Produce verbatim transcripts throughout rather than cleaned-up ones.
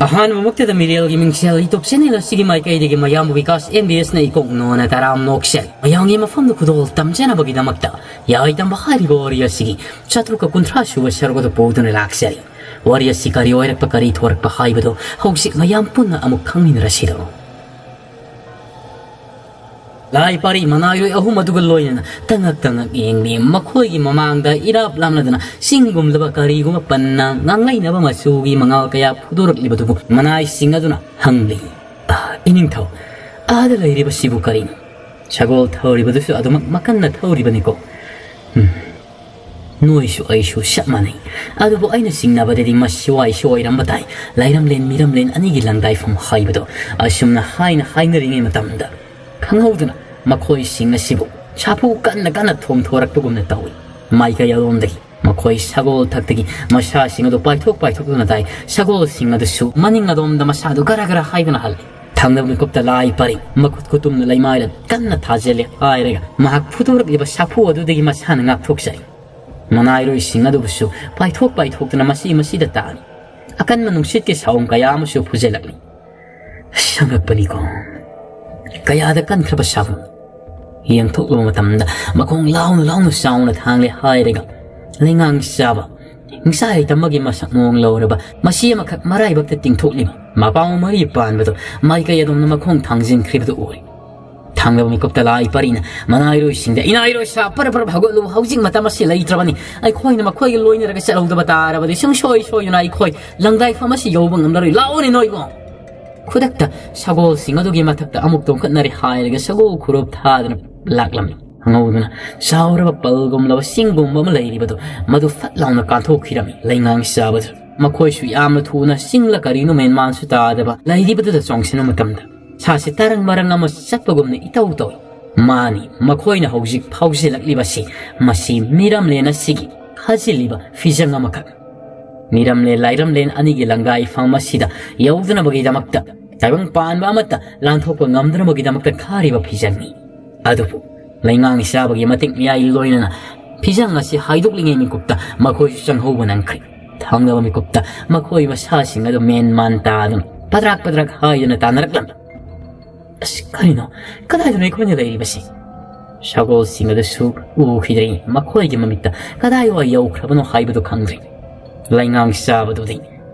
ꯑꯍꯥꯟꯕꯃꯛꯇꯗ ꯃꯤꯔꯦꯜꯒꯤ ꯃꯤꯡꯁꯦꯜ YouTube channel ꯑꯁꯤꯒꯤ ꯃꯥꯏꯀꯩꯗꯒꯤ ꯃꯌꯥꯝꯕꯨ ꯕꯤꯀꯥꯁ MBS ꯅ ꯏꯀꯣꯛ ꯅꯣꯟꯅ ꯇꯔꯥꯝꯅ ꯑꯣꯛꯆꯔꯤ꯫ ꯃꯌꯥꯝꯒꯤ ꯃꯐꯝꯗ ꯈꯨꯗꯣꯜ ꯇꯝꯖꯅꯕꯒꯤꯗꯃꯛꯇ ꯌꯥꯏ ꯇꯝꯕ ꯍꯥꯏꯔꯤꯕ ꯋꯥꯔꯤ ꯑꯁꯤꯒꯤ ꯆꯥꯇ꯭ꯔꯨꯛꯀ ꯀꯨꯟꯊ꯭ꯔꯥ ꯁꯨꯕ ꯁꯔꯨꯛ ꯑꯗꯨ ꯄꯨꯗꯨꯅ ꯂꯥꯛꯆꯔꯤ꯫ ꯋꯥꯔꯤ ꯑꯁꯤ ꯀꯔꯤ ꯑꯣꯏꯔꯛꯄ, ꯀꯔꯤ ꯊꯣꯔꯛꯄ ꯍꯥꯏꯕꯗꯨ ꯍꯧꯖꯤꯛ ꯃꯌꯥꯝ ꯄꯨꯟꯅ ꯑꯃꯨꯛ ꯈꯪꯃꯤꯟꯅꯔꯁꯤꯗꯣ꯫ ꯂꯥꯏ ꯄꯥꯔꯤ ꯃꯅꯥꯏꯔꯣꯏ ꯑꯍꯨꯝ ꯑꯗꯨꯒ ꯂꯣꯏꯅꯅ ꯇꯉꯛ ꯇꯉꯛ ꯌꯦꯡꯂꯤ꯫ ꯃꯈꯣꯏꯒꯤ ꯃꯃꯥꯡꯗ ꯏꯔꯥꯞ ꯂꯥꯞꯅꯗꯅ ꯆꯤꯡꯒꯨꯝꯂꯕ ꯀꯔꯤꯒꯨꯝꯕ ꯄꯟꯅ ꯉꯥꯡꯂꯩꯅꯕ ꯃꯆꯨꯒꯤ ꯃꯉꯥꯜ ꯀꯌꯥ ꯐꯨꯗꯣꯔꯛꯂꯤꯕꯗꯨꯕꯨ ꯃꯅꯥꯏꯁꯤꯡ ꯑꯗꯨꯅ ꯍꯪꯂꯤ, "ꯑꯥ, ꯏꯅꯤꯡꯊꯧ, ꯑꯥꯗ ꯂꯩꯔꯤꯕꯁꯤꯕꯨ ꯀꯔꯤꯅꯣ? ꯁꯒꯣꯜ ꯊꯧꯔꯤꯕꯗꯨꯁꯨ ꯑꯗꯨꯃꯛ ꯃꯀꯟꯅ ꯊꯧꯔꯤꯕꯅꯤꯀꯣ?" ꯎꯝ, ꯅꯣꯏꯁꯨ ꯑꯩꯁꯨ ꯆꯞ ꯃꯥꯟꯅꯩ꯫ ꯑꯗꯨꯕꯨ ꯑꯩꯅ ꯆꯤꯡꯅꯕꯗꯗꯤ ꯃꯁꯤꯋꯥꯏꯁꯨ ꯑꯣꯏꯔꯝꯕ ꯇꯥꯏ꯫ ꯂꯩꯔꯝꯂꯦꯟ ꯃꯤꯔꯝꯂꯦꯟ ꯑꯅꯤꯒꯤ ꯂꯪꯗꯥꯏꯐꯝ ꯍꯥꯏꯕꯗꯣ꯫ ꯑꯁꯨꯝꯅ ꯍꯥꯏꯅ ꯍꯥꯏꯅꯔꯤꯉꯩ ꯃꯇꯝꯗ ꯈꯪꯍꯧꯗꯅ ꯃꯈꯣꯏꯁꯤꯡ ꯑꯁꯤꯕꯨ ꯁꯥꯐꯨ ꯀꯟꯅ ꯀꯟꯅ ꯊꯣꯝꯊꯣꯔꯛꯄꯒꯨꯝꯅ ꯇꯧꯏ꯫ ꯃꯥꯏꯀꯩ ꯑꯗꯣꯝꯗꯒꯤ ꯃꯈꯣꯏ ꯁꯒꯣꯜ ꯊꯛꯇꯒꯤ ꯃꯁꯥꯁꯤꯡ ꯑꯗꯨ ꯄꯥꯏꯊꯣꯛ ꯄꯥꯏꯊꯣꯛꯇꯨꯅ ꯇꯥꯏ꯫ ꯁꯒꯣꯜꯁꯤꯡ ꯑꯗꯨꯁꯨ ꯃꯅꯤꯡ ꯑꯗꯣꯝꯗ ꯃꯁꯥꯗꯨ ꯒꯔ ꯒꯔ ꯍꯥꯏꯗꯨꯅ ꯍꯜꯂꯤ꯫ ꯊꯪꯅꯕ ꯃꯤꯀꯨꯞꯇ ꯂꯥꯏ ꯄꯔꯤ ꯃꯈꯨꯠ ꯈꯨꯇꯨꯝꯅ ꯂꯩꯃꯥꯏꯗ ꯀꯟꯅ ꯊꯥꯖꯤꯜꯂꯦ ꯍꯥꯏꯔꯒ ꯃꯍꯥꯛ ꯐꯨꯗꯣꯔꯛꯂꯤꯕ ꯁꯥꯐꯨ ꯑꯗꯨꯗꯒꯤ ꯃꯁꯥꯅ ꯉꯥꯛꯊꯣꯛꯆꯩ꯫ ꯃꯅꯥꯏꯔꯣꯏꯁꯤꯡ ꯑꯗꯨꯕꯨꯁꯨ ꯄꯥꯏꯊꯣꯛ ꯄꯥꯏꯊꯣꯛꯇꯨꯅ ꯃꯁꯤ ꯃꯁꯤꯗ ꯇꯥꯅꯤ꯫ ꯑꯀꯟꯕ ꯅꯨꯡꯁꯤꯠꯀꯤ ꯁꯥꯎꯝ ꯀꯌꯥ ꯑꯃꯁꯨ ꯐꯨꯖꯜꯂꯛꯂꯤ꯫ ꯁꯪꯉꯛꯄꯅꯤꯀꯣ꯫ ꯀꯌꯥꯗ ꯀꯟꯈ꯭ꯔꯕ ꯁꯥꯐꯨ꯫ ꯌꯦꯡꯊꯣꯛꯂꯨꯕ ꯃꯇꯝꯗ ꯃꯈꯣꯡ ꯂꯥꯎꯅ ꯂꯥꯎꯅ ꯆꯥꯎꯅ ꯊꯥꯡꯂꯦ ꯍꯥꯏꯔꯒ ꯂꯩꯉꯥꯡ ꯆꯥꯕ ꯍꯤꯡꯁꯥ ꯍꯩꯇꯝꯕꯒꯤ ꯃꯁꯛ ꯃꯑꯣꯡ ꯂꯧꯔꯕ ꯃꯁꯤ ꯑꯃꯈꯛ ꯃꯔꯥꯏꯕꯛꯇ ꯇꯤꯡꯊꯣꯛꯂꯤꯕ ꯃꯄꯥꯎ ꯃꯔꯤ ꯄꯥꯟꯕꯗꯨ ꯃꯥꯏꯀꯩ ꯑꯗꯣꯝꯅ ꯃꯈꯣꯡ ꯊꯥꯡꯖꯤꯟꯈ꯭ꯔꯤꯕꯗꯨ ꯎꯔꯦ꯫ ꯊꯥꯡꯂꯕ ꯃꯤꯀꯨꯞꯇ ꯂꯥꯏ ꯄꯔꯤꯅ ꯃꯅꯥꯏꯔꯣꯏꯁꯤꯡꯗ, "ꯏꯅꯥꯏꯔꯣꯏ ꯁꯥ, ꯄꯔ ꯄꯔ ꯍꯧꯒꯠꯂꯨ, ꯍꯧꯖꯤꯛ ꯃꯇꯝ ꯑꯁꯤ ꯂꯩꯇ꯭ꯔꯕꯅꯤ꯫ ꯑꯩꯈꯣꯏꯅ ꯃꯈꯣꯏꯒ ꯂꯣꯏꯅꯔꯒ ꯆꯠꯍꯧꯗꯕ ꯇꯥꯔꯕꯗꯤ ꯁꯨꯡꯁꯣꯏ ꯁꯣꯏꯗꯅ ꯑꯩꯈꯣꯏ ꯂꯪꯗꯥꯏꯐꯝ ꯑꯁꯤ ꯌꯧꯕ ꯉꯝꯂꯔꯣꯏ꯫ ꯂꯥꯛꯑꯣꯅꯦ ꯅꯣꯏꯕꯣ!" ꯈꯨꯗꯛꯇ ꯁꯒꯣꯜꯁꯤꯡ ꯑꯗꯨꯒꯤ ꯃꯊꯛꯇ ꯑꯃꯨꯛ ꯇꯣꯡꯈꯠꯅꯔꯦ ꯍꯥꯏꯔꯒ ꯁꯒꯣꯜ ꯈꯨꯔꯨꯞ ꯊꯥꯗꯨꯅ ꯂꯥꯛꯂꯝꯃꯤ꯫ ꯈꯪꯍꯧꯗꯅ ꯆꯥꯎꯔꯕ ꯄꯜꯒꯨꯝꯂꯕ ꯆꯤꯡꯒꯨꯝꯕ ꯑꯃ ꯂꯩꯔꯤꯕꯗꯨ ꯃꯗꯨ ꯐꯠ ꯂꯥꯎꯅ ꯀꯥꯟꯊꯣꯛꯈꯤꯔꯝꯃꯤ꯫ ꯂꯩꯉꯥꯡ ꯆꯥꯕꯗꯨ ꯃꯈꯣꯏꯁꯨ ꯌꯥꯝꯅ ꯊꯨꯅ ꯆꯤꯡꯂ ꯀꯔꯤꯅꯣ ꯃꯦꯟꯃꯥꯟꯁꯨ ꯇꯥꯗꯕ ꯂꯩꯔꯤꯕꯗꯨꯗ ꯆꯣꯡꯁꯤꯟꯕ ꯃꯇꯝꯗ ꯁꯥꯁꯤ ꯇꯔꯪ ꯃꯔꯪ ꯑꯃ ꯆꯠꯄꯒꯨꯝꯅ ꯏꯇꯧ ꯇꯧꯏ꯫ ꯃꯥꯅꯤ, ꯃꯈꯣꯏꯅ ꯍꯧꯖꯤꯛ ꯐꯥꯎꯖꯤꯜꯂꯛꯂꯤꯕꯁꯤ ꯃꯁꯤ ꯃꯤꯔꯝꯂꯦꯟ ꯑꯁꯤꯒꯤ ꯈꯥꯖꯤꯜꯂꯤꯕ ꯐꯤꯖꯪ ꯑꯃꯈꯛ꯫ ꯃꯤꯔꯝꯂꯦꯟ ꯂꯥꯏꯔꯝꯂꯦꯟ ꯑꯅꯤꯒꯤ ꯂꯪꯒꯥꯏꯐꯝ ꯑꯁꯤꯗ ꯌꯧꯗꯅꯕꯒꯤꯗꯃꯛꯇ ꯇꯥꯏꯕꯪ ꯄꯥꯟꯕ ꯑꯃꯠꯇ ꯂꯥꯟꯊꯣꯛꯄ ꯉꯝꯗꯅꯕꯒꯤꯗꯃꯛꯇ ꯈꯥꯔꯤꯕ ꯐꯤꯖꯪꯅꯤ꯫ ꯑꯗꯨꯕꯨ ꯂꯩꯉꯥꯡ ꯆꯥꯕꯒꯤ ꯃꯇꯤꯛ ꯃꯌꯥꯏ ꯂꯣꯏꯅꯅ ꯐꯤꯖꯪ ꯑꯁꯤ ꯍꯥꯏꯗꯣꯛꯂꯤꯉꯩ ꯃꯤꯀꯨꯞꯇ ꯃꯈꯣꯏꯁꯨ ꯆꯪꯍꯧꯕ ꯅꯪꯈ꯭ꯔꯦ꯫ ꯊꯪꯅꯕ ꯃꯤꯀꯨꯞꯇ ꯃꯈꯣꯏ ꯃꯁꯥꯁꯤꯡ ꯑꯗꯨ ꯃꯦꯟ ꯃꯥꯟ ꯇꯥꯗꯨꯅ ꯄꯗ꯭ꯔꯥꯛ ꯄꯗ꯭ꯔꯥꯛ ꯍꯥꯏꯗꯨꯅ ꯇꯥꯟꯅꯔꯛꯂꯝꯃꯤ꯫ "ꯑꯁ, ꯀꯔꯤꯅꯣ? ꯀꯗꯥꯏꯗꯅꯣ ꯑꯩꯈꯣꯏꯅ ꯂꯩꯔꯤꯕꯁꯤ?" ꯁꯒꯣꯜꯁꯤꯡ ꯑꯗꯨꯁꯨ ꯎꯈꯤꯗ꯭ꯔꯦ꯫ ꯃꯈꯣꯏꯒꯤ ꯃꯃꯤꯠꯇ ꯀꯗꯥꯏꯋꯥꯏ ꯌꯧꯈ꯭ꯔꯕꯅꯣ ꯍꯥꯏꯕꯗꯨ ꯈꯪꯗ꯭ꯔꯦ꯫ ꯂꯩꯉꯥꯡ ꯆꯥꯕꯗꯨꯗꯤ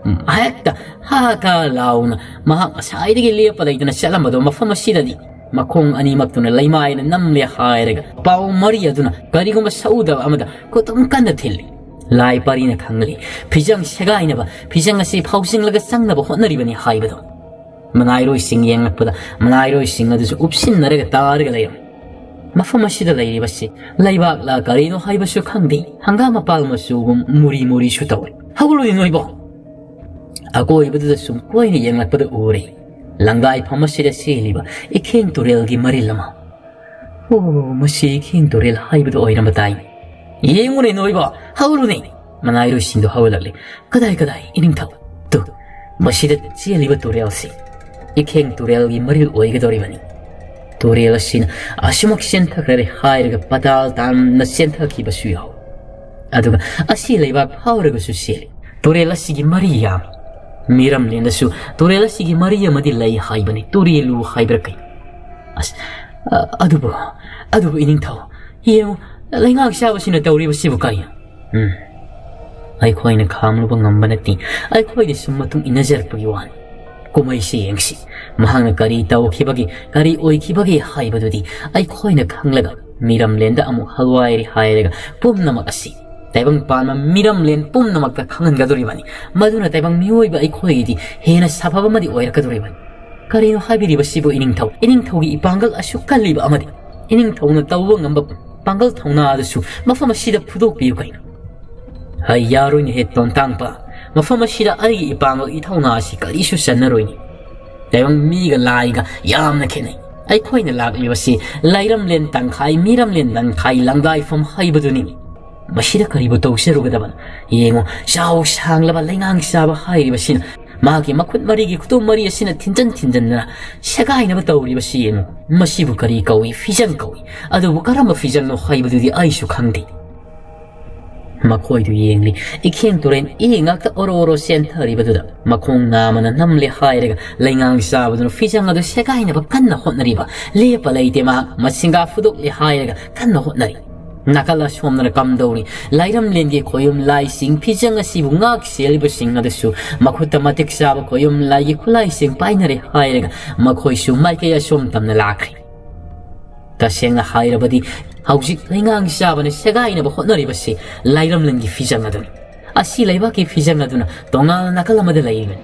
ꯍꯦꯛꯇ ꯍꯥ ꯀꯥ ꯂꯥꯎꯅ ꯃꯍꯥꯛ ꯉꯁꯥꯏꯗꯒꯤ ꯂꯦꯞꯄ ꯂꯩꯇꯅ ꯆꯠꯂꯝꯕꯗꯣ ꯃꯐꯝ ꯑꯁꯤꯗꯗꯤ ꯃꯈꯣꯡ ꯑꯅꯤꯃꯛꯇꯨꯅ ꯂꯩꯃꯥꯏꯅ ꯅꯝꯂꯦ ꯍꯥꯏꯔꯒ ꯄꯥꯎ ꯃꯔꯤ ꯑꯗꯨꯅ ꯀꯔꯤꯒꯨꯝꯕ ꯁꯛꯎꯗꯕ ꯑꯃꯗ ꯈꯨꯇꯨꯝ ꯀꯟꯅ ꯊꯤꯜꯂꯤ꯫ ꯂꯥꯏ ꯄꯥꯔꯤꯅ ꯈꯪꯂꯤ꯫ ꯐꯤꯖꯪ ꯁꯦꯒꯥꯏꯅꯕ ꯐꯤꯖꯪ ꯑꯁꯤ ꯐꯥꯎꯖꯤꯜꯂꯒ ꯆꯪꯅꯕ ꯍꯣꯠꯅꯔꯤꯕꯅꯤ ꯍꯥꯏꯕꯗꯣ꯫ ꯃꯅꯥꯏꯔꯣꯏꯁꯤꯡ ꯌꯦꯡꯂꯛꯄꯗ ꯃꯅꯥꯏꯔꯣꯏꯁꯤꯡ ꯑꯗꯨꯁꯨ ꯎꯞꯁꯤꯟꯅꯔꯒ ꯇꯥꯔꯒ ꯂꯩꯔꯝꯃꯤ꯫ ꯃꯐꯝ ꯑꯁꯤꯗ ꯂꯩꯔꯤꯕꯁꯤ ꯂꯩꯕꯥꯛꯂ ꯀꯔꯤꯅꯣ ꯍꯥꯏꯕꯁꯨ ꯈꯪꯗꯦ꯫ ꯍꯪꯒꯥꯝ ꯃꯄꯥꯜ ꯃꯆꯨꯒꯨꯝ ꯃꯨꯔꯤ ꯃꯨꯔꯤꯁꯨ ꯇꯧꯏ꯫ "ꯍꯧꯒꯠꯂꯨꯅꯦ ꯅꯣꯏꯕꯣ!" ꯑꯀꯣꯏꯕꯗꯨꯗ ꯁꯨꯝ ꯀꯣꯏꯅ ꯌꯦꯡꯂꯛꯄꯗ ꯎꯔꯦ꯫ ꯂꯪꯗꯥꯏꯐꯝ ꯑꯁꯤꯗ ꯆꯦꯜꯂꯤꯕ ꯏꯈꯦꯡ ꯇꯨꯔꯦꯜꯒꯤ ꯃꯔꯤꯜ ꯑꯃ꯫ "ꯑꯣ, ꯃꯁꯤ ꯏꯈꯦꯡ ꯇꯨꯔꯦꯜ ꯍꯥꯏꯕꯗꯨ ꯑꯣꯏꯔꯝꯕ ꯇꯥꯏ꯫ ꯌꯦꯡꯉꯨꯅꯦ ꯅꯣꯏꯕꯣ, ꯍꯧꯔꯨꯅꯦ!" ꯃꯅꯥꯏꯔꯣꯏꯁꯤꯡꯗꯨ ꯍꯧꯒꯠꯂꯛꯂꯦ꯫ "ꯀꯗꯥꯏ, ꯀꯗꯥꯏ, ꯏꯅꯤꯡꯊꯧ? ꯇꯨ, ꯃꯁꯤꯗ ꯆꯦꯜꯂꯤꯕ ꯇꯨꯔꯦꯜꯁꯤ ꯏꯈꯦꯡ ꯇꯨꯔꯦꯜꯒꯤ ꯃꯔꯤꯜ ꯑꯣꯏꯒꯗꯧꯔꯤꯕꯅꯤ꯫ ꯇꯨꯔꯦꯜ ꯑꯁꯤꯅ ꯑꯁꯨꯃꯛ ꯆꯦꯟꯊꯈ꯭ꯔꯦ ꯍꯥꯏꯔꯒ ꯄꯇꯥꯜ ꯇꯥꯝꯅ ꯆꯦꯟꯊꯈꯤꯕꯁꯨ ꯌꯥꯎ꯫ ꯑꯗꯨꯒ ꯑꯁꯤ ꯂꯩꯕꯥꯛ ꯐꯥꯎꯔꯒꯁꯨ ꯆꯦꯜꯂꯤ꯫ ꯇꯨꯔꯦꯜ ꯑꯁꯤꯒꯤ ꯃꯔꯤ ꯌꯥꯝꯃꯤ꯫ ꯃꯤꯔꯝꯂꯦꯟꯗꯁꯨ ꯇꯨꯔꯦꯜ ꯑꯁꯤꯒꯤ ꯃꯔꯤ ꯑꯃꯗꯤ ꯂꯩ ꯍꯥꯏꯕꯅꯤ꯫ ꯇꯨꯔꯦꯜꯂꯨ ꯍꯥꯏꯕ꯭ꯔꯥ ꯀꯩ? ꯑꯁ, ꯑ-, ꯑꯗꯨꯕꯨ, ꯑꯗꯨꯕꯨ ꯏꯅꯤꯡꯊꯧ, ꯌꯦꯡꯉꯨ, ꯂꯩꯉꯥꯛ ꯆꯥꯕꯁꯤꯅ ꯇꯧꯔꯤꯕꯁꯤꯕꯨ ꯀꯔꯤꯅꯣ?" ꯎꯝ, ꯑꯩꯈꯣꯏꯅ ꯈꯥꯝꯂꯨꯕ ꯉꯝꯕ ꯅꯠꯇꯦ꯫ ꯑꯩꯈꯣꯏꯗꯤ ꯁꯨꯝ ꯃꯇꯨꯡ ꯏꯟꯅꯖꯔꯛꯄꯒꯤ ꯋꯥꯅꯤ꯫ ꯀꯨꯝꯍꯩꯁꯤ ꯌꯦꯡꯁꯤ꯫ ꯃꯍꯥꯛꯅ ꯀꯔꯤ ꯇꯧꯈꯤꯕꯒꯦ, ꯀꯔꯤ ꯑꯣꯏꯈꯤꯕꯒꯦ ꯍꯥꯏꯕꯗꯨꯗꯤ ꯑꯩꯈꯣꯏꯅ ꯈꯪꯂꯒ ꯃꯤꯔꯝꯂꯦꯟꯗ ꯑꯃꯨꯛ ꯍꯜꯋꯥꯏꯔꯤ ꯍꯥꯏꯔꯒ ꯄꯨꯝꯅꯃꯛ ꯑꯁꯤ ꯇꯥꯏꯕꯪ ꯄꯥꯟꯕ ꯃꯤꯔꯝꯂꯦꯟ ꯄꯨꯝꯅꯃꯛꯇ ꯈꯪꯍꯟꯒꯗꯧꯔꯤꯕꯅꯤ꯫ ꯃꯗꯨꯅ ꯇꯥꯏꯕꯪ ꯃꯤꯑꯣꯏꯕ ꯑꯩꯈꯣꯏꯒꯤꯗꯤ ꯍꯦꯟꯅ ꯁꯥꯐꯕ ꯑꯃꯗꯤ ꯑꯣꯏꯔꯛꯀꯗꯧꯔꯤꯕꯅꯤ꯫ ꯀꯔꯤꯅꯣ ꯍꯥꯏꯕꯤꯔꯤꯕꯁꯤꯕꯨ ꯏꯅꯤꯡꯊꯧ? ꯏꯅꯤꯡꯊꯧꯒꯤ ꯏꯄꯥꯡꯒꯜ ꯑꯁꯨꯛ ꯀꯜꯂꯤꯕ ꯑꯃꯗꯤ ꯏꯅꯤꯡꯊꯧꯅ ꯇꯧꯕ ꯉꯝꯕ ꯄꯥꯡꯒꯜ ꯊꯧꯅꯥ ꯑꯗꯨꯁꯨ ꯃꯐꯝ ꯑꯁꯤꯗ ꯐꯨꯗꯣꯛꯄꯤꯌꯨ ꯀꯩꯅꯣ? ꯍꯩ, ꯌꯥꯔꯣꯏꯅꯦꯍꯦ ꯇꯣꯟꯇꯥꯡꯄ꯫ ꯃꯐꯝ ꯑꯁꯤꯗ ꯑꯩꯒꯤ ꯏꯄꯥꯡꯒꯜ ꯏꯊꯧꯅꯥ ꯑꯁꯤ ꯀꯔꯤꯁꯨ ꯆꯟꯅꯔꯣꯏꯅꯦ꯫ ꯇꯥꯏꯕꯪ ꯃꯤꯒ ꯂꯥꯏꯒ ꯌꯥꯝꯅ ꯈꯦꯠꯅꯩ꯫ ꯑꯩꯈꯣꯏꯅ ꯂꯥꯛꯂꯤꯕꯁꯤ ꯂꯥꯏꯔꯝꯂꯦꯟ ꯇꯪꯈꯥꯏ, ꯃꯤꯔꯝꯂꯦꯟ ꯇꯪꯈꯥꯏ, ꯂꯪꯗꯥꯏꯐꯝ ꯍꯥꯏꯕꯗꯨꯅꯤ꯫ ꯃꯁꯤꯗ ꯀꯔꯤꯕꯨ ꯇꯧꯖꯔꯨꯒꯗꯕꯅꯣ? ꯌꯦꯡꯉꯨ, ꯆꯥꯎ ꯁꯥꯡꯂꯕ ꯂꯩꯉꯥꯡ ꯆꯥꯕ ꯍꯥꯏꯔꯤꯕꯁꯤꯅ ꯃꯥꯒꯤ ꯃꯈꯨꯠ ꯃꯔꯤꯒꯤ ꯈꯨꯇꯨꯝ ꯃꯔꯤ ꯑꯁꯤꯅ ꯊꯤꯟꯖꯟ ꯊꯤꯟꯖꯟꯗꯅ ꯁꯦꯒꯥꯏꯅꯕ ꯇꯧꯔꯤꯕꯁꯤ ꯌꯦꯡꯉꯨ꯫ ꯃꯁꯤꯕꯨ ꯀꯔꯤ ꯀꯧꯏ? ꯐꯤꯖꯪ ꯀꯧꯏ꯫ ꯑꯗꯨꯕꯨ ꯀꯔꯝꯕ ꯐꯤꯖꯪꯅꯣ ꯍꯥꯏꯕꯗꯨꯗꯤ ꯑꯩꯁꯨ ꯈꯪꯗꯦ꯫ ꯃꯈꯣꯏꯗꯨ ꯌꯦꯡꯂꯤ꯫ ꯏꯈꯦꯡ ꯇꯨꯔꯦꯟ ꯏ ꯉꯥꯛꯇ ꯑꯣꯔꯣ ꯑꯣꯔꯣ ꯆꯦꯟꯊꯔꯤꯕꯗꯨꯗ ꯃꯈꯣꯡ ꯅꯥꯝꯃꯅ ꯅꯝꯂꯦ ꯍꯥꯏꯔꯒ ꯂꯩꯉꯥꯡ ꯆꯥꯕꯗꯨꯅ ꯐꯤꯖꯪ ꯑꯗꯨ ꯁꯦꯒꯥꯏꯅꯕ ꯀꯟꯅ ꯍꯣꯠꯅꯔꯤꯕ꯫ ꯂꯦꯞꯄ ꯂꯩꯇꯦ ꯃꯍꯥꯛ, ꯃꯁꯤꯡꯒꯥ ꯐꯨꯗꯣꯛꯂꯦ ꯍꯥꯏꯔꯒ ꯀꯟꯅ ꯍꯣꯠꯅꯔꯤ꯫ ꯅꯥꯀꯜ ꯑꯁꯣꯝꯗꯅ ꯀꯝꯗꯧꯔꯤ? ꯂꯥꯏꯔꯝꯂꯦꯟꯒꯤ ꯈꯣꯌꯨꯝ ꯂꯥꯏꯁꯤꯡ ꯐꯤꯖꯪ ꯑꯁꯤꯕꯨ ꯉꯥꯛ ꯁꯦꯜꯂꯤꯕꯁꯤꯡ ꯑꯗꯨꯁꯨ ꯃꯈꯨꯠꯇ ꯃꯇꯤꯛ ꯆꯥꯕ ꯈꯣꯌꯨꯝ ꯂꯥꯏꯒꯤ ꯈꯨꯠꯂꯥꯏꯁꯤꯡ ꯄꯥꯏꯅꯔꯦ ꯍꯥꯏꯔꯒ ꯃꯈꯣꯏꯁꯨ ꯃꯥꯏꯀꯩ ꯑꯁꯣꯝ ꯇꯝꯅ ꯂꯥꯛꯈ꯭ꯔꯦ꯫ ꯇꯁꯦꯡꯅ ꯍꯥꯏꯔꯕꯗꯤ ꯍꯧꯖꯤꯛ ꯂꯩꯉꯥꯡ ꯆꯥꯕꯅ ꯁꯦꯒꯥꯏꯅꯕ ꯍꯣꯠꯅꯔꯤꯕꯁꯤ ꯂꯥꯏꯔꯝꯂꯦꯟꯒꯤ ꯐꯤꯖꯪ ꯑꯗꯨꯅꯤ꯫ ꯑꯁꯤ ꯂꯩꯕꯥꯛꯀꯤ ꯐꯤꯖꯪ ꯑꯗꯨꯅ ꯇꯣꯉꯥꯟꯅ ꯅꯥꯀꯜ ꯑꯃꯗ ꯂꯩꯔꯤꯕꯅꯤ꯫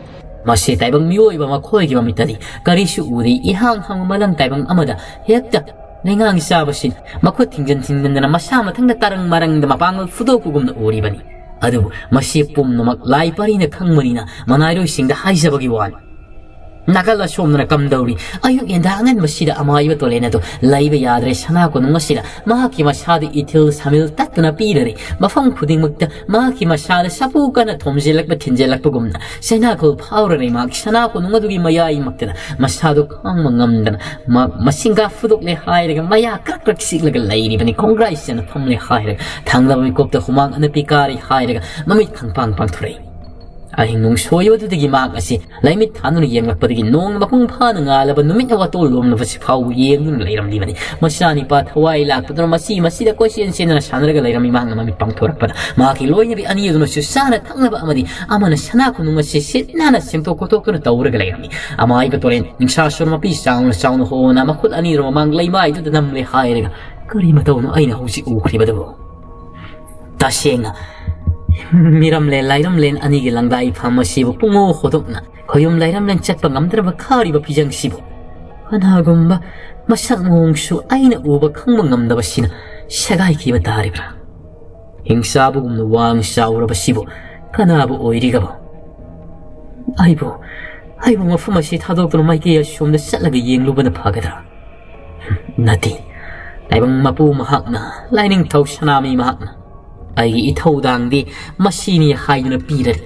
ꯃꯁꯤ ꯇꯥꯏꯕꯪ ꯃꯤꯑꯣꯏꯕ ꯃꯈꯣꯏꯒꯤ ꯃꯃꯤꯠꯇꯗꯤ ꯀꯔꯤꯁꯨ ꯎꯗꯦ꯫ ꯏꯍꯥꯡ ꯍꯥꯡꯕ ꯃꯂꯪ ꯇꯥꯏꯕꯪ ꯑꯃꯗ ꯍꯦꯛꯇ ꯂꯩꯉꯥꯡ ꯆꯥꯕꯁꯤ ꯃꯈꯨꯠ ꯊꯤꯡꯖꯤꯟ ꯊꯤꯡꯖꯤꯟꯗꯅ ꯃꯁꯥ ꯃꯊꯪꯗ ꯇꯔꯪ ꯃꯔꯪꯗ ꯃꯄꯥꯡꯒꯜ ꯐꯨꯗꯣꯛꯄꯒꯨꯝꯅ ꯎꯔꯤꯕꯅꯤ꯫ ꯑꯗꯨꯕꯨ ꯃꯁꯤ ꯄꯨꯝꯅꯃꯛ ꯂꯥꯏ ꯄꯔꯤꯅ ꯈꯪꯕꯅꯤꯅ ꯃꯅꯥꯏꯔꯣꯏꯁꯤꯡꯗ ꯍꯥꯏꯖꯕꯒꯤ ꯋꯥꯅꯤ꯫ ꯅꯥꯀꯜ ꯑꯁꯣꯝꯗꯅ ꯀꯝꯗꯧꯔꯤ? ꯑꯌꯨꯛ ꯌꯦꯟꯗꯥ ꯑꯉꯟꯕꯁꯤꯗ ꯑꯃꯥꯏꯕ ꯇꯣꯂꯦꯟ ꯑꯗꯨ ꯂꯩꯕ ꯌꯥꯗ꯭ꯔꯦ꯫ ꯁꯅꯥ ꯀꯣꯅꯨꯡ ꯑꯁꯤꯗ ꯃꯍꯥꯛꯀꯤ ꯃꯁꯥꯗ ꯏꯊꯤꯜ ꯁꯥꯃꯤꯜ ꯇꯠꯇꯨꯅ ꯄꯤꯔꯔꯦ꯫ ꯃꯐꯝ ꯈꯨꯗꯤꯡꯃꯛꯇ ꯃꯍꯥꯛꯀꯤ ꯃꯁꯥꯗ ꯁꯥꯐꯨ ꯀꯟꯅ ꯊꯣꯝꯖꯤꯜꯂꯛꯄ ꯊꯤꯟꯖꯤꯜꯂꯛꯄꯒꯨꯝꯅ ꯆꯩꯅꯥꯈꯣꯜ ꯐꯥꯎꯔꯔꯦ꯫ ꯃꯍꯥꯛ ꯁꯅꯥ ꯀꯣꯅꯨꯡ ꯑꯗꯨꯒꯤ ꯃꯌꯥꯏꯃꯛꯇꯗ ꯃꯁꯥꯗꯨ ꯈꯥꯡꯕ ꯉꯝꯗꯅ ꯃꯍꯥꯛ ꯃꯁꯤꯡꯒꯥ ꯐꯨꯗꯣꯛꯂꯦ ꯍꯥꯏꯔꯒ ꯃꯌꯥ ꯀ꯭ꯔꯛ ꯀ꯭ꯔꯛ ꯁꯤꯛꯂꯒ ꯂꯩꯔꯤꯕꯅꯤ꯫ ꯈꯣꯡꯒ꯭ꯔꯥꯏ ꯆꯟꯅ ꯐꯝꯂꯦ ꯍꯥꯏꯔꯒ ꯊꯥꯡꯗꯕ ꯃꯤꯀꯨꯞꯇ ꯍꯨꯃꯥꯡ ꯑꯅꯞꯄꯤ ꯀꯥꯔꯤ ꯍꯥꯏꯔꯒ ꯃꯃꯤꯠ ꯈꯪꯄꯥꯡ ꯄꯥꯡꯊꯣꯔꯛꯏ꯫ ꯑꯍꯤꯡ ꯅꯣꯡꯁꯣꯏꯕꯗꯨꯗꯒꯤ ꯃꯍꯥꯛ ꯑꯁꯤ ꯂꯩꯃꯤꯠ ꯊꯥꯟꯗꯨꯅ ꯌꯦꯡꯂꯛꯄꯗꯒꯤ ꯅꯣꯡ ꯃꯄꯨꯡ ꯐꯥꯅ ꯉꯥꯜꯂꯕ ꯅꯨꯃꯤꯠꯅ ꯋꯥꯇꯣꯜ ꯂꯣꯝꯂꯕꯁꯤ ꯐꯥꯎꯕ ꯌꯦꯡꯗꯨꯅ ꯂꯩꯔꯝꯂꯤꯕꯅꯤ꯫ ꯃꯆꯥꯅꯤꯄꯥ ꯊꯋꯥꯏ ꯂꯥꯛꯄꯗꯨꯅ ꯃꯁꯤ ꯃꯁꯤꯗ ꯀꯣꯏꯆꯦꯟ ꯆꯦꯟꯗꯨꯅ ꯁꯥꯟꯅꯔꯒ ꯂꯩꯔꯝꯃꯤ꯫ ꯃꯍꯥꯛꯅ ꯃꯃꯤꯠ ꯄꯥꯡꯊꯣꯔꯛꯄꯗ ꯃꯍꯥꯛꯀꯤ ꯂꯣꯏꯅꯕꯤ ꯑꯅꯤ ꯑꯗꯨꯅꯁꯨ ꯆꯥꯅ ꯊꯛꯅꯕ ꯑꯃꯗꯤ ꯑꯃꯅ ꯁꯅꯥ ꯈꯨꯅꯨꯡ ꯑꯁꯤ ꯁꯤꯠ ꯅꯥꯟꯅ ꯁꯦꯡꯗꯣꯛ ꯈꯣꯠꯇꯣꯛꯇꯨꯅ ꯇꯧꯔꯒ ꯂꯩꯔꯝꯃꯤ꯫ ꯑꯃꯥꯏꯕ ꯇꯣꯔꯦꯟ ꯅꯤꯡꯁꯥꯁꯣꯔ ꯃꯄꯤ ꯆꯥꯎꯅ ꯆꯥꯎꯅ ꯍꯣꯅ ꯃꯈꯨꯠ ꯑꯅꯤꯗꯨ ꯃꯃꯥꯡ ꯂꯩꯃꯥꯏꯗꯨꯗ ꯅꯝꯂꯦ ꯍꯥꯏꯔꯒ ꯀꯔꯤ ꯃꯇꯧꯅꯣ ꯑꯩꯅ ꯍꯧꯖꯤꯛ ꯎꯈ꯭ꯔꯤꯕꯗꯨꯕꯨ? ꯇꯁꯦꯡꯅ ꯃꯤꯔꯝꯂꯦꯟ ꯂꯥꯏꯔꯝꯂꯦꯟ ꯑꯅꯤꯒꯤ ꯂꯪꯗꯥꯏ ꯐꯝ ꯑꯁꯤꯕꯨ ꯄꯨꯡꯉꯣ ꯍꯣꯗꯣꯛꯅ ꯈꯣꯌꯨꯝ ꯂꯥꯏꯔꯝꯂꯦꯟ ꯆꯠꯄ ꯉꯝꯗ꯭ꯔꯕ ꯈꯥꯔꯤꯕ ꯐꯤꯖꯪꯁꯤꯕꯨ ꯀꯅꯥꯒꯨꯝꯕ ꯃꯁꯛ ꯃꯑꯣꯡꯁꯨ ꯑꯩꯅ ꯎꯕ ꯈꯪꯕ ꯉꯝꯗꯕꯁꯤꯅ ꯁꯦꯒꯥꯏꯈꯤꯕ ꯇꯥꯔꯤꯕ꯭ꯔꯥ? ꯍꯤꯡꯆꯥꯕꯒꯨꯝꯅ ꯋꯥꯡ ꯆꯥꯎꯔꯕꯁꯤꯕꯨ ꯀꯅꯥꯕꯨ ꯑꯣꯏꯔꯤꯒꯕ? ꯑꯩꯕꯨ ꯑꯩꯕꯨ ꯃꯐꯝ ꯑꯁꯤ ꯊꯥꯗꯣꯛꯇꯨꯅ ꯃꯥꯏꯀꯩ ꯑꯁꯣꯝꯗ ꯆꯠꯂꯒ ꯌꯦꯡꯂꯨꯕꯅ ꯐꯒꯗ꯭ꯔꯥ? ꯅꯠꯇꯦ꯫ ꯇꯥꯏꯕꯪ ꯃꯄꯨ ꯃꯍꯥꯛꯅ, ꯂꯥꯏꯅꯤꯡꯊꯧ ꯁꯅꯥꯃꯍꯤ ꯃꯍꯥꯛꯅ ꯑꯩꯒꯤ ꯏꯊꯧꯗꯥꯡꯗꯤ ꯃꯁꯤꯅꯤ ꯍꯥꯏꯗꯨꯅ ꯄꯤꯔꯔꯤ꯫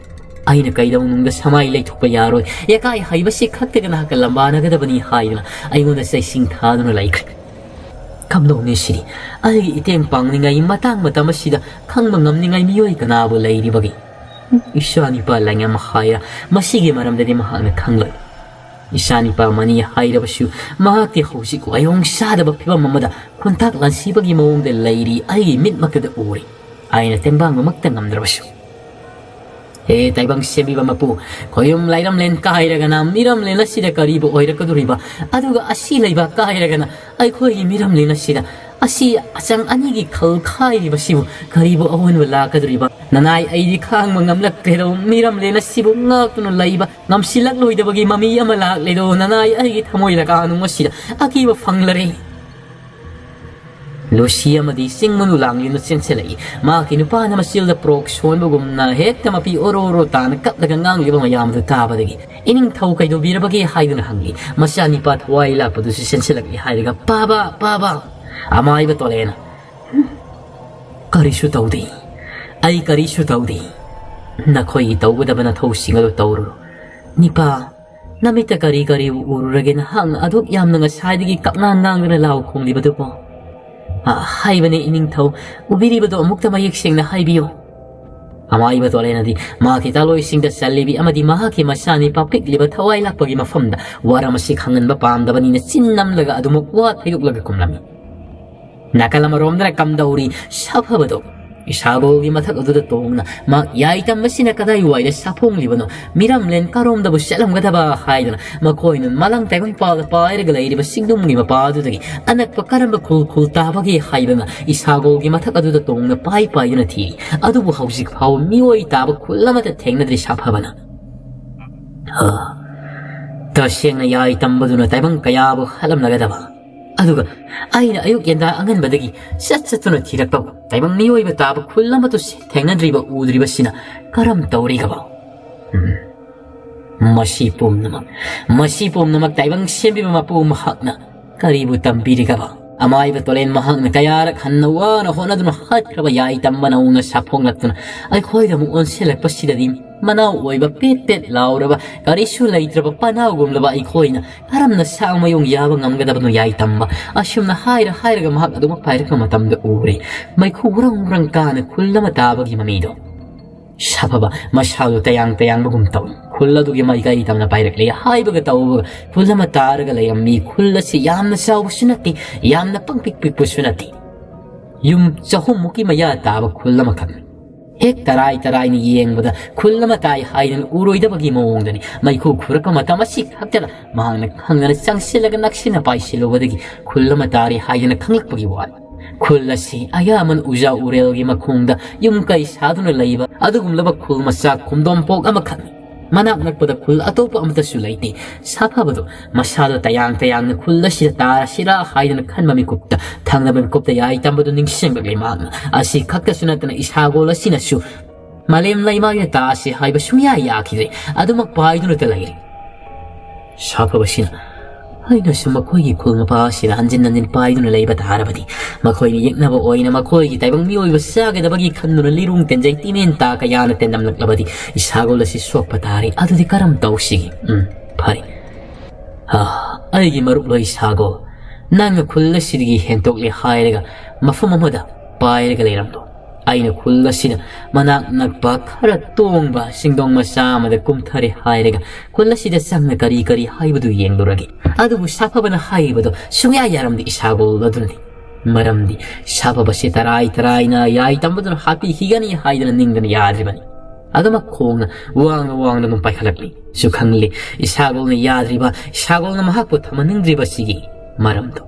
ꯑꯩꯅ ꯀꯩꯗꯧꯅꯨꯡꯗ ꯁꯃꯥꯏ ꯂꯩꯊꯣꯛꯄ ꯌꯥꯔꯣꯏ꯫ ꯌꯥꯀꯥꯏ ꯍꯩꯕꯁꯤ ꯈꯛꯇꯒ ꯅꯍꯥꯛꯀ ꯂꯝꯕꯥꯅꯒꯗꯕꯅꯤ ꯍꯥꯏꯗꯨꯅ ꯑꯩꯉꯣꯟꯗ ꯆꯩꯁꯤꯡ ꯊꯥꯗꯨꯅ ꯂꯩꯈ꯭ꯔꯦ꯫ ꯀꯝꯗꯧꯅꯤ ꯁꯤꯗꯤ? ꯑꯩꯒꯤ ꯏꯇꯦꯡ ꯄꯥꯡꯅꯤꯡꯉꯥꯏ ꯃꯇꯥꯡ ꯃꯇꯝ ꯑꯁꯤꯗ ꯈꯪꯕ ꯉꯝꯅꯤꯡꯉꯥꯏ ꯃꯤꯑꯣꯏ ꯀꯅꯥꯕꯨ ꯂꯩꯔꯤꯕꯒꯦ? ꯏꯆꯥꯅꯤꯄꯥ ꯂꯥꯏꯉꯝ ꯍꯥꯏꯔ ꯃꯁꯤꯒꯤ ꯃꯔꯝꯗꯗꯤ ꯃꯍꯥꯛꯅ ꯈꯪꯂꯣꯏ꯫ ꯏꯆꯥꯅꯤꯄꯥ ꯃꯅꯤ ꯍꯥꯏꯔꯕꯁꯨ ꯃꯍꯥꯛꯇꯤ ꯍꯧꯖꯤꯛ ꯋꯥꯌꯣꯡ ꯆꯥꯗꯕ ꯐꯤꯕꯝ ꯑꯃꯗ ꯈꯣꯟꯊꯥꯛ ꯂꯥꯟꯁꯤꯕꯒꯤ ꯃꯑꯣꯡꯗ ꯂꯩꯔꯤ ꯑꯩꯒꯤ ꯃꯤꯠꯃꯛꯇꯗ ꯎꯔꯤ꯫ ꯑꯩꯅ ꯇꯦꯡꯕꯥꯡꯕꯃꯛꯇ ꯉꯝꯗ꯭ꯔꯕꯁꯨ꯫ ꯍꯦ ꯇꯥꯏꯕꯪ ꯁꯦꯝꯕꯤꯕ ꯃꯄꯨ, ꯈꯣꯌꯨꯝ ꯂꯥꯏꯔꯝꯂꯦꯟ ꯀꯥꯏꯔꯒꯅ ꯃꯤꯔꯝꯂꯦꯟ ꯑꯁꯤꯗ ꯀꯔꯤꯕꯨ ꯑꯣꯏꯔꯛꯀꯗꯣꯔꯤꯕ? ꯑꯗꯨꯒ ꯑꯁꯤ ꯂꯩꯕꯥꯛ ꯀꯥꯏꯔꯒꯅ ꯑꯩꯈꯣꯏꯒꯤ ꯃꯤꯔꯝꯂꯦꯟ ꯑꯁꯤꯗ ꯑꯁꯤ ꯑꯆꯪ ꯑꯅꯤꯒꯤ ꯈꯜ ꯈꯥꯏꯔꯤꯕꯁꯤꯕꯨ ꯀꯔꯤꯕꯨ ꯑꯑꯣꯟꯕ ꯂꯥꯛꯀꯗꯣꯔꯤꯕ? ꯅꯅꯥꯏ ꯑꯩꯗꯤ ꯈꯥꯡꯕ ꯉꯝꯂꯛꯇ꯭ꯔꯦꯗꯣ, ꯃꯤꯔꯝꯂꯦꯟ ꯑꯁꯤꯕꯨ ꯉꯥꯛꯇꯨꯅ ꯂꯩꯕ ꯉꯝꯁꯤꯜꯂꯛꯂꯣꯏꯗꯕꯒꯤ ꯃꯃꯤ ꯑꯃ ꯂꯥꯛꯂꯦꯗꯣ, ꯅꯅꯥꯏ ꯑꯩꯒꯤ ꯊꯃꯣꯏ ꯂꯀꯥꯅꯨꯡ ꯑꯁꯤꯗ ꯑꯀꯤꯕ ꯐꯪꯂꯔꯦ꯫ ꯂꯨꯁꯤ ꯑꯃꯗꯤ ꯆꯤꯡ ꯃꯅꯨ ꯂꯥꯡꯗꯨꯅ ꯆꯦꯟꯁꯤꯜꯂꯛꯏ꯫ ꯃꯍꯥꯛꯀꯤ ꯅꯨꯄꯥꯅ ꯃꯆꯤꯜꯗ ꯄ꯭ꯔꯣꯛ ꯁꯣꯟꯕꯒꯨꯝꯅ ꯍꯦꯛꯇ ꯃꯄꯤ ꯑꯣꯔꯣ ꯑꯣꯔꯣ ꯇꯥꯅ ꯀꯞꯂꯒ ꯉꯥꯡꯂꯤꯕ ꯃꯌꯥꯝ ꯑꯗꯨ ꯇꯥꯕꯗꯒꯤ ꯏꯅꯤꯡꯊꯧ ꯀꯩꯗꯧꯕꯤꯔꯕꯒꯦ ꯍꯥꯏꯗꯨꯅ ꯍꯪꯂꯤ꯫ ꯃꯆꯥꯅꯤꯄꯥ ꯊꯋꯥꯏ ꯂꯥꯛꯄꯗꯨꯁꯨ ꯆꯦꯟꯁꯤꯜꯂꯛꯂꯤ ꯍꯥꯏꯔꯒ, "ꯄꯥꯕ, ꯄꯥꯕ!" ꯑꯃꯥꯏꯕ ꯇꯣꯂꯦꯅ, "ꯀꯔꯤꯁꯨ ꯇꯧꯗꯦ, ꯑꯩ ꯀꯔꯤꯁꯨ ꯇꯧꯗꯦ꯫ ꯅꯈꯣꯏꯒꯤ ꯇꯧꯒꯗꯕ ꯅꯊꯧꯁꯤꯡ ꯑꯗꯨ ꯇꯧꯔꯨꯔꯣ꯫ ꯅꯤꯄꯥ, ꯅꯃꯤꯠꯇ ꯀꯔꯤ ꯀꯔꯤ ꯎꯔꯨꯔꯒꯦ? ꯅꯍꯥꯛꯅ ꯑꯗꯨꯛ ꯌꯥꯝꯅ ꯉꯁꯥꯏꯗꯒꯤ ꯀꯞꯉꯥꯡ ꯉꯥꯡꯗꯨꯅ ꯂꯥꯎ ꯈꯣꯡꯂꯤꯕꯗꯨꯕꯣ?" "ꯑ, ꯍꯥꯏꯕꯅꯦ ꯏꯅꯤꯡꯊꯧ, ꯎꯕꯤꯔꯤꯕꯗꯣ ꯑꯃꯨꯛꯇ ꯃꯌꯦꯛ ꯁꯦꯡꯅ ꯍꯥꯏꯕꯤꯌꯨ꯫" ꯑꯃꯥꯏꯕ ꯇꯣꯂꯦꯅꯗꯤ ꯃꯍꯥꯛꯀꯤ ꯇꯥꯂꯣꯏꯁꯤꯡꯗ ꯆꯜꯂꯤꯕꯤ ꯑꯃꯗꯤ ꯃꯍꯥꯛꯀꯤ ꯃꯆꯥꯅꯤꯄꯥ ꯄꯤꯛꯂꯤꯕ ꯊꯋꯥꯏ ꯂꯥꯛꯄꯒꯤ ꯃꯐꯝꯗ ꯋꯥꯔꯝ ꯑꯁꯤ ꯈꯪꯍꯟꯕ ꯄꯥꯝꯗꯕꯅꯤꯅ ꯆꯤꯟ ꯅꯝꯂꯒ ꯑꯗꯨꯃꯛ ꯋꯥ ꯊꯩꯗꯣꯛꯂꯒ ꯈꯨꯝꯂꯝꯃꯤ꯫ ꯅꯥꯀꯜ ꯑꯃꯔꯣꯝꯗꯅ ꯀꯝꯗꯧꯔꯤ ꯁꯥꯐꯕꯗꯣ ꯏꯁꯥꯒꯣꯜꯒꯤ ꯃꯊꯛ ꯑꯗꯨꯗ ꯇꯣꯡꯅ ꯃꯍꯥꯛ ꯌꯥꯏ ꯇꯝꯕꯁꯤꯅ ꯀꯗꯥꯏꯋꯥꯏꯗ ꯁꯥꯐꯣꯡꯂꯤꯕꯅꯣ, ꯃꯤꯔꯝꯂꯦꯟ ꯀꯔꯣꯝꯗꯕꯨ ꯆꯠꯂꯝꯒꯗꯕ ꯍꯥꯏꯗꯨꯅ ꯃꯈꯣꯏꯅ ꯃꯂꯪ ꯇꯥꯏꯕꯪ ꯄꯥꯜꯗ ꯄꯥꯏꯔꯒ ꯂꯩꯔꯤꯕ ꯆꯤꯡꯗꯨꯝꯒꯤ ꯃꯄꯥ ꯑꯗꯨꯗꯒꯤ ꯑꯅꯛꯄ ꯀꯔꯝꯕ ꯈꯨꯜ ꯈꯨꯜ ꯇꯥꯕꯒꯦ ꯍꯥꯏꯗꯨꯅ ꯏꯁꯥꯒꯣꯜꯒꯤ ꯃꯊꯛ ꯑꯗꯨꯗ ꯇꯣꯡꯅ ꯄꯥꯏ ꯄꯥꯏꯗꯨꯅ ꯊꯤꯔꯤ꯫ ꯑꯗꯨꯕꯨ ꯍꯧꯖꯤꯛ ꯐꯥꯎꯕ ꯃꯤꯑꯣꯏ ꯇꯥꯕ ꯈꯨꯜ ꯑꯃꯠꯇ ꯊꯦꯡꯅꯗ꯭ꯔꯤ ꯁꯥꯐꯕꯅ꯫ ꯑ, ꯇꯁꯦꯡꯅ ꯌꯥꯏ ꯇꯝꯕꯗꯨꯅ ꯇꯥꯏꯕꯪ ꯀꯌꯥꯕꯨ ꯍꯥꯠꯂꯝꯂꯒꯗꯕ꯫ ꯑꯗꯨꯒ ꯑꯩꯅ ꯑꯌꯨꯛ ꯌꯦꯟꯗꯥ ꯑꯉꯟꯕꯗꯒꯤ ꯆꯠ ꯆꯠꯇꯨꯅ ꯊꯤꯔꯛꯄ ꯇꯥꯏꯕꯪ ꯃꯤꯑꯣꯏꯕ ꯇꯥꯕ ꯈꯨꯜ ꯑꯃꯠꯇ ꯊꯦꯡꯅꯗ꯭ꯔꯤꯕ ꯎꯗ꯭ꯔꯤꯕꯁꯤꯅ ꯀꯔꯝ ꯇꯧꯔꯤꯒꯕ? ꯎꯝ꯫ ꯃꯁꯤ ꯄꯨꯝꯅꯃꯛ, ꯃꯁꯤ ꯄꯨꯝꯅꯃꯛ ꯇꯥꯏꯕꯪ ꯁꯦꯝꯕꯤꯕ ꯃꯄꯨ ꯃꯍꯥꯛꯅ ꯀꯔꯤꯕꯨ ꯇꯝꯕꯤꯔꯤꯒꯕ? ꯑꯃꯥꯏꯕ ꯇꯣꯂꯦꯟ ꯃꯍꯥꯛꯅ ꯀꯌꯥꯔꯛ ꯍꯟꯅ ꯋꯥꯅ ꯍꯣꯠꯅꯗꯨꯅ ꯍꯥꯠꯈ꯭ꯔꯕ ꯌꯥꯏ ꯇꯝꯕ ꯅꯧꯅ ꯁꯥꯐꯣꯡꯂꯛꯇꯨꯅ ꯑꯩꯈꯣꯏꯗ ꯑꯃꯨꯛ ꯑꯣꯟꯁꯤꯜꯂꯛꯄꯁꯤꯗꯗꯤ, ꯃꯅꯥꯎ ꯑꯣꯏꯕ ꯄꯦꯠ ꯄꯦꯠ ꯂꯥꯎꯔꯕ, ꯀꯔꯤꯁꯨ ꯂꯩꯇ꯭ꯔꯕ ꯄꯅꯥꯎꯒꯨꯝꯂꯕ ꯑꯩꯈꯣꯏꯅ ꯀꯔꯝꯅ ꯁꯥ ꯃꯌꯨꯡ ꯌꯥꯕ ꯉꯝꯒꯗꯕꯅꯣ ꯌꯥꯏ ꯇꯝꯕ? ꯑꯁꯨꯝꯅ ꯍꯥꯏꯔ ꯍꯥꯏꯔꯒ ꯃꯍꯥꯛ ꯑꯗꯨꯃꯛ ꯄꯥꯏꯔꯛꯄ ꯃꯇꯝꯗ ꯎꯔꯦ, ꯃꯩꯈꯨ ꯎꯔꯪ ꯎꯔꯪ ꯀꯥꯅ ꯈꯨꯜ ꯑꯃ ꯇꯥꯕꯒꯤ ꯃꯃꯤꯗꯣ꯫ ꯁꯥꯐꯕ ꯃꯁꯥꯗꯣ ꯇꯌꯥꯡ ꯇꯌꯥꯡꯕꯒꯨꯝ ꯇꯧꯏ꯫ ꯈꯨꯜ ꯑꯗꯨꯒꯤ ꯃꯥꯏꯀꯩ ꯇꯝꯅ ꯄꯥꯏꯔꯛꯂꯦ꯫ ꯍꯥꯏꯕꯒ ꯇꯧꯕꯒ ꯈꯨꯜ ꯑꯃ ꯇꯥꯔꯒ ꯂꯩꯔꯝꯃꯤ꯫ ꯈꯨꯜ ꯑꯁꯤ ꯌꯥꯝꯅ ꯆꯥꯎꯕꯁꯨ ꯅꯠꯇꯦ, ꯌꯥꯝꯅ ꯄꯪꯄꯤꯛ ꯄꯤꯛꯄꯁꯨ ꯅꯠꯇꯦ꯫ ꯌꯨꯝ ꯆꯍꯨꯝꯃꯨꯛꯀꯤ ꯃꯌꯥ ꯇꯥꯕ ꯈꯨꯜ ꯑꯃꯈꯛꯅꯤ꯫ ꯍꯦꯛ ꯇꯔꯥꯏ ꯇꯔꯥꯏꯅ ꯌꯦꯡꯕꯗ ꯈꯨꯜ ꯑꯃ ꯇꯥꯏ ꯍꯥꯏꯗꯅ ꯎꯔꯣꯏꯗꯕꯒꯤ ꯃꯑꯣꯡꯗꯅꯤ꯫ ꯃꯩꯈꯨ ꯈꯨꯔꯛꯄ ꯃꯇꯝ ꯑꯁꯤ ꯈꯛꯇꯗ ꯃꯍꯥꯛꯅ ꯈꯪꯗꯅ ꯆꯪꯁꯤꯜꯂꯒ ꯅꯛꯁꯤꯟꯅ ꯄꯥꯏꯁꯤꯜꯂꯨꯕꯗꯒꯤ ꯈꯨꯜ ꯑꯃ ꯇꯥꯔꯤ ꯍꯥꯏꯗꯅ ꯈꯪꯂꯛꯄꯒꯤ ꯋꯥꯅꯤ꯫ ꯈꯨꯜ ꯑꯁꯤ ꯑꯌꯥꯝꯕꯅ ꯎꯖꯥ ꯎꯔꯦꯜꯒꯤ ꯃꯈꯣꯡꯗ ꯌꯨꯝ ꯀꯩ ꯁꯥꯗꯨꯅ ꯂꯩꯕ ꯑꯗꯨꯒꯨꯝꯂꯕ ꯈꯨꯜ ꯃꯆꯥ ꯈꯨꯝꯗꯣꯝꯄꯣꯛ ꯑꯃꯈꯛꯅꯤ꯫ ꯃꯅꯥꯛ ꯅꯛꯄꯗ ꯈꯨꯜ ꯑꯇꯣꯞꯄ ꯑꯃꯠꯇꯁꯨ ꯂꯩꯇꯦ꯫ ꯁꯥꯐꯕꯗꯣ ꯃꯁꯥꯗꯣ ꯇꯌꯥꯡ ꯇꯌꯥꯡꯅ ꯈꯨꯜ ꯑꯁꯤꯗ ꯇꯥꯔꯁꯤꯔꯥ ꯍꯥꯏꯗꯅ ꯈꯟꯕ ꯃꯤꯀꯨꯞꯇ, ꯊꯪꯅꯕ ꯃꯤꯀꯨꯞꯇ ꯌꯥꯏ ꯇꯝꯕꯗꯨ ꯅꯤꯡꯁꯤꯡꯂꯛꯂꯦ ꯃꯍꯥꯛꯅ꯫ ꯑꯁꯤ ꯈꯛꯇꯁꯨ ꯅꯠꯇꯅ ꯏꯁꯥꯒꯣꯜ ꯑꯁꯤꯅꯁꯨ ꯃꯥꯂꯦꯝ ꯂꯩꯃꯥꯏꯗ ꯇꯥꯁꯤ ꯍꯥꯏꯕ ꯁꯨꯡꯌꯥ ꯌꯥꯈꯤꯗ꯭ꯔꯦ꯫ ꯑꯗꯨꯃꯛ ꯄꯥꯏꯗꯨꯅꯇ ꯂꯩꯔꯦ꯫ ꯁꯥꯐꯕꯁꯤꯅ, "ꯑꯩꯅꯁꯨ ꯃꯈꯣꯏꯒꯤ ꯈꯨꯜ ꯃꯄꯥ ꯑꯁꯤꯗ ꯍꯟꯖꯤꯟ ꯍꯟꯖꯤꯟ ꯄꯥꯏꯗꯨꯅ ꯂꯩꯕ ꯇꯥꯔꯕꯗꯤ, ꯃꯈꯣꯏꯅ ꯌꯦꯛꯅꯕ ꯑꯣꯏꯅ ꯃꯈꯣꯏꯒꯤ ꯇꯥꯏꯕꯪ ꯃꯤꯑꯣꯏꯕ ꯆꯥꯒꯗꯕꯒꯤ ꯈꯟꯗꯨꯅ ꯂꯤꯔꯨꯡ ꯇꯦꯟꯖꯩ ꯇꯤꯃꯦꯟ ꯇꯥ ꯀꯌꯥꯅ ꯇꯦꯟꯗꯝꯂꯛꯂꯕꯗꯤ ꯏꯁꯥꯒꯣꯜ ꯑꯁꯤ ꯁꯣꯛꯄ ꯇꯥꯔꯦ꯫ ꯑꯗꯨꯗꯤ ꯀꯔꯝ ꯇꯧꯁꯤꯒꯦ? ꯎꯝ, ꯐꯔꯦ꯫ ꯑꯥ, ꯑꯩꯒꯤ ꯃꯔꯨꯞ ꯂꯣꯏ ꯁꯥꯒꯣꯜ, ꯅꯪꯅ ꯈꯨꯜ ꯑꯁꯤꯗꯒꯤ ꯍꯦꯟꯇꯣꯛꯂꯦ ꯍꯥꯏꯔꯒ ꯃꯐꯝ ꯑꯃꯗ ꯄꯥꯏꯔꯒ ꯂꯩꯔꯝꯂꯣ꯫ ꯑꯩꯅ ꯈꯨꯜ ꯑꯁꯤꯗ ꯃꯅꯥꯛ ꯅꯛꯄ ꯈꯔ ꯇꯣꯡꯕ ꯁꯤꯡꯗꯣꯡ ꯃꯆꯥ ꯑꯃꯗ ꯀꯨꯝꯊꯔꯦ ꯍꯥꯏꯔꯒ ꯈꯨꯜ ꯑꯁꯤꯗ ꯆꯪꯅ ꯀꯔꯤ ꯀꯔꯤ ꯍꯥꯏꯕꯗꯨ ꯌꯦꯡꯂꯨꯔꯒꯦ꯫" ꯑꯗꯨꯕꯨ ꯁꯥꯐꯕꯅ ꯍꯥꯏꯔꯤꯕꯗꯣ ꯁꯨꯡꯌꯥ ꯌꯥꯔꯝꯗꯦ ꯏꯁꯥꯒꯣꯜ ꯑꯗꯨꯅꯗꯤ꯫ ꯃꯔꯝꯗꯤ ꯁꯥꯐꯕꯁꯤ ꯇꯔꯥꯏ ꯇꯔꯥꯏꯅ ꯌꯥꯏ ꯇꯝꯕꯗꯨꯅ ꯍꯥꯠꯄꯤꯈꯤꯒꯅꯤ ꯍꯥꯏꯗꯅ ꯅꯤꯡꯗꯅ ꯌꯥꯗ꯭ꯔꯤꯕꯅꯤ꯫ ꯑꯗꯨꯃꯛ ꯈꯣꯡꯅ ꯋꯥꯡꯅ ꯋꯥꯡꯅ ꯑꯗꯨꯝ ꯄꯥꯏꯈꯠꯂꯛꯂꯤ꯫ ꯁꯨ ꯈꯪꯂꯤ ꯏꯁꯥꯒꯣꯜꯅ ꯌꯥꯗ꯭ꯔꯤꯕ, ꯏꯁꯥꯒꯣꯜꯅ ꯃꯍꯥꯛꯄꯨ ꯊꯝꯍꯟꯅꯤꯡꯗ꯭ꯔꯤꯕꯁꯤꯒꯤ ꯃꯔꯝꯗꯣ꯫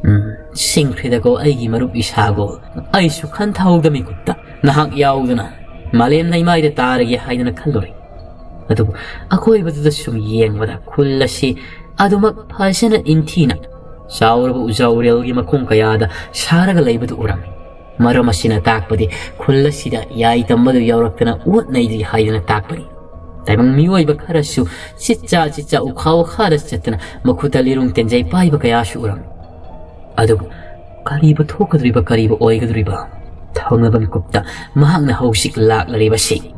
ꯎꯝ, ꯁꯤꯡꯈ꯭ꯔꯦꯗꯀꯣ ꯑꯩꯒꯤ ꯃꯔꯨꯞ ꯏꯁꯥꯒꯣꯜ꯫ ꯑꯩꯁꯨ ꯈꯟꯊꯍꯧꯗ ꯃꯤꯀꯨꯞꯇ ꯅꯍꯥꯛ ꯌꯥꯎꯗꯅ ꯃꯥꯂꯦꯝ ꯂꯩꯃꯥꯏꯗ ꯇꯥꯔꯒꯦ ꯍꯥꯏꯗꯅ ꯈꯜꯂꯨꯔꯦ꯫ ꯑꯗꯨꯕꯨ ꯑꯀꯣꯏꯕꯗꯨꯗ ꯁꯨꯝ ꯌꯦꯡꯕꯗ ꯈꯨꯜ ꯑꯁꯤ ꯑꯗꯨꯃꯛ ꯐꯖꯅ ꯏꯟꯊꯤꯅ ꯆꯥꯎꯔꯕ ꯎꯖꯥ ꯎꯔꯦꯜꯒꯤ ꯃꯈꯣꯡ ꯀꯌꯥꯗ ꯁꯥꯔꯒ ꯂꯩꯕꯗꯨ ꯎꯔꯝꯃꯤ꯫ ꯃꯔꯝ ꯑꯁꯤꯅ ꯇꯥꯛꯄꯗꯤ ꯈꯨꯜ ꯑꯁꯤꯗ ꯌꯥꯏ ꯇꯝꯕꯗꯨ ꯌꯥꯎꯔꯛꯇꯅ ꯑꯣꯠ ꯅꯩꯗ꯭ꯔꯤ ꯍꯥꯏꯗꯅ ꯇꯥꯛꯄꯅꯤ꯫ ꯇꯥꯏꯕꯪ ꯃꯤꯑꯣꯏꯕ ꯈꯔꯁꯨ ꯆꯤꯠꯆꯥ ꯆꯤꯠꯆꯥ ꯎꯈꯥ ꯋꯥꯈꯥꯗ ꯆꯠꯇꯅ ꯃꯈꯨꯠꯇ ꯂꯤꯔꯨꯡ ꯇꯦꯟꯖꯩ ꯄꯥꯏꯕ ꯀꯌꯥꯁꯨ ꯎꯔꯝꯃꯤ꯫ ꯑꯗꯨꯕꯨ ꯀꯔꯤꯕꯨ ꯊꯣꯛꯀꯗꯧꯔꯤꯕ, ꯀꯔꯤꯕꯨ ꯑꯣꯏꯒꯗꯧꯔꯤꯕ? ꯊꯧꯅꯕ ꯃꯤꯀꯨꯞꯇ ꯃꯍꯥꯛꯅ ꯍꯧꯖꯤꯛ ꯂꯥꯛꯂꯔꯤꯕꯁꯤ,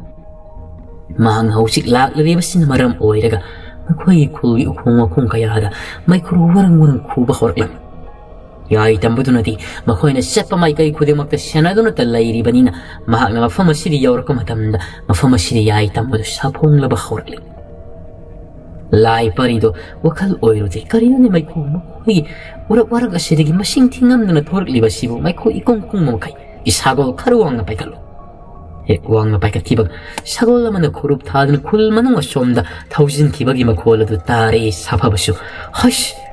ꯃꯍꯥꯛꯅ ꯍꯧꯖꯤꯛ ꯂꯥꯛꯂꯔꯤꯕꯁꯤꯅ ꯃꯔꯝ ꯑꯣꯏꯔꯒ ꯃꯈꯣꯏꯒꯤ ꯈꯨꯜꯒꯤ ꯎꯈꯣꯡ ꯋꯥꯈꯣꯡ ꯀꯌꯥꯗ ꯃꯩꯈꯨ ꯋꯥꯔꯪ ꯋꯥꯔꯪ ꯈꯨꯕ ꯍꯧꯔꯛꯂꯝꯃꯤ꯫ ꯌꯥꯏ ꯇꯝꯕꯗꯨꯅꯗꯤ ꯃꯈꯣꯏꯅ ꯆꯠꯄ ꯃꯥꯏꯀꯩ ꯈꯨꯗꯤꯡꯃꯛꯇ ꯁꯦꯟꯅꯗꯨꯅꯇ ꯂꯩꯔꯤꯕꯅꯤꯅ, ꯃꯍꯥꯛꯅ ꯃꯐꯝ ꯑꯁꯤꯗ ꯌꯧꯔꯛꯄ ꯃꯇꯝꯗ ꯃꯐꯝ ꯑꯁꯤꯗ ꯌꯥꯏ ꯇꯝꯕꯗꯨ ꯁꯥꯐꯣꯡꯂꯕ ꯍꯧꯔꯛꯂꯤ꯫ ꯂꯥꯏ ꯄꯔꯤꯗꯣ ꯋꯥꯈꯜ ꯑꯣꯏꯔꯨꯗꯦ꯫ ꯀꯔꯤꯅꯣꯅꯦ ꯃꯩꯈꯨ ꯃꯈꯣꯏꯒꯤ ꯎꯔꯛ ꯋꯥꯔꯛ ꯑꯁꯤꯗꯒꯤ ꯃꯁꯤꯡ ꯊꯤꯉꯝꯗꯅ ꯊꯣꯔꯛꯂꯤꯕꯁꯤꯕꯨ? ꯃꯩꯈꯨ ꯏꯀꯨꯡ ꯀꯨꯡꯕ ꯃꯈꯩ ꯏꯁꯥꯒꯣꯜ ꯈꯔ ꯋꯥꯡꯅ ꯄꯥꯏꯈꯠꯂꯨ꯫ ꯍꯦꯛ ꯋꯥꯡꯅ ꯄꯥꯏꯈꯠꯈꯤꯕꯒ ꯁꯒꯣꯜ ꯑꯃꯅ ꯈꯨꯔꯨꯞ ꯊꯥꯗꯨꯅ ꯈꯨꯜ ꯃꯅꯨꯡ ꯑꯁꯣꯝꯗ ꯊꯧꯖꯤꯟꯈꯤꯕꯒꯤ ꯃꯈꯣꯜ ꯑꯗꯨ ꯇꯥꯔꯦ꯫ ꯁꯥꯐꯕꯁꯨ, "ꯍꯩꯁ!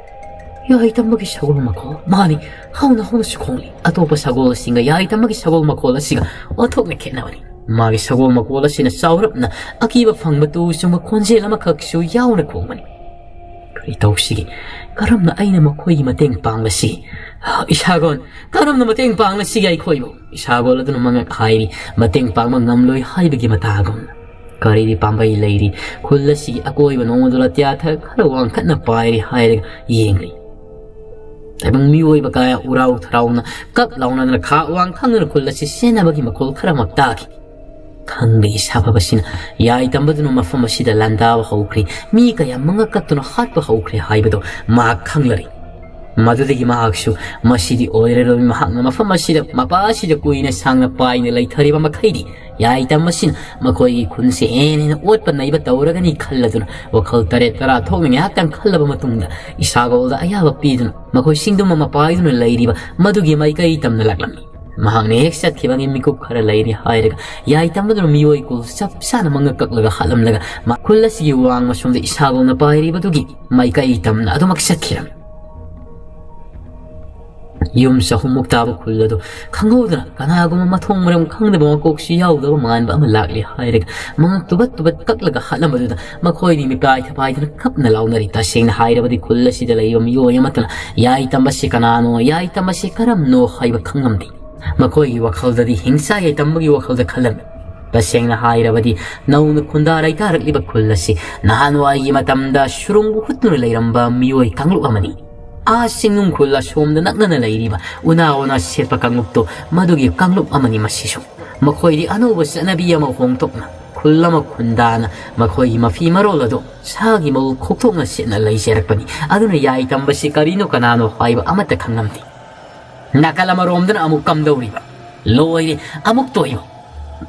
ꯌꯥꯏ ꯇꯝꯕꯒꯤ ꯁꯒꯣꯜ ꯃꯈꯣꯜ ꯃꯥꯅꯤ, ꯍꯧꯅ ꯍꯧꯅꯁꯨ ꯈꯣꯡꯂꯤ꯫ ꯑꯇꯣꯞꯄ ꯁꯒꯣꯜꯁꯤꯡꯒ ꯌꯥꯏ ꯇꯝꯕꯒꯤ ꯁꯒꯣꯜ ꯃꯈꯣꯜ ꯑꯁꯤꯒ ꯑꯣꯟꯊꯣꯛꯅ ꯈꯦꯠꯅꯕꯅꯤ꯫ ꯃꯥꯒꯤ ꯁꯒꯣꯜ ꯃꯈꯣꯜ ꯑꯁꯤꯅ ꯆꯥꯎꯔꯞꯅ ꯑꯀꯤꯕ ꯐꯪꯕ ꯇꯨ ꯆꯨꯡꯕ ꯈꯣꯟꯖꯦꯜ ꯑꯃꯈꯛꯁꯨ ꯌꯥꯎꯅ ꯈꯣꯡꯕꯅꯤ꯫ ꯀꯔꯤ ꯇꯧꯁꯤꯒꯦ? ꯀꯔꯝꯅ ꯑꯩꯅ ꯃꯈꯣꯏꯒꯤ ꯃꯇꯦꯡ ꯄꯥꯡꯂꯁꯤ? ꯏꯁꯥꯒꯣꯟ, ꯀꯔꯝꯅ ꯃꯇꯦꯡ ꯄꯥꯡꯂꯁꯤꯒꯦ ꯑꯩꯈꯣꯏꯕꯨ?" ꯏꯁꯥꯒꯣꯟ ꯑꯗꯨꯅ ꯃꯉꯛ ꯍꯥꯏꯔꯤ, ꯃꯇꯦꯡ ꯄꯥꯡꯕ ꯉꯝꯂꯣꯏ ꯍꯥꯏꯕꯒꯤ ꯃꯇꯥꯒꯨꯝꯅ꯫ ꯀꯔꯤꯗꯤ ꯄꯥꯝꯕꯩ ꯂꯩꯔꯤ? ꯈꯨꯜ ꯑꯁꯤꯒꯤ ꯑꯀꯣꯏꯕ ꯅꯣꯡꯃꯗꯣ ꯑꯇꯤꯌꯥꯊ ꯈꯔ ꯋꯥꯡꯈꯠꯅ ꯄꯥꯏꯔꯤ ꯍꯥꯏꯔꯒ ꯌꯦꯡꯂꯤ꯫ ꯇꯥꯏꯕꯪ ꯃꯤꯑꯣꯏꯕ ꯀꯌꯥ ꯎꯔꯥꯎ ꯊꯔꯥꯎꯅ ꯀꯞ ꯂꯥꯎꯅꯗꯅ ꯈꯥ ꯋꯥꯡ ꯈꯪꯗꯅ ꯈꯨꯜ ꯑꯁꯤ ꯁꯦꯟꯅꯕꯒꯤ ꯃꯈꯣꯜ ꯈꯔꯃꯛ ꯇꯥꯈꯤ꯫ ꯈꯪꯗꯦ, ꯏꯁꯥꯐꯕꯁꯤꯅ ꯌꯥꯏ ꯇꯝꯕꯗꯨꯅ ꯃꯐꯝ ꯑꯁꯤꯗ ꯂꯥꯟꯗꯥꯕ ꯍꯧꯈ꯭ꯔꯦ, ꯃꯤ ꯀꯌꯥ ꯃꯉꯛ ꯀꯛꯇꯨꯅ ꯍꯥꯠꯄ ꯍꯧꯈ꯭ꯔꯦ ꯍꯥꯏꯕꯗꯨ ꯃꯍꯥꯛ ꯈꯪꯂꯔꯦ꯫ ꯃꯗꯨꯗꯒꯤ ꯃꯍꯥꯛꯁꯨ ꯃꯁꯤꯗꯤ ꯑꯣꯏꯔꯔꯣꯏ, ꯃꯍꯥꯛꯅ ꯃꯐꯝ ꯑꯁꯤꯗ ꯃꯄꯥ ꯑꯁꯤꯗ ꯀꯨꯏꯅ ꯁꯥꯡꯅ ꯄꯥꯏꯅ ꯂꯩꯊꯔꯤꯕ ꯃꯈꯩꯗꯤ ꯌꯥꯏ ꯇꯝꯕꯁꯤꯅ ꯃꯈꯣꯏꯒꯤ ꯈꯨꯟꯁꯦ ꯍꯦꯟꯅ ꯍꯦꯟꯅ ꯑꯣꯠꯄ ꯅꯩꯕ ꯇꯧꯔꯒꯅꯤ ꯈꯜꯂꯗꯨꯅ ꯋꯥꯈꯜ ꯇꯔꯦꯠ ꯇꯔꯥ ꯊꯣꯛꯅ ꯉꯥꯏꯍꯥꯛꯇꯪ ꯈꯜꯂꯕ ꯃꯇꯨꯡꯗ ꯏꯁꯥꯒꯣꯜꯗ ꯑꯌꯥꯕ ꯄꯤꯗꯨꯅ ꯃꯈꯣꯏꯁꯤꯡꯗꯨꯃ ꯃꯄꯥꯏꯗꯨꯅ ꯂꯩꯔꯤꯕ ꯃꯗꯨꯒꯤ ꯃꯥꯏꯀꯩ ꯇꯝꯅ ꯂꯥꯛꯂꯝꯃꯤ꯫ ꯃꯍꯥꯛꯅ ꯍꯦꯛ ꯆꯠꯈꯤꯕꯒꯤ ꯃꯤꯀꯨꯞ ꯈꯔ ꯂꯩꯔꯤ ꯍꯥꯏꯔꯒ ꯌꯥꯏ ꯇꯝꯕꯗꯨꯅ ꯃꯤꯑꯣꯏ ꯀꯨꯜ ꯆꯞ ꯆꯥꯅ ꯃꯉꯛ ꯀꯛꯂꯒ ꯍꯥꯠꯂꯝꯂꯒ ꯃꯥ ꯈꯨꯜ ꯑꯁꯤꯒꯤ ꯋꯥꯡꯃ ꯁꯣꯝꯗ ꯏꯁꯥꯒꯣꯜꯅ ꯄꯥꯏꯔꯤꯕꯗꯨꯒꯤ ꯃꯥꯏꯀꯩ ꯇꯝꯅ ꯑꯗꯨꯃꯛ ꯆꯠꯈꯤꯔꯝꯃꯤ꯫ ꯌꯨꯝ ꯆꯍꯨꯝꯃꯨꯛ ꯇꯥꯕ ꯈꯨꯜ ꯑꯗꯨ ꯈꯪꯍꯧꯗꯅ ꯀꯅꯥꯒꯨꯝꯕ ꯃꯊꯣꯡ ꯃꯔꯝ ꯈꯪꯗꯕ ꯃꯀꯣꯛꯁꯨ ꯌꯥꯎꯗꯕ ꯃꯥꯟꯕ ꯑꯃ ꯂꯥꯛꯂꯦ ꯍꯥꯏꯔꯒ ꯃꯉꯛ ꯇꯨꯕꯠ ꯇꯨꯕꯠ ꯀꯛꯂꯒ ꯍꯥꯠꯂꯝꯕꯗꯨꯗ ꯃꯈꯣꯏꯗꯤ ꯃꯤꯄꯥꯏ ꯊꯄꯥꯏꯗꯅ ꯀꯞꯅ ꯂꯥꯎꯅꯔꯤ꯫ ꯇꯁꯦꯡꯅ ꯍꯥꯏꯔꯕꯗꯤ ꯈꯨꯜ ꯑꯁꯤꯗ ꯂꯩꯕ ꯃꯤꯑꯣꯏ ꯑꯃꯠꯇꯅ ꯌꯥꯏ ꯇꯝꯕꯁꯤ ꯀꯅꯥꯅꯣ, ꯌꯥꯏ ꯇꯝꯕꯁꯤ ꯀꯔꯝꯅꯣ ꯍꯥꯏꯕ ꯈꯪꯂꯝꯗꯦ꯫ ꯃꯈꯣꯏꯒꯤ ꯋꯥꯈꯜꯗꯗꯤ ꯍꯤꯡꯁꯥ ꯌꯥꯏ ꯇꯝꯕꯒꯤ ꯋꯥꯈꯜꯗ ꯈꯜꯂꯝꯃꯤ꯫ ꯇꯁꯦꯡꯅ ꯍꯥꯏꯔꯕꯗꯤ ꯅꯧꯅ ꯈꯨꯟꯗꯥ ꯂꯩꯇꯥꯔꯛꯂꯤꯕ ꯈꯨꯜ ꯑꯁꯤ ꯅꯍꯥꯟꯋꯥꯏꯒꯤ ꯃꯇꯝꯗ ꯁꯨꯔꯨꯡꯕꯨ ꯍꯨꯠꯇꯨꯅ ꯂꯩꯔꯝꯕ ꯃꯤꯑꯣꯏ ꯀꯥꯡꯂꯨꯞ ꯑꯃꯅꯤ꯫ ꯑꯥ ꯆꯤꯡꯅꯨꯡ ꯈꯨꯜ ꯑꯁꯣꯝꯗ ꯅꯛꯅꯅ ꯂꯩꯔꯤꯕ ꯎꯅꯥ ꯋꯥꯅꯥ ꯁꯦꯠꯄ ꯀꯥꯡꯂꯨꯞꯇꯣ ꯃꯗꯨꯒꯤ ꯀꯥꯡꯂꯨꯞ ꯑꯃꯅꯤ꯫ ꯃꯁꯤꯁꯨ ꯃꯈꯣꯏꯗꯤ ꯑꯅꯧꯕ ꯆꯠꯅꯕꯤ ꯑꯃ ꯍꯣꯡꯗꯣꯛꯅ ꯈꯨꯜ ꯑꯃ ꯈꯨꯟꯗꯥꯅ ꯃꯈꯣꯏꯒꯤ ꯃꯐꯤ ꯃꯔꯣꯜ ꯑꯗꯨ ꯁꯥꯒꯤ ꯃꯎ ꯈꯣꯛꯊꯣꯛꯅ ꯁꯦꯠꯅ ꯂꯩꯖꯔꯛꯄꯅꯤ꯫ ꯑꯗꯨꯅ ꯌꯥꯏ ꯇꯝꯕꯁꯤ ꯀꯔꯤꯅꯣ ꯀꯅꯥꯅꯣ ꯍꯥꯏꯕ ꯑꯃꯠꯇ ꯈꯪꯂꯝꯗꯦ꯫ ꯅꯥꯀꯜ ꯑꯃꯔꯣꯝꯗꯅ ꯑꯃꯨꯛ ꯀꯝꯗꯧꯔꯤꯕ? ꯂꯣꯏꯔꯦ, ꯑꯃꯨꯛ ꯇꯣꯏꯕ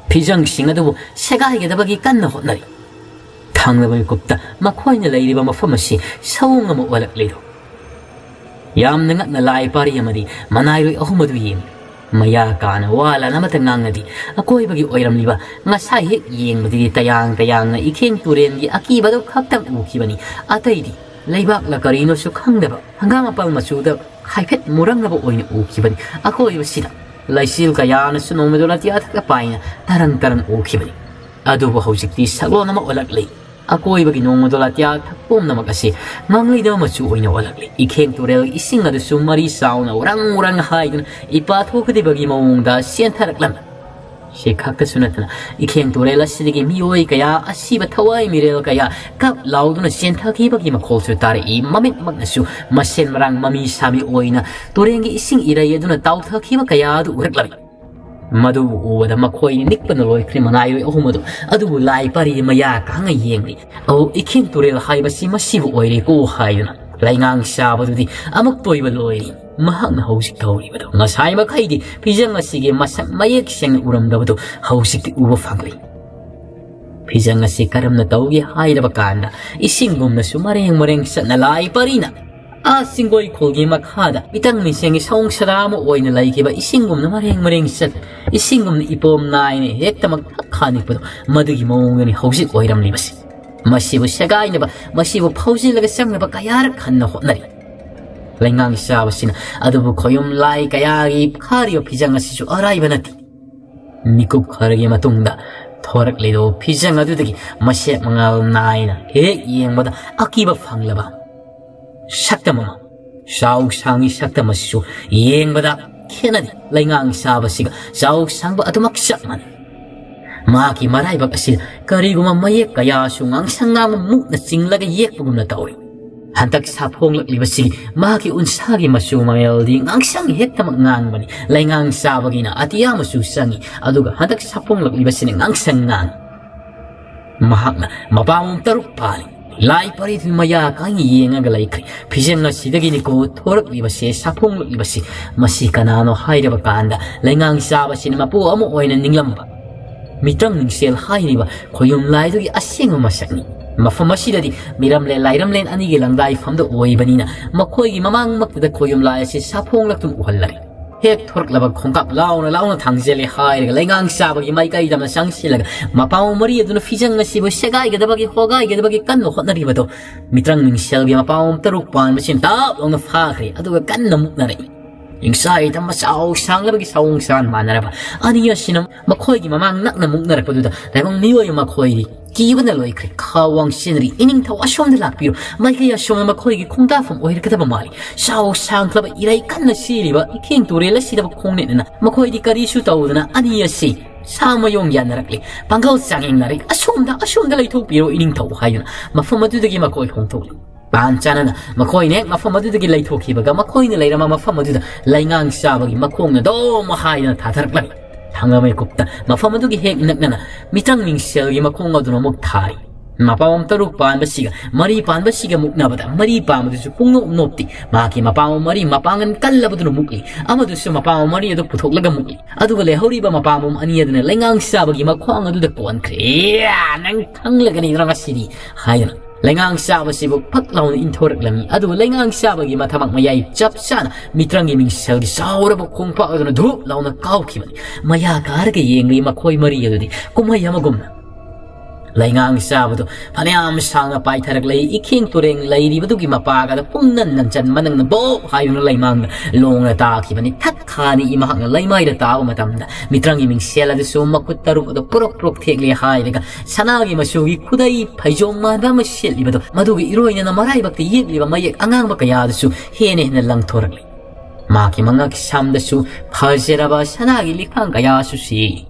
ꯐꯤꯖꯪꯁꯤꯡ ꯑꯗꯨꯕꯨ ꯁꯦꯒꯥꯏꯒꯗꯕꯒꯤ ꯀꯟꯅ ꯍꯣꯠꯅꯔꯤ꯫ ꯊꯪꯅꯕ ꯃꯤꯀꯨꯞꯇ ꯃꯈꯣꯏꯅ ꯂꯩꯔꯤꯕ ꯃꯐꯝ ꯑꯁꯤ ꯁꯑꯣꯡ ꯑꯃ ꯑꯣꯜꯂꯛꯂꯤꯗꯣ꯫ ꯌꯥꯝꯅ ꯉꯛꯅ ꯂꯥꯏ ꯄꯥꯔꯤ ꯑꯃꯗꯤ ꯃꯅꯥꯏꯔꯣꯏ ꯑꯍꯨꯝ ꯑꯗꯨ ꯌꯦꯡꯂꯤ꯫ ꯃꯌꯥ ꯀꯥꯅ ꯋꯥ ꯂꯥꯟ ꯑꯃꯠꯇ ꯉꯥꯡꯅꯗꯦ꯫ ꯑꯀꯣꯏꯕꯒꯤ ꯑꯣꯏꯔꯝꯂꯤꯕ ꯉꯁꯥꯏ ꯍꯦꯛ ꯌꯦꯡꯕꯗꯒꯤ ꯇꯌꯥꯡ ꯇꯌꯥꯡꯅ ꯏꯈꯦꯡ ꯇꯨꯔꯦꯜꯒꯤ ꯑꯀꯤꯕꯗꯨ ꯈꯛꯇꯪ ꯎꯈꯤꯕꯅꯤ꯫ ꯑꯇꯩꯗꯤ ꯂꯩꯕꯥꯛꯂ ꯀꯔꯤꯅꯣꯁꯨ ꯈꯪꯗꯕ ꯍꯪꯒꯥꯝ ꯃꯄꯥꯜ ꯃꯆꯨꯗ ꯍꯥꯏꯐꯦꯠ ꯃꯨꯔꯪꯂꯕ ꯑꯣꯏꯅ ꯎꯈꯤꯕꯅꯤ꯫ ꯑꯀꯣꯏꯕꯁꯤꯗ ꯂꯩꯆꯤꯜ ꯀꯌꯥꯅꯁꯨ ꯅꯣꯡꯃꯩꯗꯣ ꯂꯥꯇꯤꯌꯥ ꯊꯛꯇ ꯄꯥꯏꯅ ꯇꯔꯪ ꯇꯔꯪ ꯎꯈꯤꯕꯅꯤ꯫ ꯑꯗꯨꯕꯨ ꯍꯧꯖꯤꯛꯇꯤ ꯁꯛꯂꯣꯟ ꯑꯃ ꯑꯣꯜꯂꯛꯂꯤ꯫ ꯑꯀꯣꯏꯕꯒꯤ ꯅꯣꯡꯃꯩꯗꯣ ꯂꯥꯇꯤꯌꯥ ꯊꯛ ꯄꯨꯝꯅꯃꯛ ꯑꯁꯤ ꯉꯥꯡꯂꯩꯗꯕ ꯃꯆꯨ ꯑꯣꯏꯅ ꯑꯣꯜꯂꯛꯂꯤ꯫ ꯏꯈꯦꯡ ꯇꯨꯔꯦꯜ ꯏꯁꯤꯡ ꯑꯗꯨꯁꯨ ꯃꯔꯤ ꯆꯥꯎꯅ ꯎꯔꯪ ꯎꯔꯪ ꯍꯥꯏꯗꯨꯅ ꯏꯄꯥ ꯊꯣꯛꯀꯗꯕꯒꯤ ꯃꯑꯣꯡꯗ ꯆꯦꯟꯊꯔꯛꯂꯝꯃꯤ꯫ ꯁꯤ ꯈꯛꯇꯁꯨ ꯅꯠꯇꯅ ꯏꯈꯦꯡ ꯇꯨꯔꯦꯜ ꯑꯁꯤꯗꯒꯤ ꯃꯤꯑꯣꯏ ꯀꯌꯥ ꯑꯁꯤꯕ ꯊꯋꯥꯏ ꯃꯤꯔꯦꯜ ꯀꯌꯥ ꯀꯞ ꯂꯥꯎꯗꯨꯅ ꯆꯦꯟꯊꯈꯤꯕꯒꯤ ꯃꯈꯣꯜꯁꯨ ꯇꯥꯔꯛꯏ꯫ ꯃꯃꯤꯠꯃꯛꯅꯁꯨ ꯃꯁꯦꯟ ꯃꯔꯥꯡ ꯃꯃꯤ ꯁꯥꯃꯤ ꯑꯣꯏꯅ ꯇꯨꯔꯦꯜꯒꯤ ꯏꯁꯤꯡ ꯏꯔꯩ ꯑꯗꯨꯅ ꯇꯥꯎꯊꯈꯤꯕ ꯀꯌꯥ ꯑꯗꯨ ꯎꯔꯛꯂꯝꯃꯤ꯫ ꯃꯗꯨꯕꯨ ꯎꯕꯗ ꯃꯈꯣꯏ ꯅꯤꯛꯄꯅ ꯂꯣꯏꯈ꯭ꯔꯦ꯫ ꯃꯅꯥꯏꯔꯣꯏ ꯑꯍꯨꯝ ꯑꯗꯨ ꯑꯗꯨꯕꯨ ꯂꯥꯏ ꯄꯥꯔꯤ ꯃꯌꯥ ꯀꯥꯡꯉ ꯌꯦꯡꯂꯤ꯫ "ꯑꯧ, ꯏꯈꯦꯡ ꯇꯨꯔꯦꯜ ꯍꯥꯏꯕꯁꯤ ꯃꯁꯤꯕꯨ ꯑꯣꯏꯔꯦꯀꯣ" ꯍꯥꯏꯗꯨꯅ ꯂꯩꯉꯥꯡ ꯆꯥꯕꯗꯨꯗꯤ ꯑꯃꯨꯛ ꯇꯣꯏꯕ ꯂꯣꯏꯔꯤ꯫ ꯃꯍꯥꯛꯅ ꯍꯧꯖꯤꯛ ꯇꯧꯔꯤꯕꯗꯨ ꯉꯁꯥꯏ ꯃꯈꯩꯗꯤ ꯐꯤꯖꯪ ꯑꯁꯤꯒꯤ ꯃꯁꯛ ꯃꯌꯦꯛ ꯁꯦꯡꯅ ꯎꯔꯝꯗꯕꯗꯨ ꯍꯧꯖꯤꯛꯇꯤ ꯎꯕ ꯐꯪꯂꯤ꯫ ꯐꯤꯖꯪ ꯑꯁꯤ ꯀꯔꯝꯅ ꯇꯧꯒꯦ ꯍꯥꯏꯔꯕ ꯀꯥꯟꯗ ꯏꯁꯤꯡꯒꯨꯝꯅꯁꯨ ꯃꯔꯦꯡ ꯃꯔꯦꯡ ꯆꯠꯅ ꯂꯥꯏ ꯄꯔꯤꯅ ꯑꯥ ꯆꯤꯡꯒꯣꯏ ꯈꯨꯜꯒꯤ ꯃꯈꯥꯗ ꯃꯤꯇꯪ ꯃꯤꯁꯦꯡꯒꯤ ꯁꯑꯣꯡ ꯁꯥꯗꯥ ꯑꯃ ꯑꯣꯏꯅ ꯂꯩꯈꯤꯕ ꯏꯁꯤꯡꯒꯨꯝꯅ ꯃꯔꯦꯡ ꯃꯔꯦꯡ ꯆꯠ, ꯏꯁꯤꯡꯒꯨꯝꯅ ꯏꯄꯣꯝ ꯅꯥꯏꯅ ꯍꯦꯛꯇꯃꯛ ꯊꯛ ꯈꯥꯅꯤꯛꯄꯗꯣ, ꯃꯗꯨꯒꯤ ꯃꯑꯣꯡꯗꯅꯤ ꯍꯧꯖꯤꯛ ꯑꯣꯏꯔꯝꯂꯤꯕꯁꯤ꯫ ꯃꯁꯤꯕꯨ ꯁꯦꯒꯥꯏꯅꯕ, ꯃꯁꯤꯕꯨ ꯐꯧꯖꯤꯜꯂꯒ ꯆꯪꯅꯕ ꯀꯌꯥꯔꯛ ꯍꯟꯅ ꯍꯣꯠꯅꯔꯤ꯫ ꯂꯩꯉꯥꯡ ꯆꯥꯕꯁꯤꯅ ꯑꯗꯨꯕꯨ ꯈꯣꯌꯨꯝ ꯂꯥꯏ ꯀꯌꯥꯒꯤ ꯈꯥꯔꯤꯕ ꯐꯤꯖꯪ ꯑꯁꯤꯁꯨ ꯑꯔꯥꯏꯕ ꯅꯠꯇꯦ꯫ ꯃꯤꯀꯨꯞ ꯈꯔꯒꯤ ꯃꯇꯨꯡꯗ ꯊꯣꯔꯛꯂꯤꯗꯨ ꯐꯤꯖꯪ ꯑꯗꯨꯗꯒꯤ ꯃꯁꯦꯛ ꯃꯉꯥꯜ ꯅꯥꯏꯅ ꯍꯦꯛ ꯌꯦꯡꯕꯗ ꯑꯀꯤꯕ ꯐꯪꯂꯕ ꯁꯛꯇꯝ ꯑꯃ꯫ ꯆꯥꯎ ꯁꯥꯡꯉꯤ ꯁꯛꯇꯝ ꯑꯁꯤꯁꯨ ꯌꯦꯡꯕꯗ ꯈꯦꯠꯅꯗꯦ꯫ ꯂꯩꯉꯥꯡ ꯁꯥꯕꯁꯤꯒ ꯆꯥꯎ ꯁꯥꯡꯕ ꯑꯗꯨꯃꯛ ꯆꯞ ꯃꯥꯟꯅꯩ꯫ ꯃꯍꯥꯛꯀꯤ ꯃꯔꯥꯏꯕꯛ ꯑꯁꯤꯗ ꯀꯔꯤꯒꯨꯝꯕ ꯃꯌꯦꯛ ꯀꯌꯥꯁꯨ ꯉꯥꯡꯁꯪ ꯉꯥꯡꯕ ꯃꯨꯛꯅ ꯆꯤꯡꯂꯒ ꯌꯦꯛꯄꯒꯨꯝꯅ ꯇꯧꯏ꯫ ꯍꯟꯗꯛ ꯁꯥꯐꯣꯡꯂꯛꯂꯤꯕꯁꯤ ꯃꯍꯥꯛꯀꯤ ꯎꯟꯁꯥꯒꯤ ꯃꯆꯨ ꯃꯃꯦꯜꯗꯤ ꯉꯥꯡꯁꯪ ꯍꯦꯛꯇꯃꯛ ꯉꯥꯡꯕꯅꯤ꯫ ꯂꯩꯉꯥꯡ ꯆꯥꯕꯒꯤꯅ ꯑꯇꯤꯌꯥ ꯃꯆꯨ ꯆꯪꯏ, ꯑꯗꯨꯒ ꯍꯟꯗꯛ ꯁꯥꯐꯣꯡꯂꯛꯂꯤꯕꯁꯤꯅ ꯉꯥꯡꯁꯪ ꯉꯥꯡꯏ꯫ ꯃꯍꯥꯛꯅ ꯃꯄꯥꯝ ꯇꯔꯨꯛ ꯄꯥꯜꯂꯤ꯫ ꯂꯥꯏ ꯄꯔꯤꯗꯨ ꯃꯌꯥ ꯀꯥꯏꯅ ꯌꯦꯡꯉꯒ ꯂꯩꯈ꯭ꯔꯦ꯫ ꯐꯤꯖꯪ ꯑꯁꯤꯗꯒꯤꯅꯤꯀꯣ ꯊꯣꯔꯛꯂꯤꯕꯁꯦ, ꯁꯥꯐꯣꯡꯂꯛꯂꯤꯕꯁꯦ꯫ ꯃꯁꯤ ꯀꯅꯥꯅꯣ ꯍꯥꯏꯔꯕ ꯀꯥꯟꯗ, ꯂꯩꯉꯥꯡ ꯆꯥꯕꯁꯤꯅ ꯃꯄꯨ ꯑꯃ ꯑꯣꯏꯅ ꯅꯤꯡꯂꯝꯕ ꯃꯤꯇ꯭ꯔꯪ ꯃꯤꯡꯁꯦꯜ ꯍꯥꯏꯔꯤꯕ ꯈꯣꯌꯨꯝ ꯂꯥꯏꯗꯨꯒꯤ ꯑꯁꯦꯡꯕ ꯃꯁꯛꯅꯤ꯫ ꯃꯐꯝ ꯑꯁꯤꯗꯗꯤ ꯃꯤꯔꯝꯂꯦꯟ ꯂꯥꯏꯔꯝꯂꯦꯟ ꯑꯅꯤꯒꯤ ꯂꯪꯗꯥꯏꯐꯝꯗ ꯑꯣꯏꯕꯅꯤꯅ, ꯃꯈꯣꯏꯒꯤ ꯃꯃꯥꯡꯃꯛꯇꯗ ꯈꯣꯌꯨꯝ ꯂꯥꯏ ꯑꯁꯤ ꯁꯥꯐꯣꯡꯂꯛꯇꯨꯅ ꯎꯍꯜꯂꯔꯦ꯫ ꯍꯦꯛ ꯊꯣꯔꯛꯂꯕ ꯈꯣꯡꯀꯥꯞ ꯂꯥꯎꯅ ꯂꯥꯎꯅ ꯊꯥꯡꯖꯜꯂꯦ ꯍꯥꯏꯔꯒ ꯂꯩꯉꯥꯡ ꯆꯥꯕꯒꯤ ꯃꯥꯏꯀꯩꯗ ꯑꯃ ꯆꯪꯁꯤꯜꯂꯒ ꯃꯄꯥꯎ ꯃꯔꯤ ꯑꯗꯨꯅ ꯐꯤꯖꯪ ꯑꯁꯤꯕꯨ ꯁꯦꯒꯥꯏꯒꯗꯕꯒꯤ ꯍꯣꯒꯥꯏꯒꯗꯕꯒꯤ ꯀꯟꯅ ꯍꯣꯠꯅꯔꯤꯕꯗꯣ ꯃꯤꯇ꯭ꯔꯪ ꯃꯤꯡꯁꯦꯜꯒꯤ ꯃꯄꯥꯎ ꯇꯔꯨꯛ ꯄꯥꯟꯕꯁꯤꯅ ꯇꯥꯞ ꯂꯥꯎꯅ ꯐꯥꯈ꯭ꯔꯦ, ꯑꯗꯨꯒ ꯀꯟꯅ ꯃꯨꯛꯅꯔꯛꯏ꯫ ꯏꯪꯁꯥꯏ ꯇꯝꯕ ꯆꯥꯎ ꯁꯥꯡꯂꯕꯒꯤ ꯁꯥꯑꯣꯡ ꯁꯥꯟ ꯃꯥꯟꯅꯔꯕ ꯑꯅꯤ ꯑꯁꯤꯅ ꯃꯈꯣꯏꯒꯤ ꯃꯃꯥꯡ ꯅꯛꯅ ꯃꯨꯛꯅꯔꯛꯄꯗꯨꯗ ꯇꯥꯏꯕꯪ ꯃꯤꯑꯣꯏ ꯃꯈꯣꯏꯗꯤ ꯀꯤꯕꯅ ꯂꯣꯏꯈ꯭ꯔꯦ꯫ ꯈꯥ ꯋꯥꯡ ꯁꯤꯟꯅꯔꯤ, ꯏꯅꯤꯡꯊꯧ ꯑꯁꯣꯝꯗ ꯂꯥꯛꯄꯤꯌꯨ, ꯃꯥꯏꯀꯩ ꯑꯁꯣꯝꯗ ꯃꯈꯣꯏꯒꯤ ꯈꯣꯡꯗꯥꯐꯝ ꯑꯣꯏꯔꯛꯀꯗꯕ ꯃꯥꯜꯂꯤ꯫ ꯆꯥꯎ ꯁꯥꯡꯈ꯭ꯔꯕ ꯏꯔꯩ ꯀꯟꯅ ꯁꯤꯔꯤꯕ ꯏꯈꯦꯡ ꯇꯨꯔꯦꯜ ꯑꯁꯤꯗ ꯈꯣꯡꯅꯦꯠꯅꯅ ꯃꯈꯣꯏꯗꯤ ꯀꯔꯤꯁꯨ ꯇꯧꯗꯅ ꯑꯅꯤ ꯑꯁꯤ ꯁꯥ ꯃꯌꯣꯡ ꯌꯥꯅꯔꯛꯂꯤ꯫ ꯄꯥꯡꯒꯜ ꯆꯥꯡꯌꯦꯡꯅꯔꯦ꯫ "ꯑꯁꯣꯝꯗ, ꯑꯁꯣꯝꯗ ꯂꯩꯊꯣꯛꯄꯤꯔꯣ ꯏꯅꯤꯡꯊꯧ" ꯍꯥꯏꯗꯨꯅ ꯃꯐꯝ ꯑꯗꯨꯗꯒꯤ ꯃꯈꯣꯏ ꯍꯣꯡꯊꯣꯛꯂꯤ꯫ ꯇꯥꯟ ꯆꯥꯅꯅ ꯃꯈꯣꯏꯅ ꯍꯦꯛ ꯃꯐꯝ ꯑꯗꯨꯗꯒꯤ ꯂꯩꯊꯣꯛꯈꯤꯕꯒ ꯃꯈꯣꯏꯅ ꯂꯩꯔꯝꯕ ꯃꯐꯝ ꯑꯗꯨꯗ ꯂꯩꯉꯥꯡ ꯆꯥꯕꯒꯤ ꯃꯈꯣꯡꯅ ꯗꯣꯝ ꯍꯥꯏꯗꯨꯅ ꯊꯥꯊꯔꯛꯂꯝꯃꯤ꯫ ꯊꯥꯡꯒ ꯃꯩꯀꯨꯞꯇ ꯃꯐꯝ ꯑꯗꯨꯒꯤ ꯍꯦꯛ ꯅꯛꯅꯅ ꯃꯤꯇ꯭ꯔꯪ ꯃꯤꯡꯁꯦꯜꯒꯤ ꯃꯈꯣꯡ ꯑꯗꯨꯅ ꯑꯃꯨꯛ ꯊꯥꯔꯤ꯫ ꯃꯄꯥꯎꯝ ꯇꯔꯨꯛ ꯄꯥꯟꯕꯁꯤꯒ ꯃꯔꯤ ꯄꯥꯟꯕꯁꯤꯒ ꯃꯨꯛꯅꯕꯗ ꯃꯔꯤ ꯄꯥꯟꯕꯗꯨꯁꯨ ꯄꯨꯡꯅꯣꯞ ꯅꯣꯞꯇꯤ꯫ ꯃꯍꯥꯛꯀꯤ ꯃꯄꯥꯝꯕꯣꯝ ꯃꯔꯤ ꯃꯄꯥꯡꯒꯜ ꯀꯜꯂꯕꯗꯨꯅ ꯃꯨꯛꯂꯤ꯫ ꯑꯃꯗꯨꯁꯨ ꯃꯄꯥꯝꯕꯣꯝ ꯃꯔꯤ ꯑꯗꯨ ꯄꯨꯊꯣꯛꯂꯒ ꯃꯨꯛꯂꯤ꯫ ꯑꯗꯨꯒ ꯂꯩꯍꯧꯔꯤꯕ ꯃꯄꯥꯝꯕꯣꯝ ꯑꯅꯤ ꯑꯗꯨꯅ ꯂꯩꯉꯥꯡ ꯆꯥꯕꯒꯤ ꯃꯈꯣꯡ ꯑꯗꯨꯗ ꯀꯣꯟꯈ꯭ꯔꯦ꯫ "ꯏꯌꯥ, ꯅꯪ ꯈꯪꯂꯒꯅꯤꯗꯅ ꯉꯁꯤꯗꯤ" ꯍꯥꯏꯗꯅ ꯂꯩꯉꯥꯡ ꯆꯥꯕꯁꯤꯕꯨ ꯐꯛ ꯂꯥꯎꯅ ꯏꯟꯊꯣꯔꯛꯂꯝꯃꯤ꯫ ꯑꯗꯨꯒ ꯂꯩꯉꯥꯡ ꯆꯥꯕꯒꯤ ꯃꯊꯕꯥꯛ ꯃꯌꯥꯏ ꯆꯞ ꯆꯥꯅ ꯃꯤꯇ꯭ꯔꯪꯒꯤ ꯃꯤꯡꯁꯦꯜꯒꯤ ꯆꯥꯎꯔꯕ ꯈꯣꯡꯄꯥꯛ ꯑꯗꯨꯅ ꯙꯨꯞ ꯂꯥꯎꯅ ꯀꯥꯎꯈꯤꯕꯅꯤ꯫ ꯃꯌꯥ ꯀꯥꯔꯒ ꯌꯦꯡꯂꯤ ꯃꯈꯣꯏ ꯃꯔꯤ ꯑꯗꯨꯗꯤ ꯀꯨꯝꯍꯩ ꯑꯃꯒꯨꯝꯅ꯫ ꯂꯩꯉꯥꯡ ꯆꯥꯕꯗꯨ ꯐꯅꯌꯥꯝ ꯁꯥꯡꯅ ꯄꯥꯏꯊꯔꯛꯂꯦ꯫ ꯏꯈꯦꯡ ꯇꯨꯔꯦꯡ ꯂꯩꯔꯤꯕꯗꯨꯒꯤ ꯃꯄꯥꯒꯗ ꯄꯨꯡꯅꯟ ꯅꯟꯆꯟ ꯃꯅꯪꯅ ꯕꯣꯞ ꯍꯥꯏꯗꯨꯅ ꯂꯩꯃꯥꯡꯗ ꯂꯣꯡꯅ ꯇꯥꯈꯤꯕꯅꯤ꯫ ꯊꯛ ꯈꯥꯅꯤ ꯃꯍꯥꯛꯅ ꯂꯩꯃꯥꯏꯗ ꯇꯥꯕ ꯃꯇꯝꯗ ꯃꯤꯇ꯭ꯔꯪꯒꯤ ꯃꯤꯡꯁꯦꯜ ꯑꯗꯨꯁꯨ ꯃꯈꯨꯠ ꯇꯔꯨꯛ ꯑꯗꯨ ꯄꯨꯔꯛ ꯄꯨꯔꯛ ꯊꯦꯛꯂꯦ ꯍꯥꯏꯔꯒ ꯁꯅꯥꯒꯤ ꯃꯆꯨꯒꯤ ꯈꯨꯗꯩ ꯐꯩꯖꯣꯝ ꯃꯥꯟꯕ ꯑꯃ ꯁꯦꯠꯂꯤꯕꯗꯣ, ꯃꯗꯨꯒꯤ ꯏꯔꯣꯏꯅꯅ ꯃꯔꯥꯏꯕꯛꯇ ꯌꯦꯛꯂꯤꯕ ꯃꯌꯦꯛ ꯑꯉꯥꯡꯕ ꯀꯌꯥ ꯑꯗꯨꯁꯨ ꯍꯦꯟꯅ ꯍꯦꯟꯅ ꯂꯪꯊꯣꯔꯛꯂꯤ꯫ ꯃꯍꯥꯛꯀꯤ ꯃꯉꯛ ꯁꯝꯗꯁꯨ ꯐꯖꯔꯕ ꯁꯅꯥꯒꯤ ꯂꯤꯛꯐꯥꯡ ꯀꯌꯥꯁꯨ ꯁꯤ꯫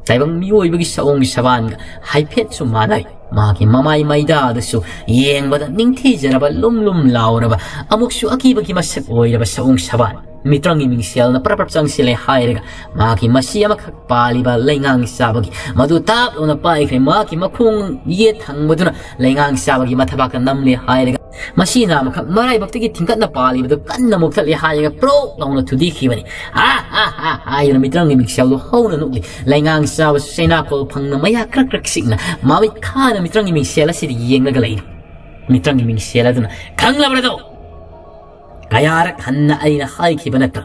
ꯇꯥꯏꯕꯪ ꯃꯤꯑꯣꯏꯕꯒꯤ ꯁꯑꯣꯡꯒꯤ ꯁꯕꯥꯟꯒ ꯍꯥꯏꯐꯦꯠꯁꯨ ꯃꯥꯟꯅꯩ꯫ ꯃꯍꯥꯛꯀꯤ ꯃꯃꯥꯏ ꯃꯩꯗꯥ ꯑꯗꯨꯁꯨ ꯌꯦꯡꯕꯗ ꯅꯤꯡꯊꯤꯖꯔꯕ, ꯂꯨꯝ ꯂꯨꯝ ꯂꯥꯎꯔꯕ, ꯑꯃꯨꯛꯁꯨ ꯑꯀꯤꯕꯒꯤ ꯃꯁꯛ ꯑꯣꯏꯔꯕ ꯁꯑꯣꯡ ꯁꯕꯥꯟ꯫ ꯃꯤꯇ꯭ꯔꯪꯒꯤ ꯃꯤꯡꯁꯦꯜꯅ ꯄ꯭ꯔꯞ ꯄ꯭ꯔꯞ ꯆꯪꯁꯤꯜꯂꯦ ꯍꯥꯏꯔꯒ ꯃꯍꯥꯛꯀꯤ ꯃꯁꯤ ꯑꯃꯈꯛ ꯄꯥꯜꯂꯤꯕ ꯂꯩꯉꯥꯡ ꯆꯥꯕꯒꯤ ꯃꯗꯨ ꯇꯥꯞ ꯂꯥꯎꯅ ꯄꯥꯏꯈ꯭ꯔꯦ꯫ ꯃꯍꯥꯛꯀꯤ ꯃꯈꯣꯡ ꯌꯦꯠ ꯊꯪꯕꯗꯨꯅ ꯂꯩꯉꯥꯡ ꯆꯥꯕꯒꯤ ꯃꯊꯕꯥꯛꯇ ꯅꯝꯂꯦ ꯍꯥꯏꯔꯒ ꯃꯁꯤꯅ ꯑꯃꯈꯛ ꯃꯔꯥꯏꯕꯛꯇꯒꯤ ꯊꯤꯡꯀꯠꯅ ꯄꯥꯜꯂꯤꯕꯗꯨ ꯀꯟꯅ ꯃꯨꯛꯊꯠꯂꯦ ꯍꯥꯏꯔꯒ ꯄ꯭ꯔꯣꯛ ꯂꯥꯎꯅ ꯊꯨꯗꯦꯛꯈꯤꯕꯅꯤ꯫ "ꯍꯥ ꯍꯥ ꯍꯥ!" ꯍꯥꯏꯗꯨꯅ ꯃꯤꯇ꯭ꯔꯪꯒꯤ ꯃꯤꯡꯁꯦꯜꯗꯨ ꯍꯧꯅ ꯅꯣꯛꯂꯤ꯫ ꯂꯩꯉꯥꯡ ꯆꯥꯕꯁꯨ ꯆꯩꯅꯥꯀꯣꯜ ꯐꯪꯅ ꯃꯌꯥ ꯀ꯭ꯔꯛ ꯀ꯭ꯔꯛ ꯁꯤꯛꯅ ꯃꯃꯤꯠ ꯈꯥꯅ ꯃꯤꯇ꯭ꯔꯪꯒꯤ ꯃꯤꯡꯁꯦꯜ ꯑꯁꯤꯗ ꯌꯦꯡꯂꯒ ꯂꯩꯔꯤ꯫ ꯃꯤꯇ꯭ꯔꯪꯒꯤ ꯃꯤꯡꯁꯦꯜ ꯑꯗꯨꯅ, "ꯈꯪꯂꯕ꯭ꯔꯗꯣ? ꯀꯌꯥꯔꯛ ꯍꯟꯅ ꯑꯩꯅ ꯍꯥꯏꯈꯤꯕ ꯅꯠꯇ꯭ꯔ?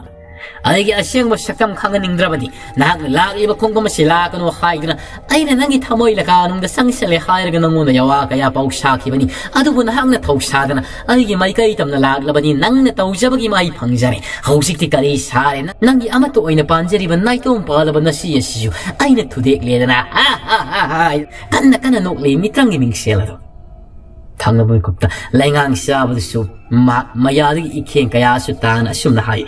ꯑꯩꯒꯤ ꯑꯁꯦꯡꯕ ꯁꯛꯇꯝ ꯈꯪꯍꯟꯅꯤꯡꯗ꯭ꯔꯕꯗꯤ ꯅꯍꯥꯛꯅ ꯂꯥꯛꯂꯤꯕ ꯈꯣꯡꯐꯝ ꯑꯁꯤ ꯂꯥꯛꯀꯅꯨ ꯍꯥꯏꯗꯨꯅ ꯑꯩꯅ ꯅꯪꯒꯤ ꯊꯃꯣꯏ ꯂꯀꯥꯅꯨꯡꯗ ꯆꯪꯁꯤꯜꯂꯦ ꯍꯥꯏꯔꯒ ꯅꯪꯉꯣꯟꯗ ꯌꯥꯋꯥ ꯀꯌꯥ ꯄꯥꯎ ꯁꯥꯈꯤꯕꯅꯤ꯫ ꯑꯗꯨꯕꯨ ꯅꯍꯥꯛꯅ ꯊꯧꯁꯥꯗꯅ ꯑꯩꯒꯤ ꯃꯥꯏꯀꯩ ꯇꯝꯅ ꯂꯥꯛꯂꯕꯅꯤ꯫ ꯅꯪꯅ ꯇꯧꯖꯕꯒꯤ ꯃꯍꯩ ꯐꯪꯖꯔꯦ꯫ ꯍꯧꯖꯤꯛꯇꯤ ꯀꯔꯤ ꯁꯥꯔꯦ? ꯅꯪꯒꯤ ꯑꯃꯠꯇ ꯑꯣꯏꯅ ꯄꯥꯟꯖꯔꯤꯕ ꯅꯥꯏꯇꯣꯝ ꯄꯥꯜꯂꯕ ꯅꯁꯤ ꯑꯁꯤꯁꯨ ꯑꯩꯅ ꯊꯨꯗꯦꯛꯂꯦꯗꯅ!" ꯍꯥ ꯍꯥ ꯍꯥ ꯍꯥ! ꯀꯟꯅ ꯀꯟꯅ ꯅꯣꯛꯂꯤ ꯃꯤꯇ꯭ꯔꯪꯒꯤ ꯃꯤꯡꯁꯦꯜ ꯑꯗꯣ꯫ ꯊꯪꯅꯕ ꯃꯤꯀꯨꯞꯇ ꯂꯩꯉꯥꯡ ꯆꯥꯕꯗꯨꯁꯨ ꯃꯍꯥꯛ ꯃꯌꯥꯗꯒꯤ ꯏꯈꯦꯡ ꯀꯌꯥꯁꯨ ꯇꯥꯅ ꯑꯁꯨꯝꯅ ꯍꯥꯏ,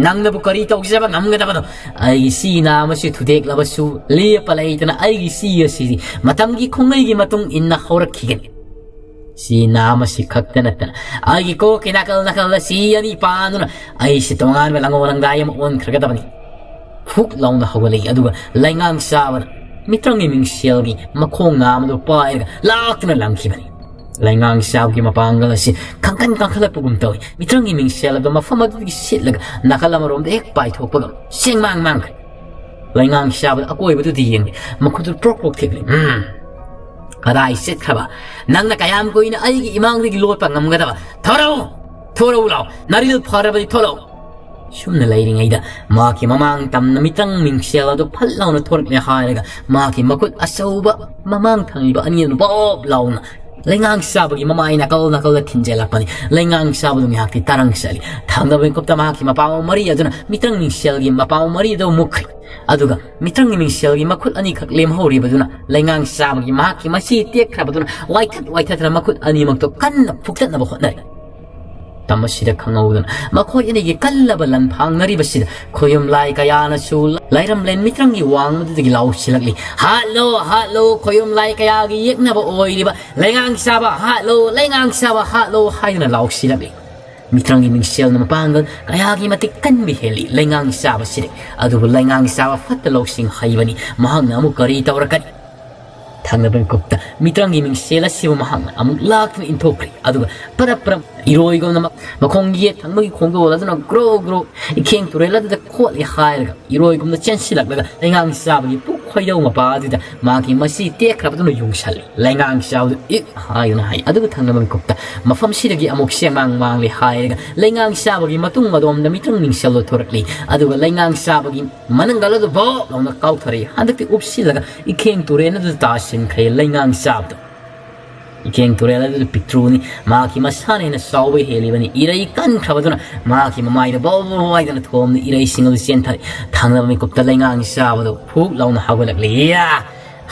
"ꯅꯪꯅꯕꯨ ꯀꯔꯤ ꯇꯧꯖꯕ ꯉꯝꯒꯗꯕꯅꯣ? ꯑꯩꯒꯤ ꯁꯤ ꯅꯥꯝ ꯑꯁꯤ ꯊꯨꯗꯦꯛꯂꯕꯁꯨ ꯂꯦꯞꯄ ꯂꯩꯇꯅ ꯑꯩꯒꯤ ꯁꯤ ꯑꯁꯤꯗꯤ ꯃꯇꯝꯒꯤ ꯈꯣꯡꯂꯩꯒꯤ ꯃꯇꯨꯡ ꯏꯟꯅ ꯍꯧꯔꯛꯈꯤꯒꯅꯤ꯫ ꯁꯤ ꯅꯥꯝ ꯑꯁꯤ ꯈꯛꯇ ꯅꯠꯇꯅ ꯑꯩꯒꯤ ꯀꯣꯛꯀꯤ ꯅꯥꯀꯜ ꯅꯥꯀꯜꯗ ꯁꯤ ꯑꯅꯤ ꯄꯥꯟꯗꯨꯅ ꯑꯩꯁꯤ ꯇꯣꯉꯥꯟꯕ ꯂꯪꯉꯣ ꯂꯪꯗꯥꯏ ꯑꯃ ꯑꯣꯟꯈ꯭ꯔꯒꯗꯕꯅꯤ꯫" ꯐꯨꯛ ꯂꯥꯎꯅ ꯍꯧꯒꯠꯂꯛꯏ꯫ ꯑꯗꯨꯒ ꯂꯩꯉꯥꯡ ꯆꯥꯕꯅ ꯃꯤꯇ꯭ꯔꯪꯒꯤ ꯃꯤꯡꯁꯦꯜꯒꯤ ꯃꯈꯣꯡ ꯅꯥꯝ ꯑꯗꯨ ꯄꯥꯏꯔꯒ ꯂꯥꯛꯇꯨꯅ ꯂꯪꯈꯤꯕꯅꯤ꯫ ꯂꯩꯉꯥꯡ ꯆꯥꯕꯒꯤ ꯃꯄꯥꯡꯒꯜ ꯑꯁꯤ ꯈꯪꯀꯟ ꯀꯟꯈꯠꯂꯛꯄꯒꯨꯝ ꯇꯧꯏ꯫ ꯃꯤꯇ꯭ꯔꯪꯒꯤ ꯃꯤꯡꯁꯦꯜ ꯑꯗꯨ ꯃꯐꯝ ꯑꯗꯨꯗꯒꯤ ꯁꯤꯠꯂꯒ ꯅꯥꯀꯜ ꯑꯃꯔꯣꯝꯗ ꯍꯦꯛ ꯄꯥꯏꯊꯣꯛꯄꯒ ꯁꯦꯡꯃꯥꯡ ꯃꯥꯡꯈ꯭ꯔꯦ꯫ ꯂꯩꯉꯥꯡ ꯆꯥꯕꯗ ꯑꯀꯣꯏꯕꯗꯨꯗ ꯌꯦꯡꯂꯤ꯫ ꯃꯈꯨꯠꯇꯨ ꯄ꯭ꯔꯣꯛ ꯄ꯭ꯔꯣꯛ ꯊꯦꯛꯂꯤ꯫ "ꯎꯝ, ꯀꯗꯥꯏ ꯆꯠꯈ꯭ꯔꯕ? ꯅꯪꯅ ꯀꯌꯥꯝ ꯀꯨꯏꯅ ꯑꯩꯒꯤ ꯏꯃꯥꯡꯗꯒꯤ ꯂꯣꯠꯄ ꯉꯝꯒꯗꯕ? ꯊꯣꯔꯛꯎ! ꯊꯣꯔꯛꯎ ꯂꯥꯎ! ꯅꯔꯤꯜ ꯐꯔꯕꯗꯤ ꯊꯣꯛꯂꯛꯎ!" ꯁꯨꯝꯅ ꯂꯩꯔꯤꯉꯩꯗ ꯃꯍꯥꯛꯀꯤ ꯃꯃꯥꯡ ꯇꯝꯅ ꯃꯤꯇ꯭ꯔꯪ ꯃꯤꯡꯁꯦꯜ ꯑꯗꯨ ꯐꯠ ꯂꯥꯎꯅ ꯊꯣꯔꯛꯂꯦ ꯍꯥꯏꯔꯒ ꯃꯍꯥꯛꯀꯤ ꯃꯈꯨꯠ ꯑꯆꯧꯕ ꯃꯃꯥꯡ ꯊꯪꯂꯤꯕ ꯑꯅꯤ ꯑꯗꯨ ꯕꯣꯞ ꯂꯥꯎꯅ ꯂꯩꯉꯥꯡ ꯆꯥꯕꯒꯤ ꯃꯃꯥꯏ ꯅꯥꯀꯜ ꯅꯥꯀꯜꯗ ꯊꯤꯟꯖꯤꯜꯂꯛꯄꯅꯤ꯫ ꯂꯩꯉꯥꯡ ꯆꯥꯕꯗꯨ ꯉꯥꯏꯍꯥꯛꯇꯤ ꯇꯥꯔꯪ ꯆꯠꯂꯤ꯫ ꯊꯪꯅꯕ ꯃꯤꯀꯨꯞꯇ ꯃꯍꯥꯛꯀꯤ ꯃꯄꯥ ꯃꯔꯤ ꯑꯗꯨꯅ ꯃꯤꯇ꯭ꯔꯪ ꯃꯤꯡꯁꯦꯜꯒꯤ ꯃꯄꯥ ꯃꯔꯤ ꯑꯗꯨ ꯃꯨꯛꯈ꯭ꯔꯦ꯫ ꯑꯗꯨꯒ ꯃꯤꯇ꯭ꯔꯪꯒꯤ ꯃꯤꯡꯁꯦꯜꯒꯤ ꯃꯈꯨꯠ ꯑꯅꯤꯈꯛ ꯂꯦꯝꯍꯧꯔꯤꯕꯗꯨꯅ ꯂꯩꯉꯥꯡ ꯆꯥꯕꯒꯤ ꯃꯍꯥꯛꯀꯤ ꯃꯁꯤ ꯇꯦꯛꯈ꯭ꯔꯕꯗꯨꯅ ꯋꯥꯏꯊꯠ ꯋꯥꯏꯊꯠꯇꯅ ꯃꯈꯨꯠ ꯑꯅꯤꯃꯛꯇꯨ ꯀꯟꯅ ꯐꯨꯛꯇꯠꯅꯕ ꯍꯣꯠꯅꯔꯤ꯫ ꯃꯇꯝ ꯑꯁꯤꯗ ꯈꯪꯍꯧꯗꯅ ꯃꯈꯣꯏ ꯑꯅꯤꯒꯤ ꯀꯜꯂꯕ ꯂꯥꯟꯐꯥꯡꯅꯔꯤꯕꯁꯤꯗ ꯈꯣꯌꯨꯝ ꯂꯥꯏ ꯀꯌꯥꯅꯁꯨ ꯂꯥꯏꯔꯝꯂꯦꯟ ꯃꯤꯇ꯭ꯔꯪꯒꯤ ꯋꯥꯡꯃꯗꯨꯗꯒꯤ ꯂꯥꯎꯁꯤꯜꯂꯛꯂꯤ, "ꯍꯥꯠꯂꯣ, ꯍꯥꯠꯂꯣ, ꯈꯣꯌꯨꯝ ꯂꯥꯏ ꯀꯌꯥꯒꯤ ꯌꯦꯛꯅꯕ ꯑꯣꯏꯔꯤꯕ ꯂꯩꯉꯥꯡ ꯆꯥꯕ ꯍꯥꯠꯂꯣ, ꯂꯩꯉꯥꯡ ꯆꯥꯕ ꯍꯥꯠꯂꯣ" ꯍꯥꯏꯗꯨꯅ ꯂꯥꯎꯁꯤꯜꯂꯛꯂꯤ꯫ ꯃꯤꯇ꯭ꯔꯪꯒꯤ ꯃꯤꯡꯁꯦꯜꯅ ꯃꯄꯥꯡꯒꯜ ꯀꯌꯥꯒꯤ ꯃꯇꯤꯛ ꯀꯟꯕ ꯍꯦꯜꯂꯤ ꯂꯩꯉꯥꯡ ꯆꯥꯕꯁꯤꯗꯤ꯫ ꯑꯗꯨꯕꯨ ꯂꯩꯉꯥꯡ ꯆꯥꯕ ꯐꯠꯇ ꯂꯧꯁꯤꯡ ꯍꯩꯕꯅꯤ, ꯃꯍꯥꯛꯅ ꯑꯃꯨꯛ ꯀꯔꯤ ꯇꯧꯔꯛꯀꯅꯤ? ꯊꯪꯅꯕ ꯃꯤꯀꯨꯞꯇ ꯃꯤꯇ꯭ꯔꯪꯒꯤ ꯃꯤꯡꯁꯦꯜ ꯑꯁꯤꯕꯨ ꯃꯍꯥꯛꯅ ꯑꯃꯨꯛ ꯂꯥꯛꯇꯨꯅ ꯏꯟꯊꯣꯛꯈ꯭ꯔꯦ꯫ ꯑꯗꯨꯒ ꯄꯔꯞ ꯄꯔꯞ ꯏꯔꯣꯏꯒꯨꯝꯅ ꯃ-, ꯃꯈꯣꯡ ꯌꯦꯠ ꯊꯪꯕꯒꯤ ꯈꯣꯡꯗꯣꯜ ꯑꯗꯨꯅ ꯒ꯭ꯔꯣ ꯒ꯭ꯔꯣ ꯏꯈꯦꯡ ꯇꯨꯔꯦꯜ ꯑꯗꯨꯗ ꯈꯣꯠꯂꯤ ꯍꯥꯏꯔꯒ ꯏꯔꯣꯏꯒꯨꯝꯅ ꯆꯦꯟꯁꯤꯜꯂꯛꯂꯒ ꯂꯩꯉꯥꯡ ꯆꯥꯕꯒꯤ ꯄꯨꯛ ꯈꯣꯏꯗꯧ ꯃꯄꯥ ꯑꯗꯨꯗ ꯃꯍꯥꯛꯀꯤ ꯃꯁꯤ ꯇꯦꯛꯈ꯭ꯔꯕꯗꯨꯅ ꯌꯨꯡꯁꯜꯂꯤ꯫ ꯂꯩꯉꯥꯡ ꯆꯥꯕꯗꯨ ꯏꯛ ꯍꯥꯏꯗꯨꯅ ꯍꯥꯏ꯫ ꯑꯗꯨꯒ ꯊꯪꯅꯕ ꯃꯤꯀꯨꯞꯇ ꯃꯐꯝꯁꯤꯗꯒꯤ ꯑꯃꯨꯛ ꯁꯦꯡꯃꯥꯡ ꯃꯥꯡꯂꯦ ꯍꯥꯏꯔꯒ ꯂꯩꯉꯥꯡ ꯆꯥꯕꯒꯤ ꯃꯇꯨꯡ ꯑꯗꯣꯝꯗ ꯃꯤꯇ꯭ꯔꯪ ꯃꯤꯡꯁꯦꯜꯗꯨ ꯊꯣꯔꯛꯂꯤ꯫ ꯑꯗꯨꯒ ꯂꯩꯉꯥꯡ ꯆꯥꯕꯒꯤ ꯃꯅꯪꯒꯜ ꯑꯗꯨ ꯚꯣꯞ ꯂꯥꯎꯅ ꯀꯥꯎꯊꯔꯛꯏ꯫ ꯍꯟꯗꯛꯇꯤ ꯎꯞꯁꯤꯜꯂꯒ ꯏꯈꯦꯡ ꯇꯨꯔꯦꯜ ꯑꯗꯨꯗ ꯇꯥꯁꯤꯟꯈ꯭ꯔꯦ ꯂꯩꯉꯥꯡ ꯆꯥꯕꯗꯨ꯫ ꯏꯈꯦꯡ ꯇꯨꯔꯦꯜ ꯑꯗꯨꯗ ꯄꯤꯛꯇ꯭ꯔꯨꯅꯤ꯫ ꯃꯍꯥꯛꯀꯤ ꯃꯁꯥꯅ ꯍꯦꯟꯅ ꯆꯥꯎꯕ ꯍꯦꯜꯂꯤꯕꯅꯤ꯫ ꯏꯔꯩ ꯀꯟꯈ꯭ꯔꯕꯗꯨꯅ ꯃꯍꯥꯛꯀꯤ ꯃꯃꯥꯏꯗ ꯕꯧ ꯕꯧ ꯍꯥꯏꯗꯅ ꯊꯣꯝꯗꯨꯅ ꯏꯔꯩꯁꯤꯡ ꯑꯗꯨ ꯆꯦꯟꯊꯔꯛꯏ꯫ ꯊꯪꯅꯕ ꯃꯤꯀꯨꯞꯇ ꯂꯩꯉꯥꯡ ꯆꯥꯕꯗꯨ ꯐꯨꯛ ꯂꯥꯎꯅ ꯍꯧꯒꯠꯂꯛꯂꯤ꯫ "ꯌꯥ!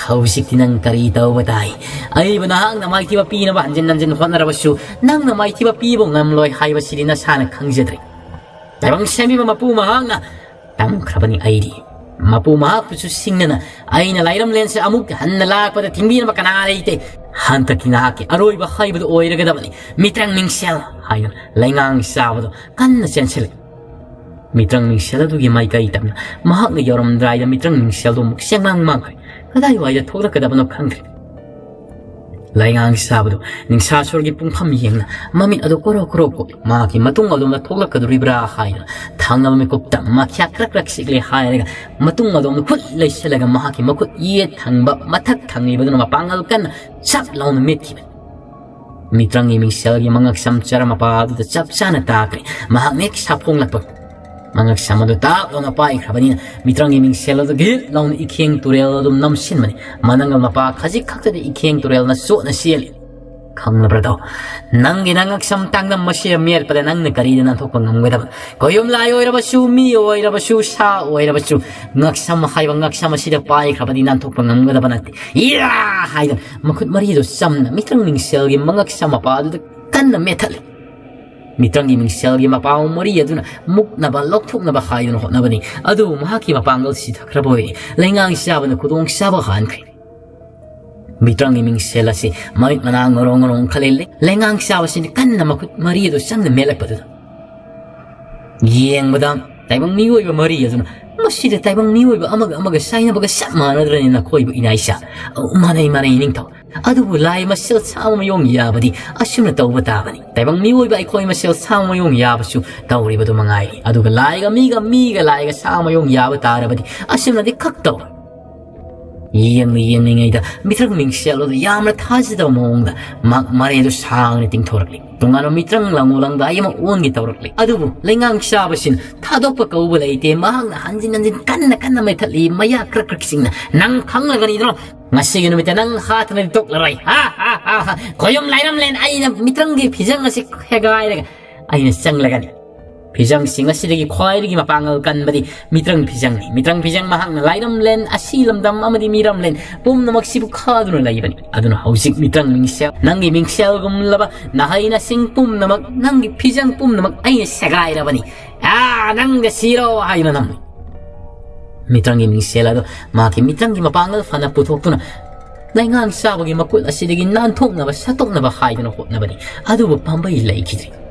ꯍꯧꯖꯤꯛꯇꯤ ꯅꯪ ꯀꯔꯤ ꯇꯧꯕ ꯇꯥꯏ? ꯑꯩꯕꯨ ꯅꯍꯥꯛꯅ ꯃꯥꯏꯊꯤꯕ ꯄꯤꯅꯕ ꯍꯟꯖꯤꯟ ꯍꯟꯖꯤꯟ ꯍꯣꯠꯅꯔꯕꯁꯨ ꯅꯪꯅ ꯃꯥꯏꯊꯤꯕ ꯄꯤꯕ ꯉꯝꯂꯣꯏ ꯍꯥꯏꯕꯁꯤꯗꯤ ꯅꯁꯥꯅ ꯈꯪꯖꯗ꯭ꯔꯦ꯫ ꯇꯥꯏꯕꯪ ꯁꯦꯝꯕꯤꯕ ꯃꯄꯨ ꯃꯍꯥꯛꯅ ꯇꯝꯈ꯭ꯔꯕꯅꯤ ꯑꯩꯗꯤ꯫ ꯃꯄꯨ ꯃꯍꯥꯛꯄꯨꯁꯨ ꯁꯤꯡꯅꯅ ꯑꯩꯅ ꯂꯥꯏꯔꯝꯂꯦꯟꯁꯦ ꯑꯃꯨꯛ ꯍꯟꯅ ꯂꯥꯛꯄꯗ ꯊꯤꯡꯕꯤꯅꯕ ꯀꯅꯥ ꯂꯩꯇꯦ꯫ ꯍꯟꯗꯛꯀꯤ ꯅꯍꯥꯛꯀꯤ ꯑꯔꯣꯏꯕ ꯍꯥꯏꯕꯗꯨ ꯑꯣꯏꯔꯒꯗꯕꯅꯤ, ꯃꯤꯇ꯭ꯔꯪ ꯃꯤꯡꯁꯦꯜ" ꯍꯥꯏꯗꯨꯅ ꯂꯩꯉꯥꯡ ꯆꯥꯕꯗꯨ ꯀꯟꯅ ꯆꯦꯟꯁꯤꯜꯂꯛꯏ꯫ ꯃꯤꯇ꯭ꯔꯪ ꯃꯤꯡꯁꯦꯜ ꯑꯗꯨꯒꯤ ꯃꯥꯏꯀꯩ ꯇꯝꯅ ꯃꯍꯥꯛꯅ ꯌꯧꯔꯝꯗꯥꯏꯗ ꯃꯤꯇ꯭ꯔꯪ ꯃꯤꯡꯁꯦꯜꯗꯨ ꯑꯃꯨꯛ ꯁꯦꯡꯃꯥꯡ ꯃꯥꯡꯈ꯭ꯔꯦ꯫ ꯀꯗꯥꯏꯋꯥꯏꯗ ꯊꯣꯛꯂꯛꯀꯗꯕꯅꯣ ꯈꯪꯗ꯭ꯔꯦ꯫ ꯂꯩꯉꯥꯡ ꯁꯥꯕꯗꯨ ꯅꯤꯡꯁꯥꯁꯨꯔꯒꯤ ꯄꯨꯡꯐꯝ ꯌꯦꯡꯅ ꯃꯃꯤꯠ ꯑꯗꯨ ꯀꯣꯔꯣ ꯀꯣꯔꯣ ꯀꯨꯞꯂꯤ꯫ ꯃꯍꯥꯛꯀꯤ ꯃꯇꯨꯡ ꯑꯗꯣꯝꯗ ꯊꯣꯛꯂꯛꯀꯗꯧꯔꯤꯕ꯭ꯔꯥ ꯍꯥꯏꯗꯨꯅ ꯊꯪꯅꯕ ꯃꯤꯀꯨꯞꯇ ꯃꯈ꯭ꯌꯥ ꯀ꯭ꯔꯛ ꯀ꯭ꯔꯛ ꯆꯤꯛꯂꯦ ꯍꯥꯏꯔꯒ ꯃꯇꯨꯡ ꯑꯗꯣꯝꯗ ꯈꯨꯠ ꯂꯩꯁꯤꯜꯂꯒ ꯃꯍꯥꯛꯀꯤ ꯃꯈꯨꯠ ꯌꯦꯠ ꯊꯪꯕ ꯃꯊꯛ ꯊꯪꯂꯤꯕꯗꯨꯅ ꯃꯄꯥꯡꯒꯜ ꯀꯟꯅ ꯆꯞ ꯂꯥꯎꯅ ꯃꯦꯠꯈꯤꯕꯅꯤ꯫ ꯃꯤꯇ꯭ꯔꯪꯒꯤ ꯃꯤꯡꯁꯦꯜꯒꯤ ꯃꯉꯛꯁꯝ ꯆꯔ ꯃꯄꯥ ꯑꯗꯨꯗ ꯆꯞ ꯆꯥꯅ ꯇꯥꯈ꯭ꯔꯦ꯫ ꯃꯍꯥꯛ ꯃꯍꯦꯛ ꯁꯥꯐꯣꯡꯂꯛꯄ ꯃꯉꯛꯁꯝ ꯑꯗꯨ ꯇꯥꯞ ꯂꯥꯎꯅ ꯄꯥꯏꯈ꯭ꯔꯕꯅꯤꯅ ꯃꯤꯇ꯭ꯔꯪꯒꯤ ꯃꯤꯡꯁꯦꯜ ꯑꯗꯨ ꯒꯤꯠ ꯂꯥꯎꯅ ꯏꯈꯦꯡ ꯇꯨꯔꯦꯜ ꯑꯗꯨꯝ ꯅꯝꯁꯤꯟꯕꯅꯤ꯫ ꯃꯅꯪꯒꯜ ꯃꯄꯥ ꯈꯖꯤꯛ ꯈꯛꯇꯗꯤ ꯏꯈꯦꯡ ꯇꯨꯔꯦꯜꯅ ꯆꯣꯠꯅ ꯆꯦꯜꯂꯤ꯫ "ꯈꯪꯂꯕ꯭ꯔꯗꯣ? ꯅꯪꯒꯤ ꯅꯉꯛꯁꯝ ꯇꯥꯡꯗꯝ ꯃꯁꯦ ꯃꯦꯠꯄꯗ ꯅꯪꯅ ꯀꯔꯤꯗ ꯅꯥꯟꯊꯣꯛꯄ ꯉꯝꯒꯗꯕ? ꯀꯣꯌꯨꯝ ꯂꯥꯏ ꯑꯣꯏꯔꯕꯁꯨ, ꯃꯤ ꯑꯣꯏꯔꯕꯁꯨ, ꯁꯥ ꯑꯣꯏꯔꯕꯁꯨ, ꯉꯛꯁꯝ ꯍꯥꯏꯕ ꯉꯛꯁꯝ ꯑꯁꯤꯗ ꯄꯥꯏꯈ꯭ꯔꯕꯗꯤ ꯅꯥꯟꯊꯣꯛꯄ ꯉꯝꯒꯗꯕ ꯅꯠꯇꯦ꯫ ꯏꯌꯥ!" ꯍꯥꯏꯗꯨꯅ ꯃꯈꯨꯠ ꯃꯔꯤꯗꯨ ꯆꯝꯅ ꯃꯤꯇ꯭ꯔꯪ ꯃꯤꯡꯁꯦꯜꯒꯤ ꯃꯉꯛꯁꯝ ꯃꯄꯥ ꯑꯗꯨꯗ ꯀꯟꯅ ꯃꯦꯠꯊꯠꯂꯤ꯫ ꯃꯤꯇ꯭ꯔꯪꯒꯤ ꯃꯤꯡꯁꯦꯜꯒꯤ ꯃꯄꯥꯎ ꯃꯔꯤ ꯑꯗꯨꯅ ꯃꯨꯛꯅꯕ, ꯂꯧꯊꯣꯛꯅꯕ ꯍꯥꯏꯗꯨꯅ ꯍꯣꯠꯅꯕꯅꯤ꯫ ꯑꯗꯨꯕꯨ ꯃꯍꯥꯛꯀꯤ ꯃꯄꯥꯡꯒꯜ ꯁꯤꯊꯈ꯭ꯔꯕ ꯑꯣꯏꯔꯦ꯫ ꯂꯩꯉꯥꯡ ꯆꯥꯕꯅ ꯈꯨꯗꯣꯡ ꯆꯥꯕ ꯍꯥꯟꯈ꯭ꯔꯦ꯫ ꯃꯤꯇ꯭ꯔꯪꯒꯤ ꯃꯤꯡꯁꯦꯜ ꯑꯁꯤ ꯃꯃꯤꯠ ꯃꯅꯥ ꯉꯔꯣꯡ ꯉꯔꯣꯡ ꯈꯜꯂꯦ꯫ ꯂꯩꯉꯥꯡ ꯆꯥꯕꯁꯤꯅ ꯀꯟꯅ ꯃꯈꯨꯠ ꯃꯔꯤ ꯑꯗꯨ ꯆꯪꯅ ꯃꯦꯠꯂꯛꯄꯗꯨꯗ ꯌꯦꯡꯕꯗ ꯇꯥꯏꯕꯪ ꯃꯤꯑꯣꯏꯕ ꯃꯔꯤ ꯑꯗꯨꯅ ꯃꯁꯤꯗ ꯇꯥꯏꯕꯪ ꯃꯤꯑꯣꯏꯕ ꯑꯃꯒ ꯑꯃꯒ ꯁꯥꯏꯅꯕꯒ ꯆꯞ ꯃꯥꯟꯅꯗ꯭ꯔꯅꯤ ꯅꯈꯣꯏꯕꯨ ꯏꯅꯥꯏꯁꯥ꯫ ꯑꯧ, ꯃꯥꯟꯅꯩ, ꯃꯥꯟꯅꯩ ꯅꯤꯡꯊꯧ꯫ ꯑꯗꯨꯕꯨ ꯂꯥꯏ ꯃꯁꯦꯜ ꯁꯥꯕ ꯃꯑꯣꯡ ꯌꯥꯕꯗꯤ ꯑꯁꯨꯝꯅ ꯇꯧꯕ ꯇꯥꯕꯅꯤ꯫ ꯇꯥꯏꯕꯪ ꯃꯤꯑꯣꯏꯕ ꯑꯩꯈꯣꯏ ꯃꯁꯦꯜ ꯁꯥꯕ ꯃꯑꯣꯡ ꯌꯥꯕꯁꯨ ꯇꯧꯔꯤꯕꯗꯨ ꯃꯉꯥꯏꯔꯤ꯫ ꯑꯗꯨꯒ ꯂꯥꯏꯒ ꯃꯤꯒ, ꯃꯤꯒ ꯂꯥꯏꯒ ꯁꯥꯕ ꯃꯑꯣꯡ ꯌꯥꯕ ꯇꯥꯔꯕꯗꯤ ꯑꯁꯨꯝꯅꯗꯤ ꯈꯛ ꯇꯧꯔꯣꯏ꯫ ꯌꯦꯡꯅ ꯌꯦꯡꯂꯤꯉꯩꯗ ꯃꯤꯇ꯭ꯔꯪ ꯃꯤꯡꯁꯦꯜ ꯑꯗꯨ ꯌꯥꯝꯅ ꯊꯥꯖꯗꯕ ꯃꯑꯣꯡꯗ ꯃꯍꯥꯛ ꯃꯔꯩꯗꯨ ꯁꯥꯡꯅ ꯇꯤꯡꯊꯣꯔꯛꯂꯤ꯫ ꯇꯣꯉꯥꯟꯕ ꯃꯤꯇ꯭ꯔꯪ ꯂꯪꯉꯨ ꯂꯪꯗꯥꯏ ꯑꯃ ꯑꯣꯟꯒꯦ ꯇꯧꯔꯛꯂꯤ꯫ ꯑꯗꯨꯕꯨ ꯂꯩꯉꯥꯡ ꯆꯥꯕꯁꯤꯅ ꯊꯥꯗꯣꯛꯄ ꯀꯧꯕ ꯂꯩꯇꯦ꯫ ꯃꯍꯥꯛꯅ ꯍꯟꯖꯤꯟ ꯍꯟꯖꯤꯟ ꯀꯟꯅ ꯀꯟꯅ ꯃꯦꯠꯊꯠꯂꯤ꯫ ꯃꯌꯥ ꯀ꯭ꯔꯛ ꯀ꯭ꯔꯛ ꯆꯤꯡꯅ, "ꯅꯪ ꯈꯪꯂꯒꯅꯤꯗ꯭ꯔꯣ? ꯉꯁꯤꯒꯤ ꯅꯨꯃꯤꯠꯇ ꯅꯪ ꯍꯥꯠꯇꯅꯗꯤ ꯇꯣꯛꯂꯔꯣꯏ꯫ ꯍꯥ, ꯍꯥ, ꯍꯥ, ꯍꯥ꯫ ꯈꯣꯌꯨꯝ ꯂꯥꯏꯔꯝꯂꯦꯟ, ꯑꯩꯅ ꯃꯤꯇ꯭ꯔꯪꯒꯤ ꯐꯤꯖꯪ ꯑꯁꯤ ꯁꯦꯒꯥꯏꯔꯒ ꯑꯩꯅ ꯆꯪꯂꯒꯅꯤ꯫ ꯐꯤꯖꯪꯁꯤꯡ ꯑꯁꯤꯗꯒꯤ ꯈ꯭ꯋꯥꯏꯗꯒꯤ ꯃꯄꯥꯡꯒꯜ ꯀꯟꯕꯗꯤ ꯃꯤꯇ꯭ꯔꯪ ꯐꯤꯖꯪꯅꯤ꯫ ꯃꯤꯇ꯭ꯔꯪ ꯐꯤꯖꯪ ꯃꯍꯥꯛꯅ ꯂꯥꯏꯔꯝꯂꯦꯟ, ꯑꯁꯤ ꯂꯝꯗꯝ ꯑꯃꯗꯤ ꯃꯤꯔꯝꯂꯦꯟ ꯄꯨꯝꯅꯃꯛꯁꯤꯕꯨ ꯈꯥꯗꯨꯅ ꯂꯩꯕꯅꯤ꯫ ꯑꯗꯨꯅ ꯍꯧꯖꯤꯛ ꯃꯤꯇ꯭ꯔꯪ ꯃꯤꯡꯁꯦꯜ, ꯅꯪꯒꯤ ꯃꯤꯡꯁꯦꯜꯒꯨꯝꯂꯕ ꯅꯍꯩ ꯅꯁꯤꯡ ꯄꯨꯝꯅꯃꯛ, ꯅꯪꯒꯤ ꯐꯤꯖꯪ ꯄꯨꯝꯅꯃꯛ ꯑꯩꯅ ꯁꯦꯒꯥꯏꯔꯕꯅꯤ꯫ ꯑꯥ, ꯅꯪꯒ ꯁꯤꯔꯣ ꯍꯥꯏꯗꯨꯅ ꯅꯝꯃꯤ꯫ ꯃꯤꯇ꯭ꯔꯪꯒꯤ ꯃꯤꯡꯁꯦꯜ ꯑꯗꯨ ꯃꯍꯥꯛꯀꯤ ꯃꯤꯇ꯭ꯔꯪꯒꯤ ꯃꯄꯥꯡꯒꯜ ꯐꯅ ꯄꯨꯊꯣꯛꯇꯨꯅ ꯂꯩꯉꯥꯡ ꯆꯥꯕꯒꯤ ꯃꯈꯨꯠ ꯑꯁꯤꯗꯒꯤ ꯅꯥꯟꯊꯣꯛꯅꯕ, ꯁꯠꯇꯣꯛꯅꯕ ꯍꯥꯏꯗꯨꯅ ꯍꯣꯠꯅꯕꯅꯤ꯫ ꯑꯗꯨꯕꯨ ꯄꯥꯝꯕꯩ ꯂꯩꯈꯤꯗ꯭ꯔꯦ꯫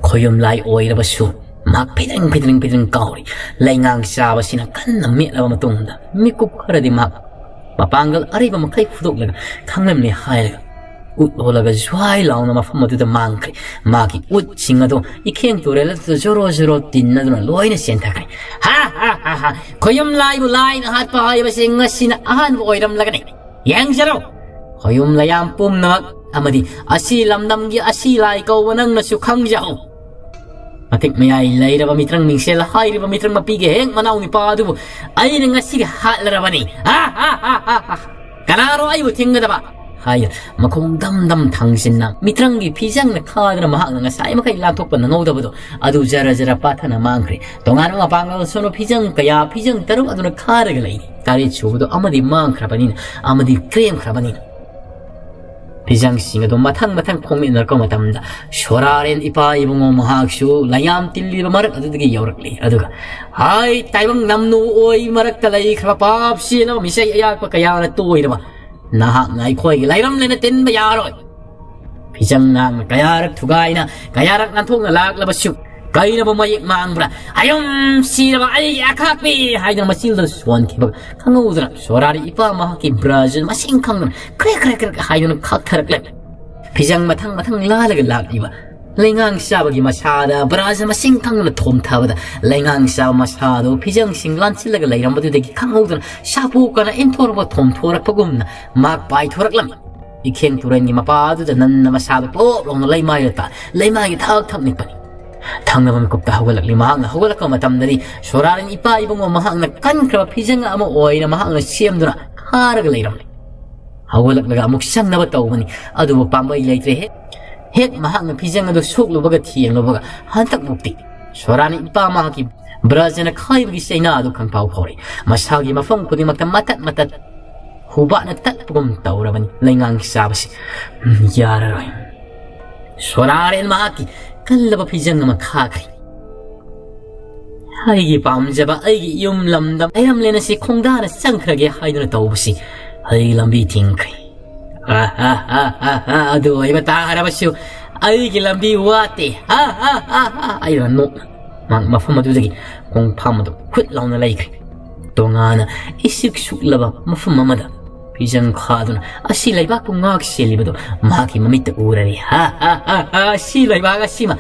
ꯈꯣꯌꯨꯝ ꯂꯥꯏ ꯑꯣꯏꯔꯕꯁꯨ ꯃꯍꯥꯛ ꯐꯤꯗ꯭ꯔꯤꯡ ꯐꯤꯗ꯭ꯔꯤꯡ ꯐꯤꯗ꯭ꯔꯤꯡ ꯀꯥꯎꯔꯤ꯫ ꯂꯩꯉꯥꯡ ꯆꯥꯕꯁꯤꯅ ꯀꯟꯅ ꯃꯦꯠꯂꯕ ꯃꯇꯨꯡꯗ ꯃꯤꯀꯨꯞ ꯈꯔꯗꯤ ꯃꯍꯥꯛ ꯃꯄꯥꯡꯒꯜ ꯑꯔꯩꯕ ꯃꯈꯩ ꯐꯨꯗꯣꯛꯂꯒ ꯈꯥꯡꯂꯝꯂꯦ ꯍꯥꯏꯔꯒ ꯎꯠ ꯍꯣꯜꯂꯒ ꯖ꯭ꯋꯥꯏ ꯂꯥꯎꯅ ꯃꯐꯝ ꯑꯗꯨꯗ ꯃꯥꯡꯈ꯭ꯔꯦ꯫ ꯃꯥꯒꯤ ꯎꯠꯁꯤꯡ ꯑꯗꯨ ꯏꯈꯦꯡ ꯇꯨꯔꯦꯜ ꯑꯗꯨꯗ ꯖꯣꯔꯣ ꯖꯣꯔꯣ ꯇꯤꯟꯅꯗꯨꯅ ꯂꯣꯏꯅ ꯆꯦꯟꯊꯈ꯭ꯔꯦ꯫ "ꯍꯥ, ꯍꯥ, ꯍꯥ, ꯍꯥ꯫ ꯈꯣꯌꯨꯝ ꯂꯥꯏꯕꯨ ꯂꯥꯏꯅ ꯍꯥꯠꯄ ꯍꯥꯏꯕꯁꯤ ꯉꯁꯤꯅ ꯑꯍꯥꯟꯕ ꯑꯣꯏꯔꯝꯂꯒꯅꯤ꯫ ꯌꯦꯡꯖꯔꯣ, ꯈꯣꯌꯨꯝ ꯂꯥꯏꯌꯥꯝ ꯄꯨꯝꯅꯃꯛ ꯑꯃꯗꯤ ꯑꯁꯤ ꯂꯝꯗꯝꯒꯤ ꯑꯁꯤ ꯂꯥꯏ ꯀꯧꯕ ꯅꯪꯅꯁꯨ ꯈꯪꯖꯍꯧ꯫ ꯃꯇꯤꯛ ꯃꯌꯥꯏ ꯂꯩꯔꯕ ꯃꯤꯇ꯭ꯔꯪ ꯃꯤꯡꯁꯦꯜ ꯍꯥꯏꯔꯤꯕ ꯃꯤꯇ꯭ꯔꯪ ꯃꯄꯤꯒꯤ ꯍꯦꯛ ꯃꯅꯥꯎ ꯅꯨꯄꯥ ꯑꯗꯨꯕꯨ ꯑꯩꯅ ꯉꯁꯤꯗꯤ ꯍꯥꯠꯂꯔꯕꯅꯤ꯫ ꯍꯥ, ꯍꯥ, ꯍꯥ, ꯍꯥ, ꯍꯥ꯫ ꯀꯅꯥꯅꯣ ꯑꯩꯕꯨ ꯊꯤꯡꯒꯗꯕ?" ꯍꯥꯏꯅ ꯃꯈꯣꯡ ꯗꯝ ꯗꯝ ꯊꯥꯡꯖꯤꯟꯅ ꯃꯤꯇ꯭ꯔꯪꯒꯤ ꯐꯤꯖꯪꯅ ꯈꯥꯗꯨꯅ ꯃꯍꯥꯛꯅ ꯉꯁꯥꯏ ꯃꯈꯩ ꯂꯥꯟꯊꯣꯛꯄ ꯅꯪꯍꯧꯗꯕꯗꯣ ꯑꯗꯨ ꯖꯔ ꯖꯔ ꯄꯥꯊꯅ ꯃꯥꯡꯈ꯭ꯔꯦ꯫ ꯇꯣꯉꯥꯟꯕ ꯃꯄꯥꯡꯒꯜ ꯁꯣꯟꯕ ꯐꯤꯖꯪ ꯀꯌꯥ, ꯐꯤꯖꯪ ꯇꯔꯨꯛ ꯑꯗꯨꯅ ꯈꯥꯔꯒ ꯂꯩꯔꯤ꯫ ꯇꯔꯦꯠ ꯁꯨꯕꯗꯣ ꯑꯃꯗꯤ ꯃꯥꯡꯈ꯭ꯔꯕꯅꯤꯅ, ꯑꯃꯗꯤ ꯀ꯭ꯔꯦꯝꯈ꯭ꯔꯕꯅꯤꯅ꯫ ꯐꯤꯖꯪꯁꯤꯡ ꯑꯗꯨ ꯃꯊꯪ ꯃꯊꯪ ꯈꯣꯡꯃꯤꯠꯅꯔꯛꯄ ꯃꯇꯝꯗ ꯁꯣꯔꯥꯔꯦꯟ ꯏꯄꯥ ꯏꯕꯨꯡꯉꯣ ꯃꯍꯥꯛꯁꯨ ꯂꯩꯌꯥꯝ ꯇꯤꯜꯂꯤꯕ ꯃꯔꯛ ꯑꯗꯨꯗꯒꯤ ꯌꯧꯔꯛꯂꯤ꯫ ꯑꯗꯨꯒ, "ꯍꯥꯏ, ꯇꯥꯏꯕꯪ ꯅꯝꯅꯨ ꯑꯣꯏ ꯃꯔꯛꯇ ꯂꯩꯈ꯭ꯔꯕ ꯄꯥꯞ ꯆꯦꯜꯂꯕ ꯃꯤꯁꯩ ꯑꯌꯥꯛꯄ ꯀꯌꯥꯅ ꯇꯣꯏꯔꯕ ꯅꯍꯥꯛꯅ ꯑꯩꯈꯣꯏꯒꯤ ꯂꯩꯔꯝꯂꯦꯅ ꯇꯤꯟꯕ ꯌꯥꯔꯣꯏ꯫ ꯐꯤꯖꯪ ꯅꯍꯥꯛꯅ ꯀꯌꯥꯔꯛ ꯊꯨꯒꯥꯏꯅ, ꯀꯌꯥꯔꯛ ꯅꯥꯟꯊꯣꯛꯅ ꯂꯥꯛꯂꯕꯁꯨ, ꯀꯩꯅꯕꯨ ꯃꯌꯦꯛ ꯃꯥꯡꯕ꯭ꯔꯥ? ꯑꯌꯨꯝ ꯁꯤꯔꯕ ꯑꯩꯒꯤ ꯑꯈꯥꯛꯄꯤ!" ꯍꯥꯏꯗꯨꯅ ꯃꯆꯤꯟꯗ ꯁꯣꯟꯈꯤꯕ ꯈꯪꯍꯧꯗꯅ ꯁꯣꯔꯥꯔꯤ ꯏꯄꯥ ꯃꯍꯥꯛꯀꯤ ꯕ꯭ꯔꯥꯁ ꯃꯁꯤꯡ ꯈꯪꯗꯅ ꯀ꯭ꯔꯦꯛ ꯀ꯭ꯔꯦꯛ ꯀ꯭ꯔꯦꯛ ꯍꯥꯏꯗꯨꯅ ꯈꯥꯛꯊꯔꯛꯂꯦ꯫ ꯐꯤꯖꯪ ꯃꯊꯪ ꯃꯊꯪ ꯂꯥꯜꯂꯒ ꯂꯥꯛꯂꯤꯕ ꯂꯩꯉꯥꯡ ꯆꯥꯕꯒꯤ ꯃꯁꯥꯗ ꯕ꯭ꯔꯥꯁ ꯃꯁꯤꯡ ꯈꯪꯗꯅ ꯊꯣꯝꯊꯕꯗ, ꯂꯩꯉꯥꯡ ꯆꯥꯕ ꯃꯁꯥꯗꯨ ꯐꯤꯖꯪꯁꯤꯡ ꯂꯥꯟꯁꯤꯜꯂꯒ ꯂꯩꯔꯝꯕꯗꯨꯗꯒꯤ ꯈꯪꯍꯧꯗꯅ ꯁꯥꯄꯣꯛꯀꯅ ꯏꯟꯊꯣꯔꯛꯄ ꯊꯣꯝꯊꯣꯔꯛꯄꯒꯨꯝꯅ ꯃꯍꯥꯛ ꯄꯥꯏꯊꯣꯔꯛꯂꯝꯃꯤ꯫ ꯏꯈꯦꯡ ꯇꯨꯔꯦꯜꯒꯤ ꯃꯄꯥ ꯑꯗꯨꯗ ꯅꯟꯅ ꯃꯁꯥꯗꯨ ꯄꯣꯞ ꯂꯥꯎꯅ ꯂꯩꯃꯥꯏꯗ ꯇꯥ, ꯂꯩꯃꯥꯏꯒꯤ ꯊꯛ ꯊꯛ ꯅꯤꯛꯄꯅꯤ꯫ ꯊꯪꯅꯕ ꯃꯤꯀꯨꯞꯇ ꯍꯧꯒꯠꯂꯛꯂꯤ꯫ ꯃꯍꯥꯛꯅ ꯍꯧꯒꯠꯂꯛꯄ ꯃꯇꯝꯗꯗꯤ ꯁꯣꯔꯥꯔꯤꯟ ꯏꯄꯥ ꯏꯕꯨꯡꯉꯣ ꯃꯍꯥꯛꯅ ꯀꯟꯈ꯭ꯔꯕ ꯐꯤꯖꯪ ꯑꯃ ꯑꯣꯏꯅ ꯃꯍꯥꯛꯅ ꯁꯦꯝꯗꯨꯅ ꯈꯥꯔꯒ ꯂꯩꯔꯝꯂꯦ꯫ ꯍꯧꯒꯠꯂꯛꯂꯒ ꯑꯃꯨꯛ ꯆꯪꯅꯕ ꯇꯧꯕꯅꯤ, ꯑꯗꯨꯕꯨ ꯄꯥꯝꯕꯩ ꯂꯩꯇ꯭ꯔꯦ꯫ ꯍꯦꯛ, ꯍꯦꯛ ꯃꯍꯥꯛꯅ ꯐꯤꯖꯪ ꯑꯗꯨ ꯁꯣꯛꯂꯨꯕꯒ ꯊꯦꯡꯂꯨꯕꯒ ꯍꯟꯗꯛꯃꯨꯛꯇꯤ ꯁꯣꯔꯥꯔꯤꯟ ꯏꯄꯥ ꯃꯍꯥꯛꯀꯤ ꯕ꯭ꯔꯖꯅ ꯈꯥꯏꯕꯒꯤ ꯆꯩꯅꯥ ꯑꯗꯨ ꯈꯪꯐꯥꯎ ꯐꯥꯎꯔꯦ꯫ ꯃꯁꯥꯒꯤ ꯃꯐꯝ ꯈꯨꯗꯤꯡꯃꯛꯇ ꯃꯇꯠ ꯃꯇꯠ ꯍꯨꯕꯥꯠꯅ ꯇꯠꯄꯒꯨꯝ ꯇꯧꯔꯕꯅꯤ ꯂꯩꯉꯥꯡ ꯆꯥꯕꯁꯤ꯫ ꯎꯝ, ꯌꯥꯔꯔꯣꯏ꯫ ꯁꯣꯔꯥꯔꯦꯟ ꯃꯍꯥꯛꯀꯤ ꯀꯜꯂꯕ ꯐꯤꯖꯪ ꯑꯃ ꯈꯥꯈ꯭ꯔꯦ꯫ ꯑꯩꯒꯤ ꯄꯥꯝꯖꯕ ꯑꯩꯒꯤ ꯌꯨꯝ ꯂꯝꯗꯝ ꯂꯩꯔꯝꯂꯦꯟ ꯑꯁꯤ ꯈꯣꯡꯗꯥꯅ ꯆꯪꯈ꯭ꯔꯒꯦ ꯍꯥꯏꯗꯨꯅ ꯇꯧꯕꯁꯤ ꯑꯩ ꯂꯝꯕꯤ ꯊꯤꯡꯈ꯭ꯔꯦ꯫ ꯑ, ꯑ, ꯑ, ꯑ, ꯑ, ꯑꯗꯨ ꯑꯣꯏꯕ ꯇꯥꯔꯕꯁꯨ ꯑꯩꯒꯤ ꯂꯝꯕꯤ ꯋꯥꯠꯇꯦ꯫ ꯑ, ꯑ, ꯑ, ꯑ, ꯑꯩꯅ ꯅꯣꯛꯅ ꯃꯍꯥꯛ ꯃꯐꯝ ꯑꯗꯨꯗꯒꯤ ꯈꯣꯡꯐꯝ ꯑꯗꯨ ꯈꯨꯠ ꯂꯥꯎꯅ ꯂꯩꯈ꯭ꯔꯦ꯫ ꯇꯣꯉꯥꯟꯅ ꯏꯁꯤꯛ ꯁꯨꯛꯂꯕ ꯃꯐꯝ ꯑꯃꯗ ꯐꯤꯖꯪ ꯈꯥꯗꯨꯅ ꯑꯁꯤ ꯂꯩꯕꯥꯛꯄꯨ ꯉꯥꯛ ꯁꯦꯜꯂꯤꯕꯗꯨ ꯃꯍꯥꯛꯀꯤ ꯃꯃꯤꯠꯇ ꯎꯔꯔꯤ꯫ ꯍꯥ, ꯍꯥ, ꯍꯥ, ꯍꯥ, ꯑꯁꯤ ꯂꯩꯕꯥꯛ ꯑꯁꯤꯃ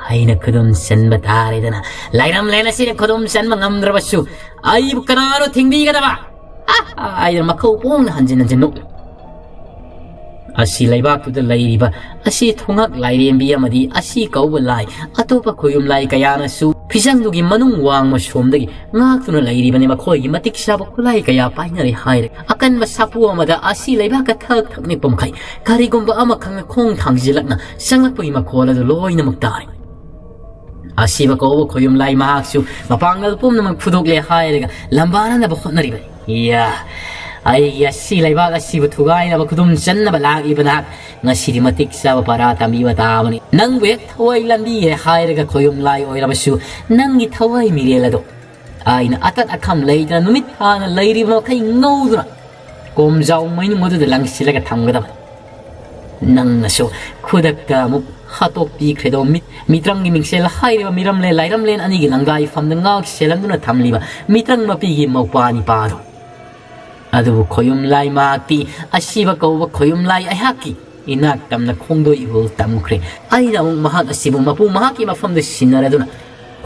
ꯑꯩꯅ ꯈꯨꯗꯨꯝ ꯆꯟꯕ ꯇꯥꯔꯦꯗꯅ꯫ ꯂꯩꯔꯝꯂꯦꯟ ꯑꯁꯤꯅ ꯈꯨꯗꯨꯝ ꯆꯟꯕ ꯉꯝꯗ꯭ꯔꯕꯁꯨ ꯑꯩꯕꯨ ꯀꯅꯥꯅꯣ ꯊꯤꯡꯕꯤꯒꯗꯕ? ꯍꯥ, ꯍꯥ, ꯍꯥꯏꯗꯨꯅ ꯃꯈꯧ ꯄꯣꯡꯅ ꯍꯟꯖꯤꯟ ꯍꯟꯖꯤꯟ ꯅꯣꯛꯂꯤ꯫ ꯑꯁꯤ ꯂꯩꯕꯥꯛꯇꯨꯗ ꯂꯩꯔꯤꯕ ꯑꯁꯤ ꯊꯣꯡꯉꯥꯛ ꯂꯥꯏꯔꯦꯝꯕꯤ ꯑꯃꯗꯤ ꯑꯁꯤ ꯀꯧꯕ ꯂꯥꯏ, ꯑꯇꯣꯞꯄ ꯈꯣꯌꯨꯝ ꯂꯥꯏ ꯀꯌꯥꯅꯁꯨ ꯐꯤꯖꯪꯗꯨꯒꯤ ꯃꯅꯨꯡ ꯋꯥꯡꯃ ꯁꯣꯝꯗꯒꯤ ꯉꯥꯛꯇꯨꯅ ꯂꯩꯔꯤꯕꯅꯤ꯫ ꯃꯈꯣꯏꯒꯤ ꯃꯇꯤꯛ ꯆꯥꯕ ꯈꯨꯠꯂꯥꯏ ꯀꯌꯥ ꯄꯥꯏꯅꯔꯦ ꯍꯥꯏꯔꯦ꯫ ꯑꯀꯟꯕ ꯁꯥꯄꯨ ꯑꯃꯗ ꯑꯁꯤ ꯂꯩꯕꯥꯛꯀ ꯊꯛ ꯊꯛ ꯅꯤꯛꯄ ꯃꯈꯩ ꯀꯔꯤꯒꯨꯝꯕ ꯑꯃꯈꯛꯅ ꯈꯣꯡ ꯊꯥꯡꯖꯤꯜꯂꯛꯅ ꯆꯪꯂꯛꯄꯒꯤ ꯃꯈꯣꯜ ꯑꯗꯨ ꯂꯣꯏꯅꯃꯛ ꯇꯥꯔꯦ꯫ ꯑꯁꯤꯕ ꯀꯧꯕ ꯈꯣꯌꯨꯝ ꯂꯥꯏ ꯃꯍꯥꯛꯁꯨ ꯃꯄꯥꯡꯒꯜ ꯄꯨꯝꯅꯃꯛ ꯐꯨꯗꯣꯛꯂꯦ ꯍꯥꯏꯔꯒ ꯂꯝꯕꯥꯅꯅꯕ ꯍꯣꯠꯅꯔꯤꯕꯅꯤ꯫ ꯏꯌꯥ! ꯑꯩꯒꯤ ꯑꯁꯤ ꯂꯩꯕꯥꯛ ꯑꯁꯤꯕꯨ ꯊꯨꯒꯥꯏꯅꯕ ꯈꯨꯗꯨꯝ ꯆꯟꯅꯕ ꯂꯥꯛꯂꯤꯕ ꯅꯍꯥꯛ ꯉꯁꯤꯗꯤ ꯃꯇꯤꯛ ꯆꯥꯕ ꯄꯔꯥ ꯇꯝꯕꯤꯕ ꯇꯥꯕꯅꯤ꯫ ꯅꯪꯕꯨ ꯍꯦꯛ ꯊꯋꯥꯏ ꯂꯝꯕꯤꯔꯦ ꯍꯥꯏꯔꯒ ꯈꯣꯌꯨꯝ ꯂꯥꯏ ꯑꯣꯏꯔꯕꯁꯨ ꯅꯪꯒꯤ ꯊꯋꯥꯏ ꯃꯤꯔꯦꯜ ꯑꯗꯣ ꯑꯩꯅ ꯑꯇꯠ ꯑꯈꯝ ꯂꯩꯇꯅ ꯅꯨꯃꯤꯠ ꯊꯥꯅ ꯂꯩꯔꯤꯕ ꯃꯈꯩ ꯉꯧꯗꯨꯅ ꯀꯣꯝꯖꯥꯎ ꯃꯩꯅꯨꯡ ꯑꯗꯨꯗ ꯂꯪꯁꯤꯜꯂꯒ ꯊꯝꯒꯗꯕꯅꯤ꯫ ꯅꯪꯅꯁꯨ ꯈꯨꯗꯛꯇ ꯑꯃꯨꯛ ꯍꯥꯠꯇꯣꯛꯄꯤꯈ꯭ꯔꯦꯗꯣ꯫ ꯃꯤꯠ-, ꯃꯤꯇ꯭ꯔꯪꯒꯤ ꯃꯤꯡꯁꯦꯜ ꯍꯥꯏꯔꯤꯕ ꯃꯤꯔꯝꯂꯦꯟ ꯂꯥꯏꯔꯝꯂꯦꯟ ꯑꯅꯤꯒꯤ ꯂꯪꯗꯥꯏꯐꯝꯗ ꯉꯥꯛ ꯁꯦꯜꯂꯝꯗꯨꯅ ꯊꯝꯂꯤꯕ ꯃꯤꯇ꯭ꯔꯪ ꯃꯄꯤꯒꯤ ꯃꯧꯄ꯭ꯋꯥ ꯅꯤꯄꯥꯗꯣ꯫ ꯑꯗꯨꯕꯨ ꯈꯣꯌꯨꯝ ꯂꯥꯏ ꯃꯍꯥꯛꯇꯤ ꯑꯁꯤꯕ ꯀꯧꯕ ꯈꯣꯌꯨꯝ ꯂꯥꯏ ꯑꯩꯍꯥꯛꯀꯤ ꯏꯅꯥꯛ ꯇꯝꯅ ꯈꯣꯡꯗꯣꯏ ꯏꯍꯨꯜ ꯇꯝꯈ꯭ꯔꯦ꯫ ꯑꯩꯅ ꯑꯃꯨꯛ ꯃꯍꯥꯛ ꯑꯁꯤꯕꯨ ꯃꯄꯨ ꯃꯍꯥꯛꯀꯤ ꯃꯐꯝꯗ ꯁꯤꯟꯅꯔꯗꯨꯅ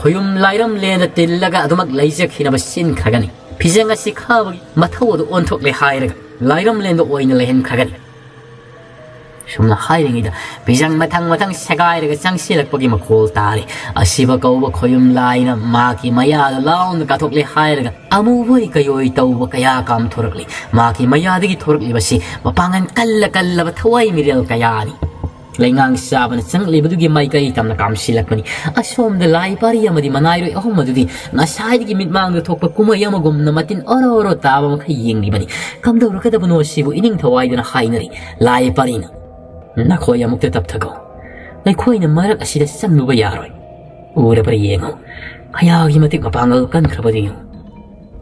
ꯈꯣꯌꯨꯝ ꯂꯥꯏꯔꯝꯂꯦꯟꯗ ꯇꯤꯜꯂꯒ ꯑꯗꯨꯃꯛ ꯂꯩꯖꯈꯤꯅꯕ ꯁꯤꯟꯈ꯭ꯔꯒꯅꯤ꯫ ꯐꯤꯖꯪ ꯑꯁꯤ ꯈꯥꯕꯒꯤ ꯃꯊꯧ ꯑꯗꯨ ꯑꯣꯟꯊꯣꯛꯂꯦ ꯍꯥꯏꯔꯒ ꯂꯥꯏꯔꯝꯂꯦꯟꯗ ꯑꯣꯏꯅ ꯂꯩꯍꯟꯈ꯭ꯔꯒꯅꯤ꯫ ꯁꯨꯝꯅ ꯍꯥꯏꯔꯤꯉꯩꯗ ꯐꯤꯖꯪ ꯃꯊꯪ ꯃꯊꯪ ꯁꯦꯒꯥꯏꯔꯒ ꯆꯪꯁꯤꯜꯂꯛꯄꯒꯤ ꯃꯈꯣꯜ ꯇꯥꯔꯦ꯫ ꯑꯁꯤꯕ ꯀꯧꯕ ꯈꯣꯌꯨꯝ ꯂꯥꯏꯅ ꯃꯍꯥꯛꯀꯤ ꯃꯌꯥꯗ ꯂꯥꯎꯅ ꯀꯥꯊꯣꯛꯂꯦ ꯍꯥꯏꯔꯒ ꯑꯃꯨꯕꯣꯏ ꯀꯩꯑꯣꯏ ꯇꯧꯕ ꯀꯌꯥ ꯀꯥꯝꯊꯣꯔꯛꯂꯤ꯫ ꯃꯍꯥꯛꯀꯤ ꯃꯌꯥꯗꯒꯤ ꯊꯣꯔꯛꯂꯤꯕꯁꯤ ꯃꯄꯥꯡꯒꯜ ꯀꯜꯂ ꯀꯜꯂꯕ ꯊꯋꯥꯏ ꯃꯤꯔꯦꯜ ꯀꯌꯥꯅꯤ꯫ ꯂꯩꯉꯥꯡ ꯆꯥꯕꯅ ꯆꯪꯂꯛꯂꯤꯕꯗꯨꯒꯤ ꯃꯥꯏꯀꯩ ꯇꯝꯅ ꯀꯥꯝꯁꯤꯜꯂꯛꯄꯅꯤ꯫ ꯑꯁꯣꯝꯗ ꯂꯥꯏ ꯄꯥꯔꯤ ꯑꯃꯗꯤ ꯃꯅꯥꯏꯔꯣꯏ ꯑꯍꯨꯝ ꯑꯗꯨꯗꯤ ꯉꯁꯥꯏꯗꯒꯤ ꯃꯤꯠꯃꯥꯡꯗ ꯊꯣꯛꯄ ꯀꯨꯝꯍꯩ ꯑꯃꯒꯨꯝꯅ ꯃꯇꯤꯟ ꯑꯣꯔꯣ ꯑꯣꯔꯣ ꯇꯥꯕ ꯃꯈꯩ ꯌꯦꯡꯂꯤꯕꯅꯤ꯫ ꯀꯝꯗꯧꯔꯛꯀꯗꯕꯅꯣ ꯑꯁꯤꯕꯨ ꯏꯅꯤꯡꯊꯧ ꯍꯥꯏꯗꯨꯅ ꯍꯥꯏꯅꯔꯤ꯫ ꯂꯥꯏ ꯄꯥꯔꯤꯅ ꯅꯈꯣꯏ ꯑꯃꯨꯛꯇ ꯇꯞꯊꯒꯣ꯫ ꯑꯩꯈꯣꯏꯅ ꯃꯔꯛ ꯑꯁꯤꯗ ꯆꯪꯂꯨꯕ ꯌꯥꯔꯣꯏ꯫ ꯎꯔꯕ꯭ꯔꯥ ꯌꯦꯡꯉꯨ꯫ ꯀꯌꯥꯒꯤ ꯃꯇꯤꯛ ꯃꯄꯥꯡꯒꯜ ꯀꯟꯈ꯭ꯔꯕꯗꯨ ꯌꯦꯡꯉꯨ꯫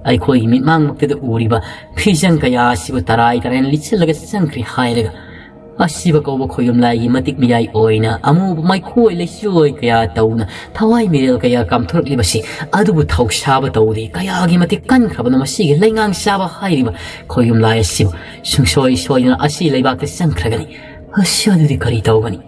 ꯑꯩꯈꯣꯏꯒꯤ ꯃꯤꯠꯃꯥꯡꯃꯛꯇꯗ ꯎꯔꯤꯕ ꯐꯤꯖꯪ ꯀꯌꯥ ꯑꯁꯤꯕꯨ ꯇꯔꯥꯏ ꯇꯔꯥꯏꯅ ꯂꯤꯠꯁꯤꯜꯂꯒ ꯆꯪꯈ꯭ꯔꯦ ꯍꯥꯏꯔꯒ ꯑꯁꯤꯕ ꯀꯧꯕ ꯈꯣꯌꯨꯝ ꯂꯥꯏꯒꯤ ꯃꯇꯤꯛ ꯃꯌꯥꯏ ꯑꯣꯏꯅ ꯑꯃꯨꯕ ꯃꯩꯈꯣꯏ ꯂꯩꯆꯤꯜꯂꯣꯏ ꯀꯌꯥ ꯇꯧꯅ ꯊꯋꯥꯏ ꯃꯤꯔꯦꯜ ꯀꯌꯥ ꯀꯥꯝꯊꯣꯔꯛꯂꯤꯕꯁꯤ ꯑꯗꯨꯕꯨ ꯊꯧꯁꯥꯕ ꯇꯧꯗꯦ꯫ ꯀꯌꯥꯒꯤ ꯃꯇꯤꯛ ꯀꯟꯈ꯭ꯔꯕꯅꯣ ꯃꯁꯤꯒꯤ ꯂꯩꯉꯥꯡ ꯆꯥꯕ ꯍꯥꯏꯔꯤꯕ ꯈꯣꯌꯨꯝ ꯂꯥꯏ ꯑꯁꯤꯕꯨ꯫ ꯁꯨꯡꯁꯣꯏ ꯁꯣꯏꯗꯅ ꯑꯁꯤ ꯂꯩꯕꯥꯛꯇ ꯆꯪꯈ꯭ꯔꯒꯅꯤ꯫ ꯑꯁꯤ ꯑꯗꯨꯗꯤ ꯀꯔꯤ ꯇꯧꯒꯅꯤ?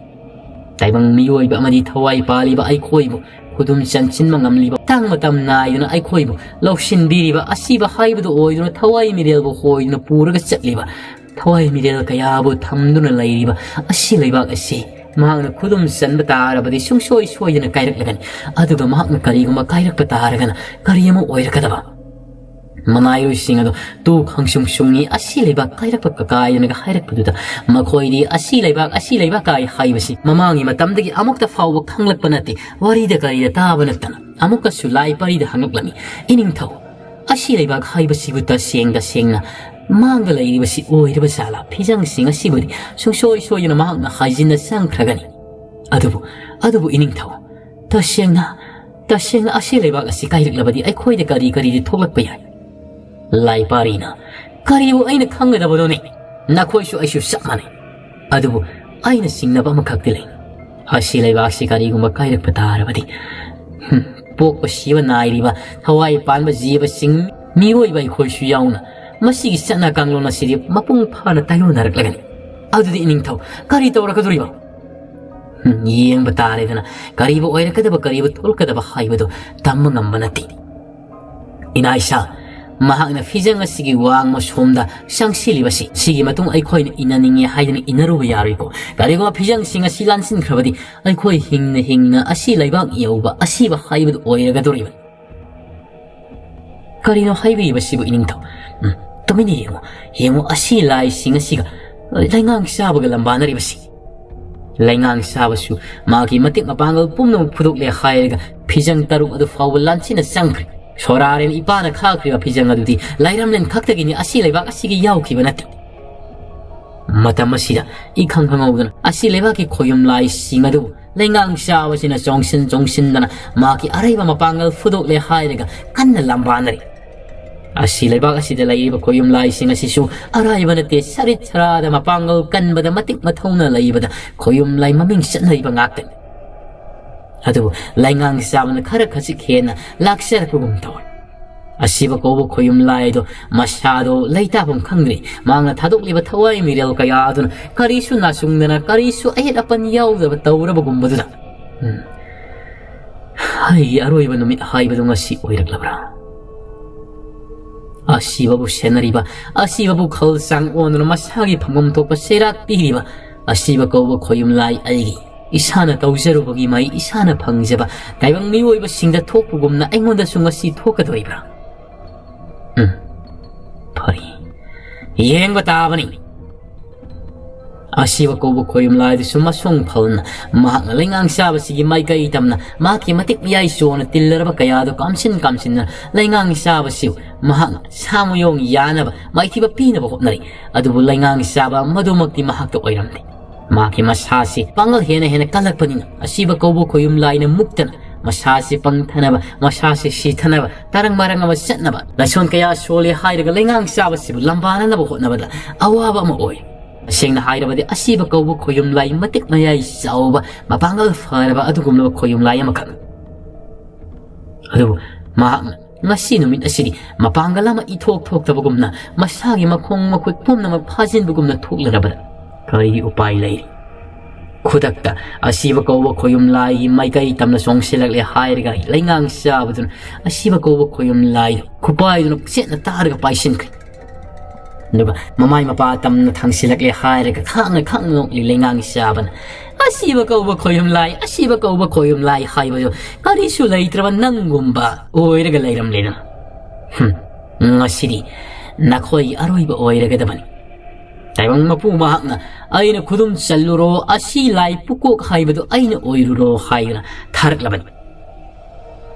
ꯇꯥꯏꯕꯪ ꯃꯤꯑꯣꯏꯕ ꯑꯃꯗꯤ ꯊꯋꯥꯏ ꯄꯥꯜꯂꯤꯕ ꯑꯩꯈꯣꯏꯕꯨ ꯈꯨꯗꯨꯝ ꯆꯟꯁꯤꯟꯕ ꯉꯝꯂꯤꯕ, ꯃꯇꯥꯡ ꯃꯇꯝ ꯅꯥꯏꯗꯨꯅ ꯑꯩꯈꯣꯏꯕꯨ ꯂꯧꯁꯤꯟꯕꯤꯔꯤꯕ ꯑꯁꯤꯕ ꯍꯥꯏꯕꯗꯨ ꯑꯣꯏꯗꯨꯅ ꯊꯋꯥꯏ ꯃꯤꯔꯦꯜꯕꯨ ꯍꯣꯏꯗꯨꯅ ꯄꯨꯔꯒ ꯆꯠꯂꯤꯕ, ꯊꯋꯥꯏ ꯃꯤꯔꯦꯜ ꯀꯌꯥꯕꯨ ꯊꯝꯗꯨꯅ ꯂꯩꯔꯤꯕ ꯑꯁꯤ ꯂꯩꯕꯥꯛ ꯑꯁꯤ ꯃꯍꯥꯛꯅ ꯈꯨꯗꯨꯝ ꯆꯟꯕ ꯇꯥꯔꯕꯗꯤ ꯁꯨꯡꯁꯣꯏ ꯁꯣꯏꯗꯅ ꯀꯥꯏꯔꯛꯂꯒꯅꯤ꯫ ꯑꯗꯨꯒ ꯃꯍꯥꯛꯅ ꯀꯔꯤꯒꯨꯝꯕ ꯀꯥꯏꯔꯛꯄ ꯇꯥꯔꯒꯅ ꯀꯔꯤ ꯑꯃ ꯑꯣꯏꯔꯛꯀꯗꯕ? ꯃꯅꯥꯏꯔꯣꯏꯁꯤꯡ ꯑꯗꯨ ꯇꯨ ꯈꯪꯁꯨꯡ ꯁꯨꯡꯉꯤ꯫ ꯑꯁꯤ ꯂꯩꯕꯥꯛ ꯀꯥꯏꯔꯛꯄ ꯀꯀꯥꯏꯗꯅꯒ ꯍꯥꯏꯔꯛꯄꯗꯨꯗ ꯃꯈꯣꯏꯗꯤ ꯑꯁꯤ ꯂꯩꯕꯥꯛ, ꯑꯁꯤ ꯂꯩꯕꯥꯛ ꯀꯥꯏ ꯍꯥꯏꯕꯁꯤ ꯃꯃꯥꯡꯒꯤ ꯃꯇꯝꯗꯒꯤ ꯑꯃꯨꯛꯇ ꯐꯥꯎꯕ ꯈꯪꯂꯛꯄ ꯅꯠꯇꯦ꯫ ꯋꯥꯔꯤꯗ ꯀꯔꯤꯗ ꯇꯥꯕ ꯅꯠꯇꯅ꯫ ꯑꯃꯨꯛꯀꯁꯨ ꯂꯥꯏ ꯄꯔꯤꯗ ꯍꯪꯂꯛꯂꯝꯃꯤ, "ꯏꯅꯤꯡꯊꯧ, ꯑꯁꯤ ꯂꯩꯕꯥꯛ ꯍꯥꯏꯕꯁꯤꯕꯨ ꯇꯁꯦꯡ ꯇꯁꯦꯡꯅ ꯃꯥꯡꯗ ꯂꯩꯔꯤꯕꯁꯤ ꯑꯣꯏꯔꯤꯕ ꯖꯥꯠꯂꯥ? ꯐꯤꯖꯪꯁꯤꯡ ꯑꯁꯤꯕꯨꯗꯤ ꯁꯨꯡꯁꯣꯏ ꯁꯣꯏꯗꯅ ꯃꯍꯥꯛꯅ ꯍꯥꯏꯖꯤꯟꯅ ꯆꯪꯈ꯭ꯔꯒꯅꯤ꯫ ꯑꯗꯨꯕꯨ, ꯑꯗꯨꯕꯨ ꯏꯅꯤꯡꯊꯧ, ꯇꯁꯦꯡꯅ, ꯇꯁꯦꯡꯅ ꯑꯁꯤ ꯂꯩꯕꯥꯛ ꯑꯁꯤ ꯀꯥꯏꯔꯛꯂꯕꯗꯤ ꯑꯩꯈꯣꯏꯗ ꯀꯔꯤ ꯀꯔꯤꯗꯤ ꯊꯣꯛꯂꯛꯄ ꯌꯥꯏ? ꯂꯥꯏꯄꯥꯔꯤꯅ, ꯀꯔꯤꯕꯨ ꯑꯩꯅ ꯈꯪꯒꯗꯕꯅꯣꯅꯦ? ꯅꯈꯣꯏꯁꯨ ꯑꯩꯁꯨ ꯆꯞ ꯃꯥꯟꯅꯩ꯫ ꯑꯗꯨꯕꯨ ꯑꯩꯅ ꯆꯤꯡꯅꯕ ꯑꯃꯈꯛꯇꯤ ꯂꯩ꯫ ꯑꯁꯤ ꯂꯩꯕꯥꯛꯁꯤ ꯀꯔꯤꯒꯨꯝꯕ ꯀꯥꯏꯔꯛꯄ ꯇꯥꯔꯕꯗꯤ, ꯍꯨꯝ, ꯄꯣꯛꯄ ꯁꯤꯕ ꯅꯥꯏꯔꯤꯕ ꯊꯋꯥꯏ ꯄꯥꯟꯕ ꯖꯤꯕꯁꯤꯡ, ꯃꯤꯑꯣꯏꯕ ꯑꯩꯈꯣꯏꯁꯨ ꯌꯥꯎꯅ, ꯃꯁꯤꯒꯤ ꯆꯠꯅ ꯀꯥꯡꯂꯣꯟ ꯑꯁꯤꯗꯤ ꯃꯄꯨꯡ ꯐꯥꯅ ꯇꯥꯏꯑꯣꯟꯅꯔꯛꯂꯒꯅꯤ꯫ ꯑꯗꯨꯗꯤ ꯏꯅꯤꯡꯊꯧ, ꯀꯔꯤ ꯇꯧꯔꯛꯀꯗꯧꯔꯤꯕ? ꯍꯨꯝ, ꯌꯦꯡꯕ ꯇꯥꯔꯦꯗꯅ, ꯀꯔꯤꯕꯨ ꯑꯣꯏꯔꯛꯀꯗꯕ, ꯀꯔꯤꯕꯨ ꯊꯣꯛꯂꯛꯀꯗꯕ ꯍꯥꯏꯕꯗꯨ ꯇꯝꯕ ꯉꯝꯕ ꯅꯠꯇꯦ꯫ ꯏꯅꯥ ꯏꯁꯥ, ꯃꯍꯥꯛꯅ ꯐꯤꯖꯪ ꯑꯁꯤꯒꯤ ꯋꯥꯡꯃ ꯁꯣꯝꯗ ꯆꯪꯁꯤꯜꯂꯤꯕꯁꯤ, ꯁꯤꯒꯤ ꯃꯇꯨꯡ ꯑꯩꯈꯣꯏꯅ ꯏꯟꯅꯅꯤꯡꯉꯦ ꯍꯥꯏꯗꯅ ꯏꯟꯅꯔꯨꯕ ꯌꯥꯔꯣꯏꯀꯣ꯫ ꯀꯔꯤꯒꯨꯝꯕ ꯐꯤꯖꯪꯁꯤꯡ ꯑꯁꯤ ꯂꯥꯟꯁꯤꯟꯈ꯭ꯔꯕꯗꯤ, ꯑꯩꯈꯣꯏ ꯍꯤꯡꯅ ꯍꯤꯡꯅ ꯑꯁꯤ ꯂꯩꯕꯥꯛ ꯌꯧꯕ ꯑꯁꯤꯕ ꯍꯥꯏꯕꯗꯨ ꯑꯣꯏꯔꯒꯗꯧꯔꯤꯕꯅꯤ꯫ ꯀꯔꯤꯅꯣ ꯍꯥꯏꯕꯤꯔꯤꯕꯁꯤꯕꯨ, ꯏꯅꯤꯡꯊꯧ? ꯎꯝ, ꯇꯨꯃꯤꯟꯅ ꯌꯦꯡꯉꯨ꯫ ꯌꯦꯡꯉꯨ, ꯑꯁꯤ ꯂꯥꯏꯁꯤꯡ ꯑꯁꯤꯒ ꯂꯩꯉꯥꯡ ꯆꯥꯕꯒ ꯂꯝꯕꯥꯅꯔꯤꯕꯁꯤ꯫ ꯂꯩꯉꯥꯡ ꯆꯥꯕꯁꯨ ꯃꯥꯒꯤ ꯃꯇꯤꯛ ꯃꯄꯥꯡꯒꯜ ꯄꯨꯝꯅꯃꯛ ꯐꯨꯗꯣꯛꯂꯦ ꯍꯥꯏꯔꯒ ꯐꯤꯖꯪ ꯇꯔꯨꯛ ꯑꯗꯨ ꯐꯥꯎꯕ ꯂꯥꯟꯁꯤꯟꯅ ꯆꯪꯈ꯭ꯔꯦ꯫ ꯁꯣꯔꯥꯔꯦꯟ ꯏꯄꯥꯅ ꯈꯥꯛꯈ꯭ꯔꯤꯕ ꯐꯤꯖꯪ ꯑꯗꯨꯗꯤ ꯂꯥꯏꯔꯝꯂꯦꯟ ꯈꯛꯇꯒꯤꯅꯤ, ꯑꯁꯤ ꯂꯩꯕꯥꯛ ꯑꯁꯤꯒꯤ ꯌꯥꯎꯈꯤꯕ ꯅꯠꯇꯦ꯫ ꯃꯇꯝ ꯑꯁꯤꯗ ꯏꯈꯪ ꯈꯪꯍꯧꯗꯅ ꯑꯁꯤ ꯂꯩꯕꯥꯛꯀꯤ ꯈꯣꯌꯨꯝ ꯂꯥꯏꯁꯤꯡ ꯑꯗꯨꯕꯨ ꯂꯩꯉꯥꯡ ꯆꯥꯕꯁꯤꯅ ꯆꯣꯡꯁꯤꯟ ꯆꯣꯡꯁꯤꯟꯗꯅ ꯃꯍꯥꯛꯀꯤ ꯑꯔꯩꯕ ꯃꯄꯥꯡꯒꯜ ꯐꯨꯗꯣꯛꯂꯦ ꯍꯥꯏꯔꯒ ꯀꯟꯅ ꯂꯝꯕꯥꯅꯔꯤ꯫ ꯑꯁꯤ ꯂꯩꯕꯥꯛ ꯑꯁꯤꯗ ꯂꯩꯔꯤꯕ ꯈꯣꯌꯨꯝ ꯂꯥꯏꯁꯤꯡ ꯑꯁꯤꯁꯨ ꯑꯔꯥꯏꯕ ꯅꯠꯇꯦ, ꯁꯔꯤꯠ ꯁꯔꯥꯗ ꯃꯄꯥꯡꯒꯜ ꯀꯟꯕꯗ ꯃꯇꯤꯛ ꯃꯊꯧꯅ ꯂꯩꯕꯗ ꯈꯣꯌꯨꯝ ꯂꯥꯏ ꯃꯃꯤꯡ ꯆꯠꯅꯔꯤꯕ ꯉꯥꯛꯇꯅꯤ꯫ ꯑꯗꯨꯕꯨ ꯂꯩꯉꯥꯡ ꯆꯥꯕꯅ ꯈꯔ ꯈꯖꯤꯛ ꯍꯦꯟꯅ ꯂꯥꯛꯆꯔꯛꯄꯒꯨꯝ ꯇꯧꯏ꯫ ꯑꯁꯤꯕ ꯀꯧꯕ ꯈꯣꯌꯨꯝ ꯂꯥꯏꯗꯣ ꯃꯁꯥꯗꯣ ꯂꯩꯇꯥꯐꯝ ꯈꯪꯗ꯭ꯔꯤ꯫ ꯃꯍꯥꯛꯅ ꯊꯥꯗꯣꯛꯂꯤꯕ ꯊꯋꯥꯏ ꯃꯤꯔꯦꯜ ꯀꯌꯥ ꯑꯗꯨꯅ ꯀꯔꯤꯁꯨ ꯅꯥꯁꯨꯡꯗꯅ, ꯀꯔꯤꯁꯨ ꯑꯌꯦꯠ ꯑꯄꯟ ꯌꯥꯎꯗꯕ ꯇꯧꯔꯕꯒꯨꯝꯕꯗꯨꯗ, ꯎꯝ, ꯑꯩꯒꯤ ꯑꯔꯣꯏꯕ ꯅꯨꯃꯤꯠ ꯍꯥꯏꯕꯗꯨ ꯉꯁꯤ ꯑꯣꯏꯔꯛꯂꯕ꯭ꯔꯥ? ꯑꯁꯤꯕꯕꯨ ꯁꯦꯟꯅꯔꯤꯕ, ꯑꯁꯤꯕꯕꯨ ꯈꯜ ꯆꯥꯡ ꯑꯣꯟꯗꯨꯅ ꯃꯁꯥꯒꯤ ꯐꯪꯐꯝ ꯊꯣꯛꯄ ꯆꯩꯔꯥꯛ ꯄꯤꯔꯤꯕ ꯑꯁꯤꯕ ꯀꯧꯕ ꯈꯣꯌꯨꯝ ꯂꯥꯏ ꯑꯩꯒꯤ ꯏꯁꯥꯅ ꯇꯧꯖꯔꯨꯕꯒꯤ ꯃꯍꯩ ꯏꯁꯥꯅ ꯐꯪꯖꯕ ꯇꯥꯏꯕꯪ ꯃꯤꯑꯣꯏꯕꯁꯤꯡꯗ ꯊꯣꯛꯄꯒꯨꯝꯅ ꯑꯩꯉꯣꯟꯗꯁꯨ ꯉꯁꯤ ꯊꯣꯛꯀꯗꯧꯔꯤꯕ꯭ꯔꯥ? ꯎꯝ, ꯐꯔꯦ, ꯌꯦꯡꯕ ꯇꯥꯕꯅꯤ꯫ ꯑꯁꯤꯕ ꯀꯧꯕ ꯈꯣꯌꯨꯝ ꯂꯥꯏꯗꯨꯁꯨ ꯃꯁꯨꯡ ꯐꯜꯅ ꯃꯍꯥꯛꯅ ꯂꯩꯉꯥꯡ ꯆꯥꯕꯁꯤꯒꯤ ꯃꯥꯏꯀꯩ ꯇꯝꯅ ꯃꯍꯥꯛꯀꯤ ꯃꯇꯤꯛ ꯃꯌꯥꯏ ꯆꯣꯟꯅ ꯇꯤꯜꯂꯔꯕ ꯀꯌꯥꯗꯣ ꯀꯥꯝꯁꯤꯟ ꯀꯥꯝꯁꯤꯟꯅ ꯂꯩꯉꯥꯡ ꯆꯥꯕꯁꯤꯕꯨ ꯃꯍꯥꯛꯅ ꯁꯥꯃꯨꯌꯣꯡ ꯌꯥꯅꯕ ꯃꯥꯏꯊꯤꯕ ꯄꯤꯅꯕ ꯍꯣꯠꯅꯔꯤ꯫ ꯑꯗꯨꯕꯨ ꯂꯩꯉꯥꯡ ꯆꯥꯕ ꯃꯗꯨꯃꯛꯇꯤ ꯃꯍꯥꯛꯇ ꯑꯣꯏꯔꯝꯗꯦ꯫ ꯃꯍꯥꯛꯀꯤ ꯃꯁꯥꯁꯤ ꯄꯥꯡꯒꯜ ꯍꯦꯟꯅ ꯍꯦꯟꯅ ꯀꯜꯂꯛꯄꯅꯤꯅ ꯑꯁꯤꯕ ꯀꯧꯕ ꯈꯣꯌꯨꯝ ꯂꯥꯏꯅ ꯃꯨꯛꯇꯅ ꯃꯁꯥꯁꯤ ꯄꯪꯊꯅꯕ, ꯃꯁꯥꯁꯤ ꯁꯤꯊꯅꯕ, ꯇꯔꯪ ꯃꯔꯪ ꯑꯃ ꯆꯠꯅꯕ ꯂꯥꯏꯁꯣꯟ ꯀꯌꯥ ꯁꯣꯜꯂꯤ ꯍꯥꯏꯔꯒ ꯂꯩꯉꯥꯡ ꯆꯥꯕꯁꯤꯕꯨ ꯂꯝꯕꯥꯅꯅꯕ ꯍꯣꯠꯅꯕꯗ ꯑꯋꯥꯕ ꯑꯃ ꯑꯣꯏ꯫ ꯇꯁꯦꯡꯅ ꯍꯥꯏꯔꯕꯗꯤ ꯑꯁꯤꯕ ꯀꯧꯕ ꯈꯣꯌꯨꯝ ꯂꯥꯏ ꯃꯇꯤꯛ ꯃꯌꯥꯏ ꯆꯥꯎꯕ, ꯃꯄꯥꯡꯒꯜ ꯐꯔꯕ ꯑꯗꯨꯒꯨꯝꯂꯕ ꯈꯣꯌꯨꯝ ꯂꯥꯏ ꯑꯃꯈꯛꯅꯤ꯫ ꯑꯗꯨꯕꯨ ꯃꯍꯥꯛꯅ ꯉꯁꯤ ꯅꯨꯃꯤꯠ ꯑꯁꯤꯗꯤ ꯃꯄꯥꯡꯒꯜ ꯑꯃ ꯏꯊꯣꯛ ꯊꯣꯛꯇꯕꯒꯨꯝꯅ ꯃꯁꯥꯒꯤ ꯃꯈꯣꯡ ꯃꯈꯨꯠ ꯄꯨꯝꯅꯃꯛ ꯐꯥꯖꯤꯟꯕꯒꯨꯝꯅ ꯊꯣꯛꯂꯔꯕꯗ ꯀꯔꯤ ꯎꯄꯥꯏ ꯂꯩꯔꯤ? ꯈꯨꯗꯛꯇ ꯑꯁꯤꯕ ꯀꯧꯕ ꯈꯣꯌꯨꯝ ꯂꯥꯏꯒꯤ ꯃꯥꯏꯀꯩ ꯇꯝꯅ ꯆꯣꯡꯁꯤꯜꯂꯛꯂꯦ ꯍꯥꯏꯔꯒ ꯂꯩꯉꯥꯡ ꯆꯥꯕꯗꯨꯅ ꯑꯁꯤꯕ ꯀꯧꯕ ꯈꯣꯌꯨꯝ ꯂꯥꯏꯗꯨ ꯈꯨꯄꯥꯏꯗꯨꯅ ꯆꯦꯠꯅ ꯇꯥꯔꯒ ꯄꯥꯏꯁꯤꯟꯈ꯭ꯔꯦ꯫ ꯑꯗꯨꯒ ꯃꯃꯥꯏ ꯃꯄꯥ ꯇꯝꯅ ꯊꯥꯡꯁꯤꯜꯂꯛꯂꯦ ꯍꯥꯏꯔꯒ ꯈꯥꯡꯅ ꯈꯥꯡꯅ ꯅꯣꯛꯂꯤ ꯂꯩꯉꯥꯡ ꯆꯥꯕꯅ, "ꯑꯁꯤꯕ ꯀꯧꯕ ꯈꯣꯌꯨꯝ ꯂꯥꯏ, ꯑꯁꯤꯕ ꯀꯧꯕ ꯈꯣꯌꯨꯝ ꯂꯥꯏ ꯍꯥꯏꯕꯗꯨ ꯀꯔꯤꯁꯨ ꯂꯩꯇ꯭ꯔꯕ ꯅꯪꯒꯨꯝꯕ ꯑꯣꯏꯔꯒ ꯂꯩꯔꯝꯂꯦꯅ꯫ ꯍꯨꯝ, ꯉꯁꯤꯗꯤ ꯅꯈꯣꯏꯒꯤ ꯑꯔꯣꯏꯕ ꯑꯣꯏꯔꯒꯗꯕꯅꯤ꯫" ꯇꯥꯏꯕꯪ ꯃꯄꯨ ꯃꯍꯥꯛꯅ, "ꯑꯩꯅ ꯈꯨꯗꯨꯝ ꯆꯜꯂꯨꯔꯣ, ꯑꯁꯤ ꯂꯥꯏ ꯄꯨꯀꯣꯛ ꯍꯥꯏꯕꯗꯨ ꯑꯩꯅ ꯑꯣꯏꯔꯨꯔꯣ" ꯍꯥꯏꯗꯨꯅ ꯊꯥꯔꯛꯂꯕꯅꯤ꯫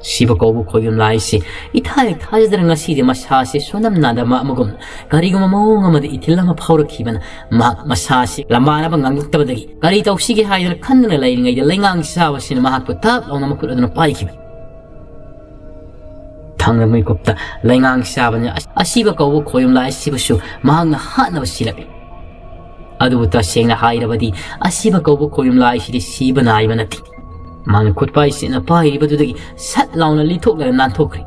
ꯁꯤꯕ ꯀꯧꯕ ꯈꯣꯌꯨꯝ ꯂꯥꯏꯁꯤ ꯏꯊꯥ ꯍꯦꯛ ꯊꯥꯖꯗꯅ ꯉꯁꯤꯗꯤ ꯃꯁꯥꯁꯤ ꯁꯣꯟꯅꯝ ꯅꯥꯗꯕ ꯑꯃꯒꯨꯝ ꯀꯔꯤꯒꯨꯝꯕ ꯃꯑꯣꯡ ꯑꯃꯗ ꯏꯊꯤꯜ ꯑꯃ ꯐꯥꯎꯔꯛꯈꯤꯕꯅ ꯃꯍꯥꯛ ꯃꯁꯥꯁꯤ ꯂꯝꯕꯥꯅꯕ ꯉꯝꯂꯛꯇꯕꯗꯒꯤ ꯀꯔꯤ ꯇꯧꯁꯤꯒꯦ ꯍꯥꯏꯗꯨꯅ ꯈꯟꯗꯨꯅ ꯂꯩꯔꯤꯉꯩꯗ ꯂꯩꯉꯥꯡ ꯆꯥꯕꯁꯤꯅ ꯃꯍꯥꯛꯄꯨ ꯇꯞ ꯂꯥꯎꯅ ꯃꯈꯨꯠ ꯑꯗꯨꯅ ꯄꯥꯏꯈꯤꯕꯅꯤ꯫ ꯊꯥꯡꯗ ꯃꯤꯀꯨꯞꯇ ꯂꯩꯉꯥꯡ ꯆꯥꯕꯅ ꯑꯁꯤꯕ ꯀꯧꯕ ꯈꯣꯌꯨꯝ ꯂꯥꯏ ꯑꯁꯤꯕꯨꯁꯨ ꯃꯍꯥꯛꯅ ꯍꯥꯠꯅꯕ ꯁꯤꯜꯂꯛꯂꯤ꯫ ꯑꯗꯨꯕꯨ ꯇꯁꯦꯡꯅ ꯍꯥꯏꯔꯕꯗꯤ ꯑꯁꯤꯕ ꯀꯧꯕ ꯈꯣꯌꯨꯝ ꯂꯥꯏꯁꯤꯗꯤ ꯁꯤꯕ ꯅꯥꯏꯕ ꯅꯠꯇꯦ꯫ ꯃꯥꯅ ꯈꯨꯠꯄꯥꯏ ꯁꯤꯅ ꯄꯥꯏꯔꯤꯕꯗꯨꯗꯒꯤ ꯁꯠ ꯂꯥꯎꯅ ꯂꯤꯊꯣꯛꯂꯒ ꯅꯥꯟꯊꯣꯛꯈ꯭ꯔꯦ꯫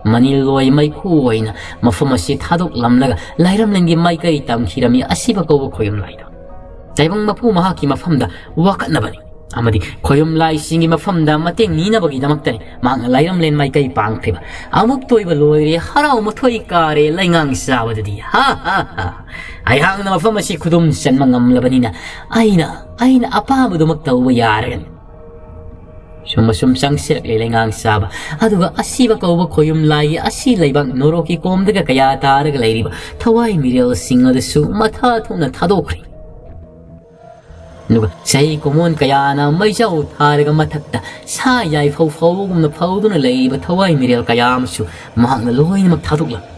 ꯃꯅꯤꯜ ꯂꯣꯏ ꯃꯩꯈꯨ ꯑꯣꯏꯅ ꯃꯐꯝ ꯑꯁꯤ ꯊꯥꯗꯣꯛꯂꯝꯂꯒ ꯂꯥꯏꯔꯝꯂꯦꯟꯒꯤ ꯃꯥꯏꯀꯩ ꯇꯝꯈꯤꯔꯝꯃꯤ ꯑꯁꯤꯕ ꯀꯧꯕ ꯈꯣꯌꯨꯝ ꯂꯥꯏꯗꯣ꯫ ꯇꯥꯏꯕꯪ ꯃꯄꯨ ꯃꯍꯥꯛꯀꯤ ꯃꯐꯝꯗ ꯋꯥꯀꯠꯅꯕꯅꯤ ꯑꯃꯗꯤ ꯈꯣꯌꯨꯝ ꯂꯥꯏꯁꯤꯡꯒꯤ ꯃꯐꯝꯗ ꯃꯇꯦꯡ ꯅꯤꯅꯕꯒꯤꯗꯃꯛꯇꯅꯤ ꯃꯍꯥꯛꯅ ꯂꯥꯏꯔꯝꯂꯦꯟ ꯃꯥꯏꯀꯩ ꯄꯥꯡꯈ꯭ꯔꯤꯕ꯫ ꯑꯃꯨꯛꯇ ꯑꯣꯏꯕ ꯂꯣꯏꯔꯦ, ꯍꯔꯥꯎ ꯃꯊꯣꯏ ꯀꯥꯔꯦ ꯂꯩꯉꯥꯡ ꯆꯥꯕꯗꯨꯗꯤ꯫ ꯍꯥ, ꯍꯥ, ꯍꯥ꯫ ꯑꯩꯍꯥꯛꯅ ꯃꯐꯝ ꯑꯁꯤ ꯈꯨꯗꯨꯝ ꯆꯟꯕ ꯉꯝꯂꯕꯅꯤꯅ ꯑꯩꯅ, ꯑꯩꯅ ꯑꯄꯥꯝꯕꯗꯨꯃꯛ ꯇꯧꯕ ꯌꯥꯔꯒꯅꯤ꯫ ꯁꯨꯝ ꯑꯁꯨꯝ ꯆꯪꯁꯤꯜꯂꯛꯂꯦ ꯂꯩꯉꯥꯡ ꯆꯥꯕ꯫ ꯑꯗꯨꯒ ꯑꯁꯤꯕ ꯀꯧꯕ ꯈꯣꯌꯨꯝ ꯂꯥꯏꯒꯤ ꯑꯁꯤ ꯂꯩꯕꯥꯛ ꯅꯣꯔꯣꯛꯀꯤ ꯀꯣꯝꯗꯒ ꯀꯌꯥ ꯇꯥꯔꯒ ꯂꯩꯔꯤꯕ ꯊꯋꯥꯏ ꯃꯤꯔꯦꯜꯁꯤꯡ ꯑꯗꯨꯁꯨ ꯃꯊꯥ ꯊꯣꯛꯅ ꯊꯥꯗꯣꯛꯈ꯭ꯔꯦ꯫ ꯑꯗꯨꯒ ꯆꯍꯤ ꯀꯨꯃꯣꯟ ꯀꯌꯥꯅ ꯃꯩꯖꯥꯎ ꯊꯥꯔꯒ ꯃꯊꯛꯇ ꯁꯥ ꯌꯥꯏꯐꯧ ꯐꯥꯎꯕꯒꯨꯝꯅ ꯐꯧꯗꯨꯅ ꯂꯩꯔꯤꯕ ꯊꯋꯥꯏ ꯃꯤꯔꯦꯜ ꯀꯌꯥ ꯑꯃꯁꯨ ꯃꯍꯥꯛꯅ ꯂꯣꯏꯅꯃꯛ ꯊꯥꯗꯣꯛꯂꯝꯃꯤ꯫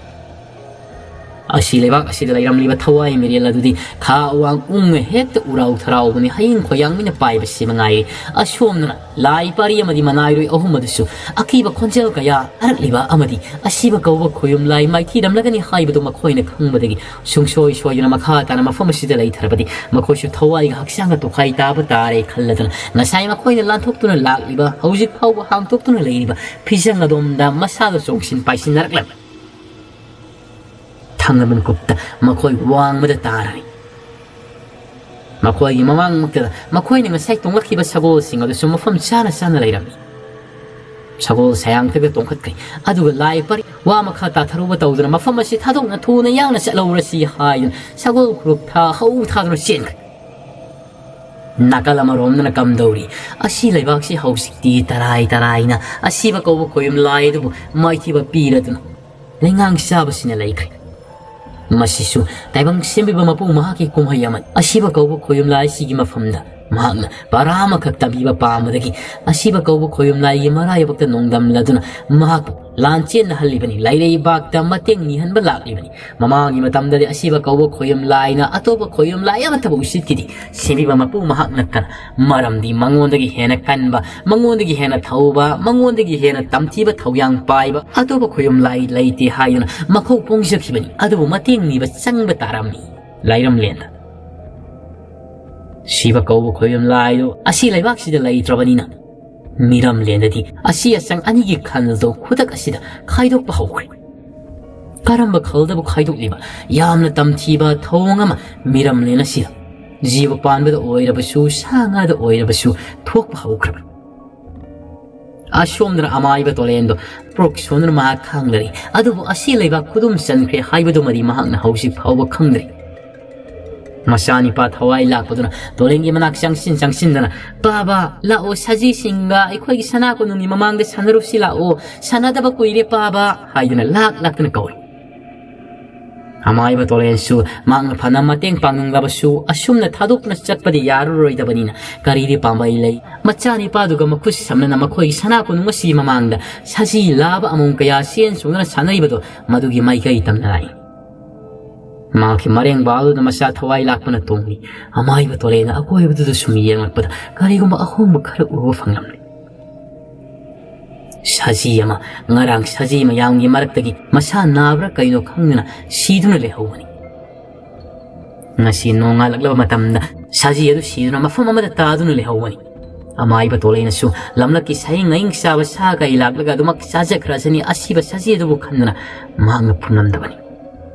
ꯑꯁꯤ ꯂꯩꯕꯥꯛ ꯑꯁꯤꯗ ꯂꯩꯔꯝꯂꯤꯕ ꯊꯋꯥꯏ ꯃꯤꯔꯦꯜ ꯑꯗꯨꯗꯤ ꯈꯥ ꯋꯥꯡ ꯎꯪꯅ ꯍꯦꯛꯇ ꯎꯔꯥꯎ ꯊꯔꯥꯎꯕꯅꯤ, ꯍꯌꯤꯡ ꯈꯣꯌꯥꯡ ꯃꯤꯅ ꯄꯥꯏꯕꯁꯤ ꯃꯉꯥꯏꯔꯦ꯫ ꯑꯁꯣꯝꯗꯅ ꯂꯥꯏ ꯄꯥꯔꯤ ꯑꯃꯗꯤ ꯃꯅꯥꯏꯔꯣꯏ ꯑꯍꯨꯝ ꯑꯗꯨꯁꯨ ꯑꯀꯤꯕ ꯈꯣꯟꯖꯦꯜ ꯀꯌꯥ ꯑꯔꯛꯂꯤꯕ ꯑꯃꯗꯤ ꯑꯁꯤꯕ ꯀꯧꯕ ꯈꯣꯌꯨꯝ ꯂꯥꯏ ꯃꯥꯏꯊꯤꯔꯝꯂꯒꯅꯤ ꯍꯥꯏꯕꯗꯨ ꯃꯈꯣꯏꯅ ꯈꯪꯕꯗꯒꯤ ꯁꯨꯡꯁꯣꯏ ꯁꯣꯏꯗꯅ ꯃꯈꯥ ꯇꯥꯅ ꯃꯐꯝ ꯑꯁꯤꯗ ꯂꯩꯊꯔꯕꯗꯤ ꯃꯈꯣꯏꯁꯨ ꯊꯋꯥꯏꯒ ꯍꯛꯆꯥꯡꯒ ꯇꯣꯈꯥꯏ ꯇꯥꯕ ꯇꯥꯔꯦ ꯈꯜꯂꯗꯨꯅ ꯉꯁꯥꯏ ꯃꯈꯣꯏꯅ ꯂꯥꯟꯊꯣꯛꯇꯨꯅ ꯂꯥꯛꯂꯤꯕ, ꯍꯧꯖꯤꯛ ꯐꯥꯎꯕ ꯍꯥꯡꯇꯣꯛꯇꯨꯅ ꯂꯩꯔꯤꯕ ꯐꯤꯖꯪ ꯑꯗꯣꯝꯗ ꯃꯁꯥꯗ ꯆꯣꯡꯁꯤꯟ ꯄꯥꯏꯁꯤꯟꯅꯔꯛꯂꯝꯃꯤ꯫ ꯊꯥꯡꯂꯕ ꯃꯤꯀꯨꯞꯇ ꯃꯈꯣꯏ ꯋꯥꯡꯃꯗ ꯇꯥꯔꯝꯃꯤ꯫ ꯃꯈꯣꯏꯒꯤ ꯃꯃꯥꯡꯃꯛꯇꯗ ꯃꯈꯣꯏꯅ ꯉꯁꯥꯏ ꯇꯣꯡꯂꯛꯈꯤꯕ ꯁꯒꯣꯜꯁꯤꯡ ꯑꯗꯨꯁꯨ ꯃꯐꯝ ꯆꯥꯅ ꯆꯥꯅ ꯂꯩꯔꯝꯃꯤ꯫ ꯁꯒꯣꯜ ꯁꯌꯥꯡꯊꯛꯇ ꯇꯣꯡꯈꯠꯈ꯭ꯔꯦ꯫ ꯑꯗꯨꯒ ꯂꯥꯏ ꯄꯔꯤ ꯋꯥ ꯃꯈꯥ ꯇꯥꯊꯔꯨꯕ ꯇꯧꯗꯨꯅ ꯃꯐꯝ ꯑꯁꯤ ꯊꯥꯗꯣꯛꯅ ꯊꯨꯅ ꯌꯥꯡꯅ ꯆꯠꯍꯧꯔꯁꯤ ꯍꯥꯏꯗꯨꯅ ꯁꯒꯣꯜ ꯈꯨꯔꯨꯞ ꯊꯥ ꯍꯧ ꯊꯥꯗꯨꯅ ꯆꯦꯟꯈ꯭ꯔꯦ꯫ ꯅꯥꯀꯜ ꯑꯃꯔꯣꯝꯗꯅ ꯀꯝꯗꯧꯔꯤ? ꯑꯁꯤ ꯂꯩꯕꯥꯛꯁꯤ ꯍꯧꯖꯤꯛꯇꯤ ꯇꯔꯥꯏ ꯇꯔꯥꯏꯅ ꯑꯁꯤꯕ ꯀꯧꯕ ꯈꯣꯌꯨꯝ ꯂꯥꯏ ꯑꯗꯨꯕꯨ ꯃꯥꯏꯊꯤꯕ ꯄꯤꯔꯗꯨꯅ ꯂꯩꯉꯥꯡ ꯆꯥꯕꯁꯤꯅ ꯂꯩꯈ꯭ꯔꯦ꯫ ꯃꯁꯤꯁꯨ ꯇꯥꯏꯕꯪ ꯁꯦꯝꯕꯤꯕ ꯃꯄꯨ ꯃꯍꯥꯛꯀꯤ ꯀꯨꯝꯍꯩ ꯑꯃꯅꯤ꯫ ꯑꯁꯤꯕ ꯀꯧꯕ ꯈꯣꯌꯨꯝ ꯂꯥꯏꯁꯤꯒꯤ ꯃꯐꯝꯗ ꯃꯍꯥꯛꯅ ꯄꯔꯥ ꯑꯃꯈꯛ ꯇꯝꯕꯤꯕ ꯄꯥꯝꯕꯗꯒꯤ ꯑꯁꯤꯕ ꯀꯧꯕ ꯈꯣꯌꯨꯝ ꯂꯥꯏꯒꯤ ꯃꯔꯥꯏꯕꯛꯇ ꯅꯣꯡꯗꯝꯂꯗꯨꯅ ꯃꯍꯥꯛꯄꯨ ꯂꯥꯟꯆꯦꯟꯅꯍꯜꯂꯤꯕꯅꯤ, ꯂꯩꯔꯩꯕꯥꯛꯇ ꯃꯇꯦꯡ ꯅꯤꯍꯟꯕ ꯂꯥꯛꯂꯤꯕꯅꯤ꯫ ꯃꯃꯥꯡꯒꯤ ꯃꯇꯝꯗꯗꯤ ꯑꯁꯤꯕ ꯀꯧꯕ ꯈꯣꯌꯨꯝ ꯂꯥꯏꯅ ꯑꯇꯣꯞꯄ ꯈꯣꯌꯨꯝ ꯂꯥꯏ ꯑꯃꯠꯇꯕꯨ ꯎꯁꯤꯠꯈꯤꯗꯦ꯫ ꯁꯦꯝꯕꯤꯕ ꯃꯄꯨ ꯃꯍꯥꯛ ꯅꯠꯇꯅ, ꯃꯔꯝꯗꯤ ꯃꯉꯣꯟꯗꯒꯤ ꯍꯦꯟꯅ ꯀꯟꯕ, ꯃꯉꯣꯟꯗꯒꯤ ꯍꯦꯟꯅ ꯊꯧꯕ, ꯃꯉꯣꯟꯗꯒꯤ ꯍꯦꯟꯅ ꯇꯝꯊꯤꯕ ꯊꯧꯌꯥꯡ ꯄꯥꯏꯕ ꯑꯇꯣꯞꯄ ꯈꯣꯌꯨꯝ ꯂꯥꯏ ꯂꯩꯇꯦ ꯍꯥꯏꯗꯨꯅ ꯃꯈꯧ ꯄꯣꯡꯖꯈꯤꯕꯅꯤ꯫ ꯑꯗꯨꯕꯨ ꯃꯇꯦꯡ ꯅꯤꯕ ꯆꯪꯕ ꯇꯥꯔꯝꯃꯤ ꯂꯥꯏꯔꯝꯂꯦꯟꯗ꯫ ꯁꯤꯕ ꯀꯧꯕ ꯈꯣꯌꯨꯝ ꯂꯥꯏꯗꯨ ꯑꯁꯤ ꯂꯩꯕꯥꯛꯁꯤꯗ ꯂꯩꯇ꯭ꯔꯕꯅꯤꯅ ꯃꯤꯔꯝꯂꯦꯟꯗꯗꯤ ꯑꯁꯤ ꯑꯆꯪ ꯑꯅꯤꯒꯤ ꯈꯜꯗꯣ ꯈꯨꯗꯛ ꯑꯁꯤꯗ ꯈꯥꯏꯗꯣꯛꯄ ꯍꯧꯈ꯭ꯔꯦ꯫ ꯀꯔꯝꯕ ꯈꯜꯗꯕꯨ ꯈꯥꯏꯗꯣꯛꯂꯤꯕ? ꯌꯥꯝꯅ ꯇꯝꯊꯤꯕ ꯊꯧꯑꯣꯡ ꯑꯃ ꯃꯤꯔꯝꯂꯦꯟ ꯑꯁꯤꯗ ꯖꯤꯕ ꯄꯥꯟꯕꯗ ꯑꯣꯏꯔꯕꯁꯨ, ꯁꯥ ꯉꯥꯗ ꯑꯣꯏꯔꯕꯁꯨ ꯊꯣꯛꯄ ꯍꯧꯈ꯭ꯔꯕꯅꯤ꯫ ꯑꯁꯣꯝꯗꯅ ꯑꯃꯥꯏꯕ ꯇꯣꯂꯦꯟꯗꯣ ꯄ꯭ꯔꯣꯛ ꯁꯣꯟꯗꯨꯅ ꯃꯍꯥꯛ ꯈꯥꯡꯂꯔꯤ꯫ ꯑꯗꯨꯕꯨ ꯑꯁꯤ ꯂꯩꯕꯥꯛ ꯈꯨꯗꯨꯝ ꯆꯟꯈ꯭ꯔꯦ ꯍꯥꯏꯕꯗꯨꯃꯗꯤ ꯃꯍꯥꯛꯅ ꯍꯧꯖꯤꯛ ꯐꯥꯎꯕ ꯈꯪꯗ꯭ꯔꯤ꯫ ꯃꯆꯥꯅꯤꯄꯥ ꯊꯋꯥꯏ ꯂꯥꯛꯄꯗꯨꯅ ꯇꯣꯂꯦꯟꯒꯤ ꯃꯅꯥꯛ ꯆꯪꯁꯤꯟ ꯆꯪꯁꯤꯟꯗꯅ, "ꯄꯥꯕ, ꯂꯥꯛꯑꯣ, ꯁꯖꯤꯁꯤꯡꯒ ꯑꯩꯈꯣꯏꯒꯤ ꯁꯅꯥ ꯀꯣꯅꯨꯡꯒꯤ ꯃꯃꯥꯡꯗ ꯁꯥꯟꯅꯔꯨꯁꯤ ꯂꯥꯛꯑꯣ, ꯁꯥꯟꯅꯗꯕ ꯀꯨꯏꯔꯦ ꯄꯥꯕ" ꯍꯥꯏꯗꯨꯅ ꯂꯥꯛ ꯂꯥꯛꯇꯅ ꯀꯧꯏ꯫ ꯑꯃꯥꯏꯕ ꯇꯣꯂꯦꯟꯁꯨ ꯃꯍꯥꯛꯅ ꯐꯅ ꯃꯇꯦꯡ ꯄꯥꯡꯅꯤꯡꯂꯕꯁꯨ ꯑꯁꯨꯝꯅ ꯊꯥꯗꯣꯛꯇꯨꯅ ꯆꯠꯄꯗꯤ ꯌꯥꯔꯔꯣꯏꯗꯕꯅꯤꯅ ꯀꯔꯤꯗꯤ ꯄꯥꯝꯕꯩ ꯂꯩ? ꯃꯆꯥꯅꯤꯄꯥꯗꯨꯒ ꯃꯈꯨꯠ ꯁꯝꯅꯅ ꯃꯈꯣꯏꯒꯤ ꯁꯅꯥ ꯀꯣꯅꯨꯡ ꯑꯁꯤꯒꯤ ꯃꯃꯥꯡꯗ ꯁꯖꯤ ꯂꯥꯕ ꯑꯃꯣꯝ ꯀꯌꯥ ꯆꯦꯟ ꯆꯣꯡꯗꯨꯅ ꯁꯥꯟꯅꯔꯤꯕꯗꯣ ꯃꯗꯨꯒꯤ ꯃꯥꯏꯀꯩ ꯇꯝꯅ ꯂꯥꯛꯏ꯫ ꯃꯍꯥꯛꯀꯤ ꯃꯔꯦꯡꯕꯥꯜꯗꯨꯗ ꯃꯆꯥ ꯊꯋꯥꯏ ꯂꯥꯛꯄꯅ ꯇꯣꯡꯂꯤ꯫ ꯑꯃꯥꯏꯕ ꯇꯣꯂꯦꯟꯅ ꯑꯀꯣꯏꯕꯗꯨꯗ ꯁꯨꯝ ꯌꯦꯡꯂꯛꯄꯗ ꯀꯔꯤꯒꯨꯝꯕ ꯑꯍꯣꯡꯕ ꯈꯔ ꯎꯕ ꯐꯪꯂꯝꯂꯦ꯫ ꯁꯖꯤ ꯑꯃ, ꯉꯔꯥꯡ ꯁꯖꯤ ꯃꯌꯥꯝꯒꯤ ꯃꯔꯛꯇꯒꯤ ꯃꯁꯥ ꯅꯥꯕ꯭ꯔꯥ ꯀꯩꯅꯣ ꯈꯪꯗꯅ ꯁꯤꯗꯨꯅ ꯂꯩꯍꯧꯕꯅꯤ꯫ ꯉꯁꯤ ꯅꯣꯡꯉꯥꯜꯂꯛꯂꯕ ꯃꯇꯝꯗ ꯁꯖꯤ ꯑꯗꯨ ꯁꯤꯗꯨꯅ ꯃꯐꯝ ꯑꯃꯗ ꯇꯥꯗꯨꯅ ꯂꯩꯍꯧꯕꯅꯤ꯫ ꯑꯃꯥꯏꯕ ꯇꯣꯂꯩꯅꯁꯨ ꯂꯝꯂꯛꯀꯤ ꯁꯌꯦꯡ ꯉꯌꯤꯡ ꯆꯥꯕ ꯁꯥ ꯀꯩ ꯂꯥꯛꯂꯒ ꯑꯗꯨꯃꯛ ꯆꯥꯖꯈ꯭ꯔꯁꯅꯤ ꯑꯁꯤꯕ ꯁꯖꯤ ꯑꯗꯨꯕꯨ ꯈꯟꯗꯨꯅ ꯃꯍꯥꯛꯅ ꯐꯨꯝꯂꯝꯗꯕꯅꯤ꯫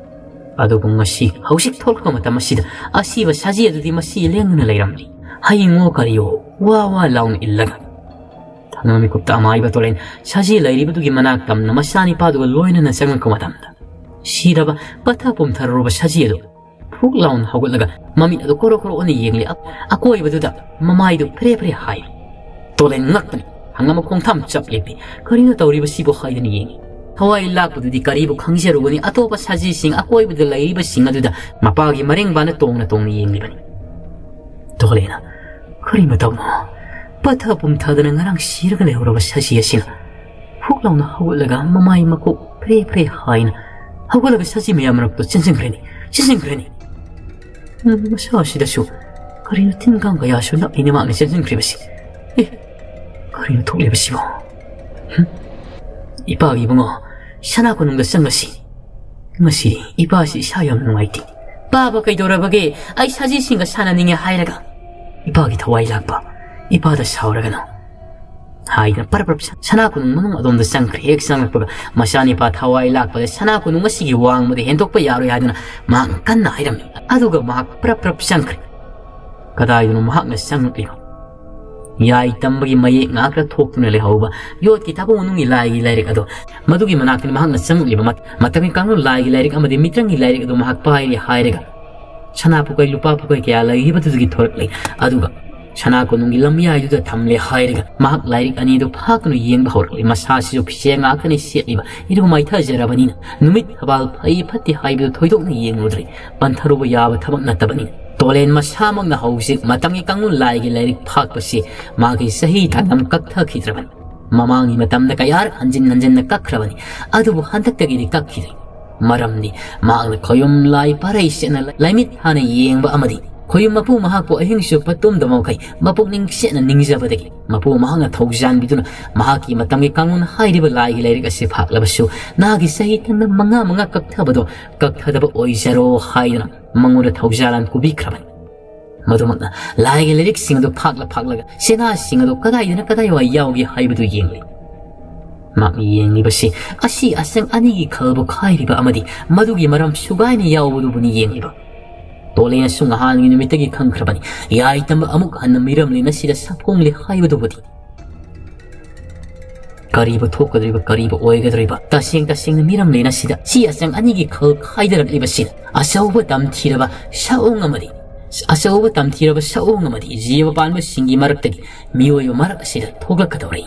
ꯑꯗꯨꯕꯨ ꯉꯁꯤ ꯍꯧꯖꯤꯛ ꯊꯣꯛꯂꯛꯄ ꯃꯇꯝ ꯑꯁꯤꯗ ꯑꯁꯤꯕ ꯁꯖꯤ ꯑꯗꯨꯗꯤ ꯃꯁꯤ ꯂꯦꯡꯗꯨꯅ ꯂꯩꯔꯝꯂꯤ꯫ ꯍꯌꯤꯡꯉꯣ ꯀꯔꯤꯌꯣ ꯋꯥ ꯋꯥ ꯂꯥꯎꯅ ꯏꯜꯂꯒ꯫ ꯊꯪꯅ ꯃꯤꯀꯨꯞꯇ ꯑꯃꯥꯏꯕ ꯇꯣꯂꯩꯅ ꯁꯖꯤ ꯂꯩꯔꯤꯕꯗꯨꯒꯤ ꯃꯅꯥꯛ ꯇꯝꯅ ꯃꯆꯥꯅꯤꯄꯥꯗꯨꯒ ꯂꯣꯏꯅꯅ ꯆꯪꯂꯛꯄ ꯃꯇꯝꯗ ꯁꯤꯔꯕ ꯄꯠꯊ ꯄꯨꯝꯊꯔꯨꯔꯕ ꯁꯖꯤ ꯑꯗꯨ ꯐꯨꯛ ꯂꯥꯎꯅ ꯍꯧꯒꯠꯂꯒ ꯃꯃꯤꯠ ꯑꯗꯨ ꯀꯣꯔꯣ ꯀꯣꯔꯣ ꯑꯣꯟꯅ ꯌꯦꯡꯂꯤ꯫ ꯑ-, ꯑꯀꯣꯏꯕꯗꯨꯗ ꯃꯃꯥꯏꯗꯨ ꯐꯦꯔꯦ ꯐꯦꯔꯦ ꯍꯥꯏꯔꯤ꯫ ꯇꯣꯂꯦꯟ ꯉꯛꯄꯅꯤ꯫ ꯍꯪꯉꯝꯕ ꯈꯣꯡꯊꯥꯡ ꯆꯞ ꯂꯦꯞꯄꯤ꯫ ꯀꯔꯤꯅꯣ ꯇꯧꯔꯤꯕꯁꯤꯕꯨ ꯍꯥꯏꯗꯨꯅ ꯌꯦꯡꯉꯤ꯫ ꯊꯋꯥꯏ ꯂꯥꯛꯄꯗꯨꯗꯤ ꯀꯔꯤꯕꯨ ꯈꯪꯖꯔꯨꯒꯅꯤ? ꯑꯇꯣꯞꯄ ꯁꯖꯤꯁꯤꯡ ꯑꯀꯣꯏꯕꯗ ꯂꯩꯔꯤꯕꯁꯤꯡ ꯑꯗꯨꯗ ꯃꯄꯥꯒꯤ ꯃꯔꯦꯡꯕꯥꯅ ꯇꯣꯡꯅ ꯇꯣꯡꯅ ꯌꯦꯡꯂꯤꯕꯅꯤ꯫ ꯇꯣꯂꯦꯅ, "ꯀꯔꯤ ꯃꯇꯧꯅꯣ? ꯄꯠꯊ ꯄꯨꯝꯊꯗꯅ ꯉꯔꯥꯡ ꯁꯤꯔꯒ ꯂꯩꯍꯧꯔꯕ ꯁꯖꯤ ꯑꯁꯤꯅ ꯍꯨꯛ ꯂꯥꯎꯅ ꯍꯧꯒꯠꯂꯒ ꯃꯃꯥꯏ ꯃꯀꯣꯛ ꯐ꯭ꯔꯦ ꯐ꯭ꯔꯦ ꯍꯥꯏꯅ ꯍꯧꯒꯠꯂꯒ ꯁꯖꯤ ꯃꯌꯥꯝ ꯃꯔꯛꯇ ꯆꯦꯟꯁꯤꯟꯈ꯭ꯔꯅꯤ, ꯆꯦꯟꯁꯤꯟꯈ꯭ꯔꯅꯤ꯫ ꯃꯁꯥ ꯑꯁꯤꯗꯁꯨ ꯀꯔꯤꯅꯣ ꯇꯤꯟ ꯀꯥꯡ ꯀꯌꯥꯁꯨ ꯅꯞꯂꯤꯅ ꯃꯥꯛꯅ ꯆꯦꯟꯁꯤꯟꯈ꯭ꯔꯤꯕꯁꯤ? ꯑꯦ, ꯀꯔꯤꯅꯣ ꯊꯣꯛꯂꯤꯕꯁꯤꯕꯣ? ꯍꯨꯝ? ꯏꯄꯥꯒꯤ ꯏꯕꯨꯡꯉꯣ, ꯁꯅꯥ ꯀꯣꯅꯨꯡꯗ ꯆꯪꯂꯁꯤ꯫ ꯉꯁꯤꯗꯤ ꯏꯄꯥꯁꯤ ꯏꯁꯥ ꯌꯥꯝ ꯅꯨꯡꯉꯥꯏꯇꯦ꯫ ꯄꯥꯕ ꯀꯩꯗꯧꯔꯕꯒꯦ? ꯑꯩ ꯁꯖꯤꯁꯤꯡꯒ ꯁꯥꯟꯅꯅꯤꯡꯉꯦ ꯍꯥꯏꯔꯒ꯫ ꯏꯄꯥꯒꯤ ꯊꯋꯥꯏ ꯂꯥꯛꯄ, ꯏꯄꯥꯗ ꯁꯥꯎꯔꯒꯅꯨ꯫ ꯍꯥꯏꯗꯨꯅ ꯄꯔꯞ ꯄꯔꯞ ꯁꯅꯥ ꯀꯣꯅꯨꯡ ꯃꯅꯨꯡ ꯑꯗꯣꯝꯗ ꯆꯪꯈ꯭ꯔꯦ꯫ ꯍꯦꯛ ꯆꯪꯂꯛꯄꯒ ꯃꯆꯥꯅꯤꯄꯥ ꯊꯋꯥꯏ ꯂꯥꯛꯄꯗ ꯁꯅꯥ ꯀꯣꯅꯨꯡ ꯑꯁꯤꯒꯤ ꯋꯥꯡꯃꯗ ꯍꯦꯟꯗꯣꯛꯄ ꯌꯥꯔꯣꯏ ꯍꯥꯏꯗꯨꯅ ꯃꯍꯥꯛꯅ ꯀꯟꯅ ꯍꯥꯏꯔꯝꯃꯤ꯫ ꯑꯗꯨꯒ ꯃꯍꯥꯛ ꯄꯔꯞ ꯄꯔꯞ ꯆꯪꯈ꯭ꯔꯦ꯫ ꯀꯗꯥꯏꯗꯅꯣ ꯃꯍꯥꯛꯅ ꯆꯪꯂꯛꯂꯤꯕ? ꯌꯥꯏ ꯇꯝꯕꯒꯤ ꯃꯌꯦꯛ ꯉꯥꯛꯇ ꯊꯣꯛꯇꯨꯅ ꯂꯩꯍꯧꯕ ꯌꯣꯠꯀꯤ ꯊꯥꯕꯨꯡ ꯃꯅꯨꯡꯒꯤ ꯂꯥꯏꯒꯤ ꯂꯥꯏꯔꯤꯛ ꯑꯗꯣ, ꯃꯗꯨꯒꯤ ꯃꯅꯥꯛꯇꯅꯤ ꯃꯍꯥꯛꯅ ꯆꯪꯂꯛꯂꯤꯕ꯫ ꯃꯠ-, ꯃꯇꯝꯒꯤ ꯀꯥꯡꯂꯨꯞ ꯂꯥꯏꯒꯤ ꯂꯥꯏꯔꯤꯛ ꯑꯃꯗꯤ ꯃꯤꯇ꯭ꯔꯪꯒꯤ ꯂꯥꯏꯔꯤꯛ ꯑꯗꯨ ꯃꯍꯥꯛ ꯄꯥꯏꯔꯤ ꯍꯥꯏꯔꯒ ꯁꯅꯥ ꯄꯨꯀꯩ ꯂꯨꯄꯥ ꯄꯨꯀꯩ ꯀꯌꯥ ꯂꯩꯔꯤꯕꯗꯨꯗꯒꯤ ꯊꯣꯔꯛꯂꯦ꯫ ꯑꯗꯨꯒ ꯁꯅꯥ ꯀꯣꯅꯨꯡꯒꯤ ꯂꯝꯌꯥꯏꯗꯨꯗ ꯊꯝꯂꯦ ꯍꯥꯏꯔꯒ ꯃꯍꯥꯛ ꯂꯥꯏꯔꯤꯛ ꯑꯅꯤꯗꯨ ꯐꯥꯛꯇꯨꯅ ꯌꯦꯡꯕ ꯍꯧꯔꯛꯂꯦ꯫ ꯃꯁꯥꯁꯤꯁꯨ ꯐꯤꯖꯦ ꯉꯥꯛꯇꯅꯤ ꯁꯦꯠꯂꯤꯕ꯫ ꯏꯔꯨ ꯃꯥꯏꯊꯖꯔꯕꯅꯤꯅ ꯅꯨꯃꯤꯠ ꯊꯕꯥꯜ ꯐꯩ ꯐꯠꯇꯦ ꯍꯥꯏꯕꯗꯨ ꯊꯣꯏꯗꯣꯛꯅ ꯌꯦꯡꯂꯨꯗ꯭ꯔꯦ꯫ ꯄꯟꯊꯔꯨꯕ ꯌꯥꯕ ꯊꯕꯛ ꯅꯠꯇꯕꯅꯤꯅ꯫ ꯇꯣꯂꯦꯟ ꯃꯁꯥꯃꯛꯅ ꯍꯧꯖꯤꯛ ꯃꯇꯝꯒꯤ ꯀꯥꯡꯂꯣꯟ ꯂꯥꯏꯒꯤ ꯂꯥꯏꯔꯤꯛ ꯐꯥꯛꯄꯁꯤ ꯃꯥꯒꯤ ꯆꯍꯤ ꯇꯥꯡꯂꯝ ꯀꯛꯊꯈꯤꯗ꯭ꯔꯕꯅꯤ꯫ ꯃꯃꯥꯡꯒꯤ ꯃꯇꯝꯗ ꯀꯌꯥꯔꯛ ꯍꯟꯖꯤꯟ ꯍꯟꯖꯤꯟꯅ ꯀꯛꯈ꯭ꯔꯕꯅꯤ, ꯑꯗꯨꯕꯨ ꯍꯟꯗꯛꯇꯒꯤꯗꯤ ꯀꯛꯈꯤꯗ꯭ꯔꯦ꯫ ꯃꯔꯝꯗꯤ ꯃꯍꯥꯛꯅ ꯈꯣꯌꯨꯝ ꯂꯥꯏ ꯄꯥꯔꯩ ꯁꯦꯠꯅ ꯂꯥꯏꯃꯤꯠ ꯊꯥꯅ ꯌꯦꯡꯕ ꯑꯃꯗꯤ ꯈꯣꯌꯨꯝ ꯃꯄꯨ ꯃꯍꯥꯛꯄꯨ ꯑꯍꯤꯡ ꯆꯨꯞꯄ ꯇꯨꯝꯗꯕ ꯃꯈꯩ ꯃꯄꯨꯛꯅꯤꯡ ꯆꯦꯠꯅ ꯅꯤꯡꯖꯕꯗꯒꯤ ꯃꯄꯨ ꯃꯍꯥꯛꯅ ꯊꯧꯖꯥꯟꯕꯤꯗꯨꯅ ꯃꯍꯥꯛꯀꯤ ꯃꯇꯝꯒꯤ ꯀꯥꯡꯂꯣꯟ ꯍꯥꯏꯔꯤꯕ ꯂꯥꯏꯒꯤ ꯂꯥꯏꯔꯤꯛ ꯑꯁꯤ ꯐꯥꯛꯂꯕꯁꯨ ꯅꯍꯥꯛꯀꯤ ꯆꯍꯤ ꯇꯪꯅ ꯃꯉꯥ ꯃꯉꯥ ꯀꯛꯊꯕꯗꯣ ꯀꯛꯊꯗꯕ ꯑꯣꯏꯖꯔꯣ ꯍꯥꯏꯗꯨꯅ ꯃꯉꯣꯟꯗ ꯊꯧꯖꯥꯜ ꯄꯨꯕꯤꯈ꯭ꯔꯕꯅꯤ꯫ ꯃꯗꯨꯃꯛꯅ ꯂꯥꯏꯒꯤ ꯂꯥꯏꯔꯤꯛꯁꯤꯡ ꯑꯗꯨ ꯐꯥꯛꯂ ꯐꯥꯛꯂꯒ ꯁꯦꯅꯥꯁꯤꯡ ꯑꯗꯨ ꯀꯗꯥꯏꯗꯅ ꯀꯗꯥꯏꯋꯥꯏ ꯌꯥꯎꯒꯦ ꯍꯥꯏꯕꯗꯨ ꯌꯦꯡꯂꯤ꯫ ꯃꯍꯥꯛꯅ ꯌꯦꯡꯂꯤꯕꯁꯤ ꯑꯁꯤ ꯑꯆꯪ ꯑꯅꯤꯒꯤ ꯈꯜꯕꯨ ꯈꯥꯏꯔꯤꯕ ꯑꯃꯗꯤ ꯃꯗꯨꯒꯤ ꯃꯔꯝ ꯁꯨꯒꯥꯏꯅ ꯌꯥꯎꯕꯗꯨꯕꯨꯅꯤ ꯌꯦꯡꯂꯤꯕ꯫ ꯇꯣꯂꯦꯅꯁꯨ ꯅꯍꯥꯟꯒꯤ ꯅꯨꯃꯤꯠꯇꯒꯤ ꯈꯪꯈ꯭ꯔꯕꯅꯤ꯫ ꯌꯥꯏꯇꯝꯕ ꯑꯃꯨꯛ ꯍꯟꯅ ꯃꯤꯔꯝꯂꯦꯟ ꯑꯁꯤꯗ ꯁꯥꯐꯣꯡꯂꯦ ꯍꯥꯏꯕꯗꯨꯕꯨꯗꯤ꯫ ꯀꯔꯤꯕꯨ ꯊꯣꯛꯀꯗꯧꯔꯤꯕ, ꯀꯔꯤꯕꯨ ꯑꯣꯏꯒꯗꯧꯔꯤꯕ? ꯇꯁꯦꯡ ꯇꯁꯦꯡꯅ ꯃꯤꯔꯝꯂꯦꯟ ꯑꯁꯤꯗ ꯁꯤ ꯑꯆꯪ ꯑꯅꯤꯒꯤ ꯈꯜ ꯈꯥꯏꯗꯔꯛꯂꯤꯕꯁꯤꯗ ꯑꯆꯧꯕ ꯇꯝꯊꯤꯔꯕ ꯁꯛꯑꯣꯡ ꯑꯃꯗꯤ, ꯑꯆꯧꯕ ꯇꯝꯊꯤꯔꯕ ꯁꯛꯑꯣꯡ ꯑꯃꯗꯤ ꯖꯤꯕ ꯄꯥꯟꯕꯁꯤꯡꯒꯤ ꯃꯔꯛꯇꯒꯤ ꯃꯤꯑꯣꯏꯕ ꯃꯔꯛ ꯑꯁꯤꯗ ꯊꯣꯛꯂꯛꯀꯗꯧꯔꯤ꯫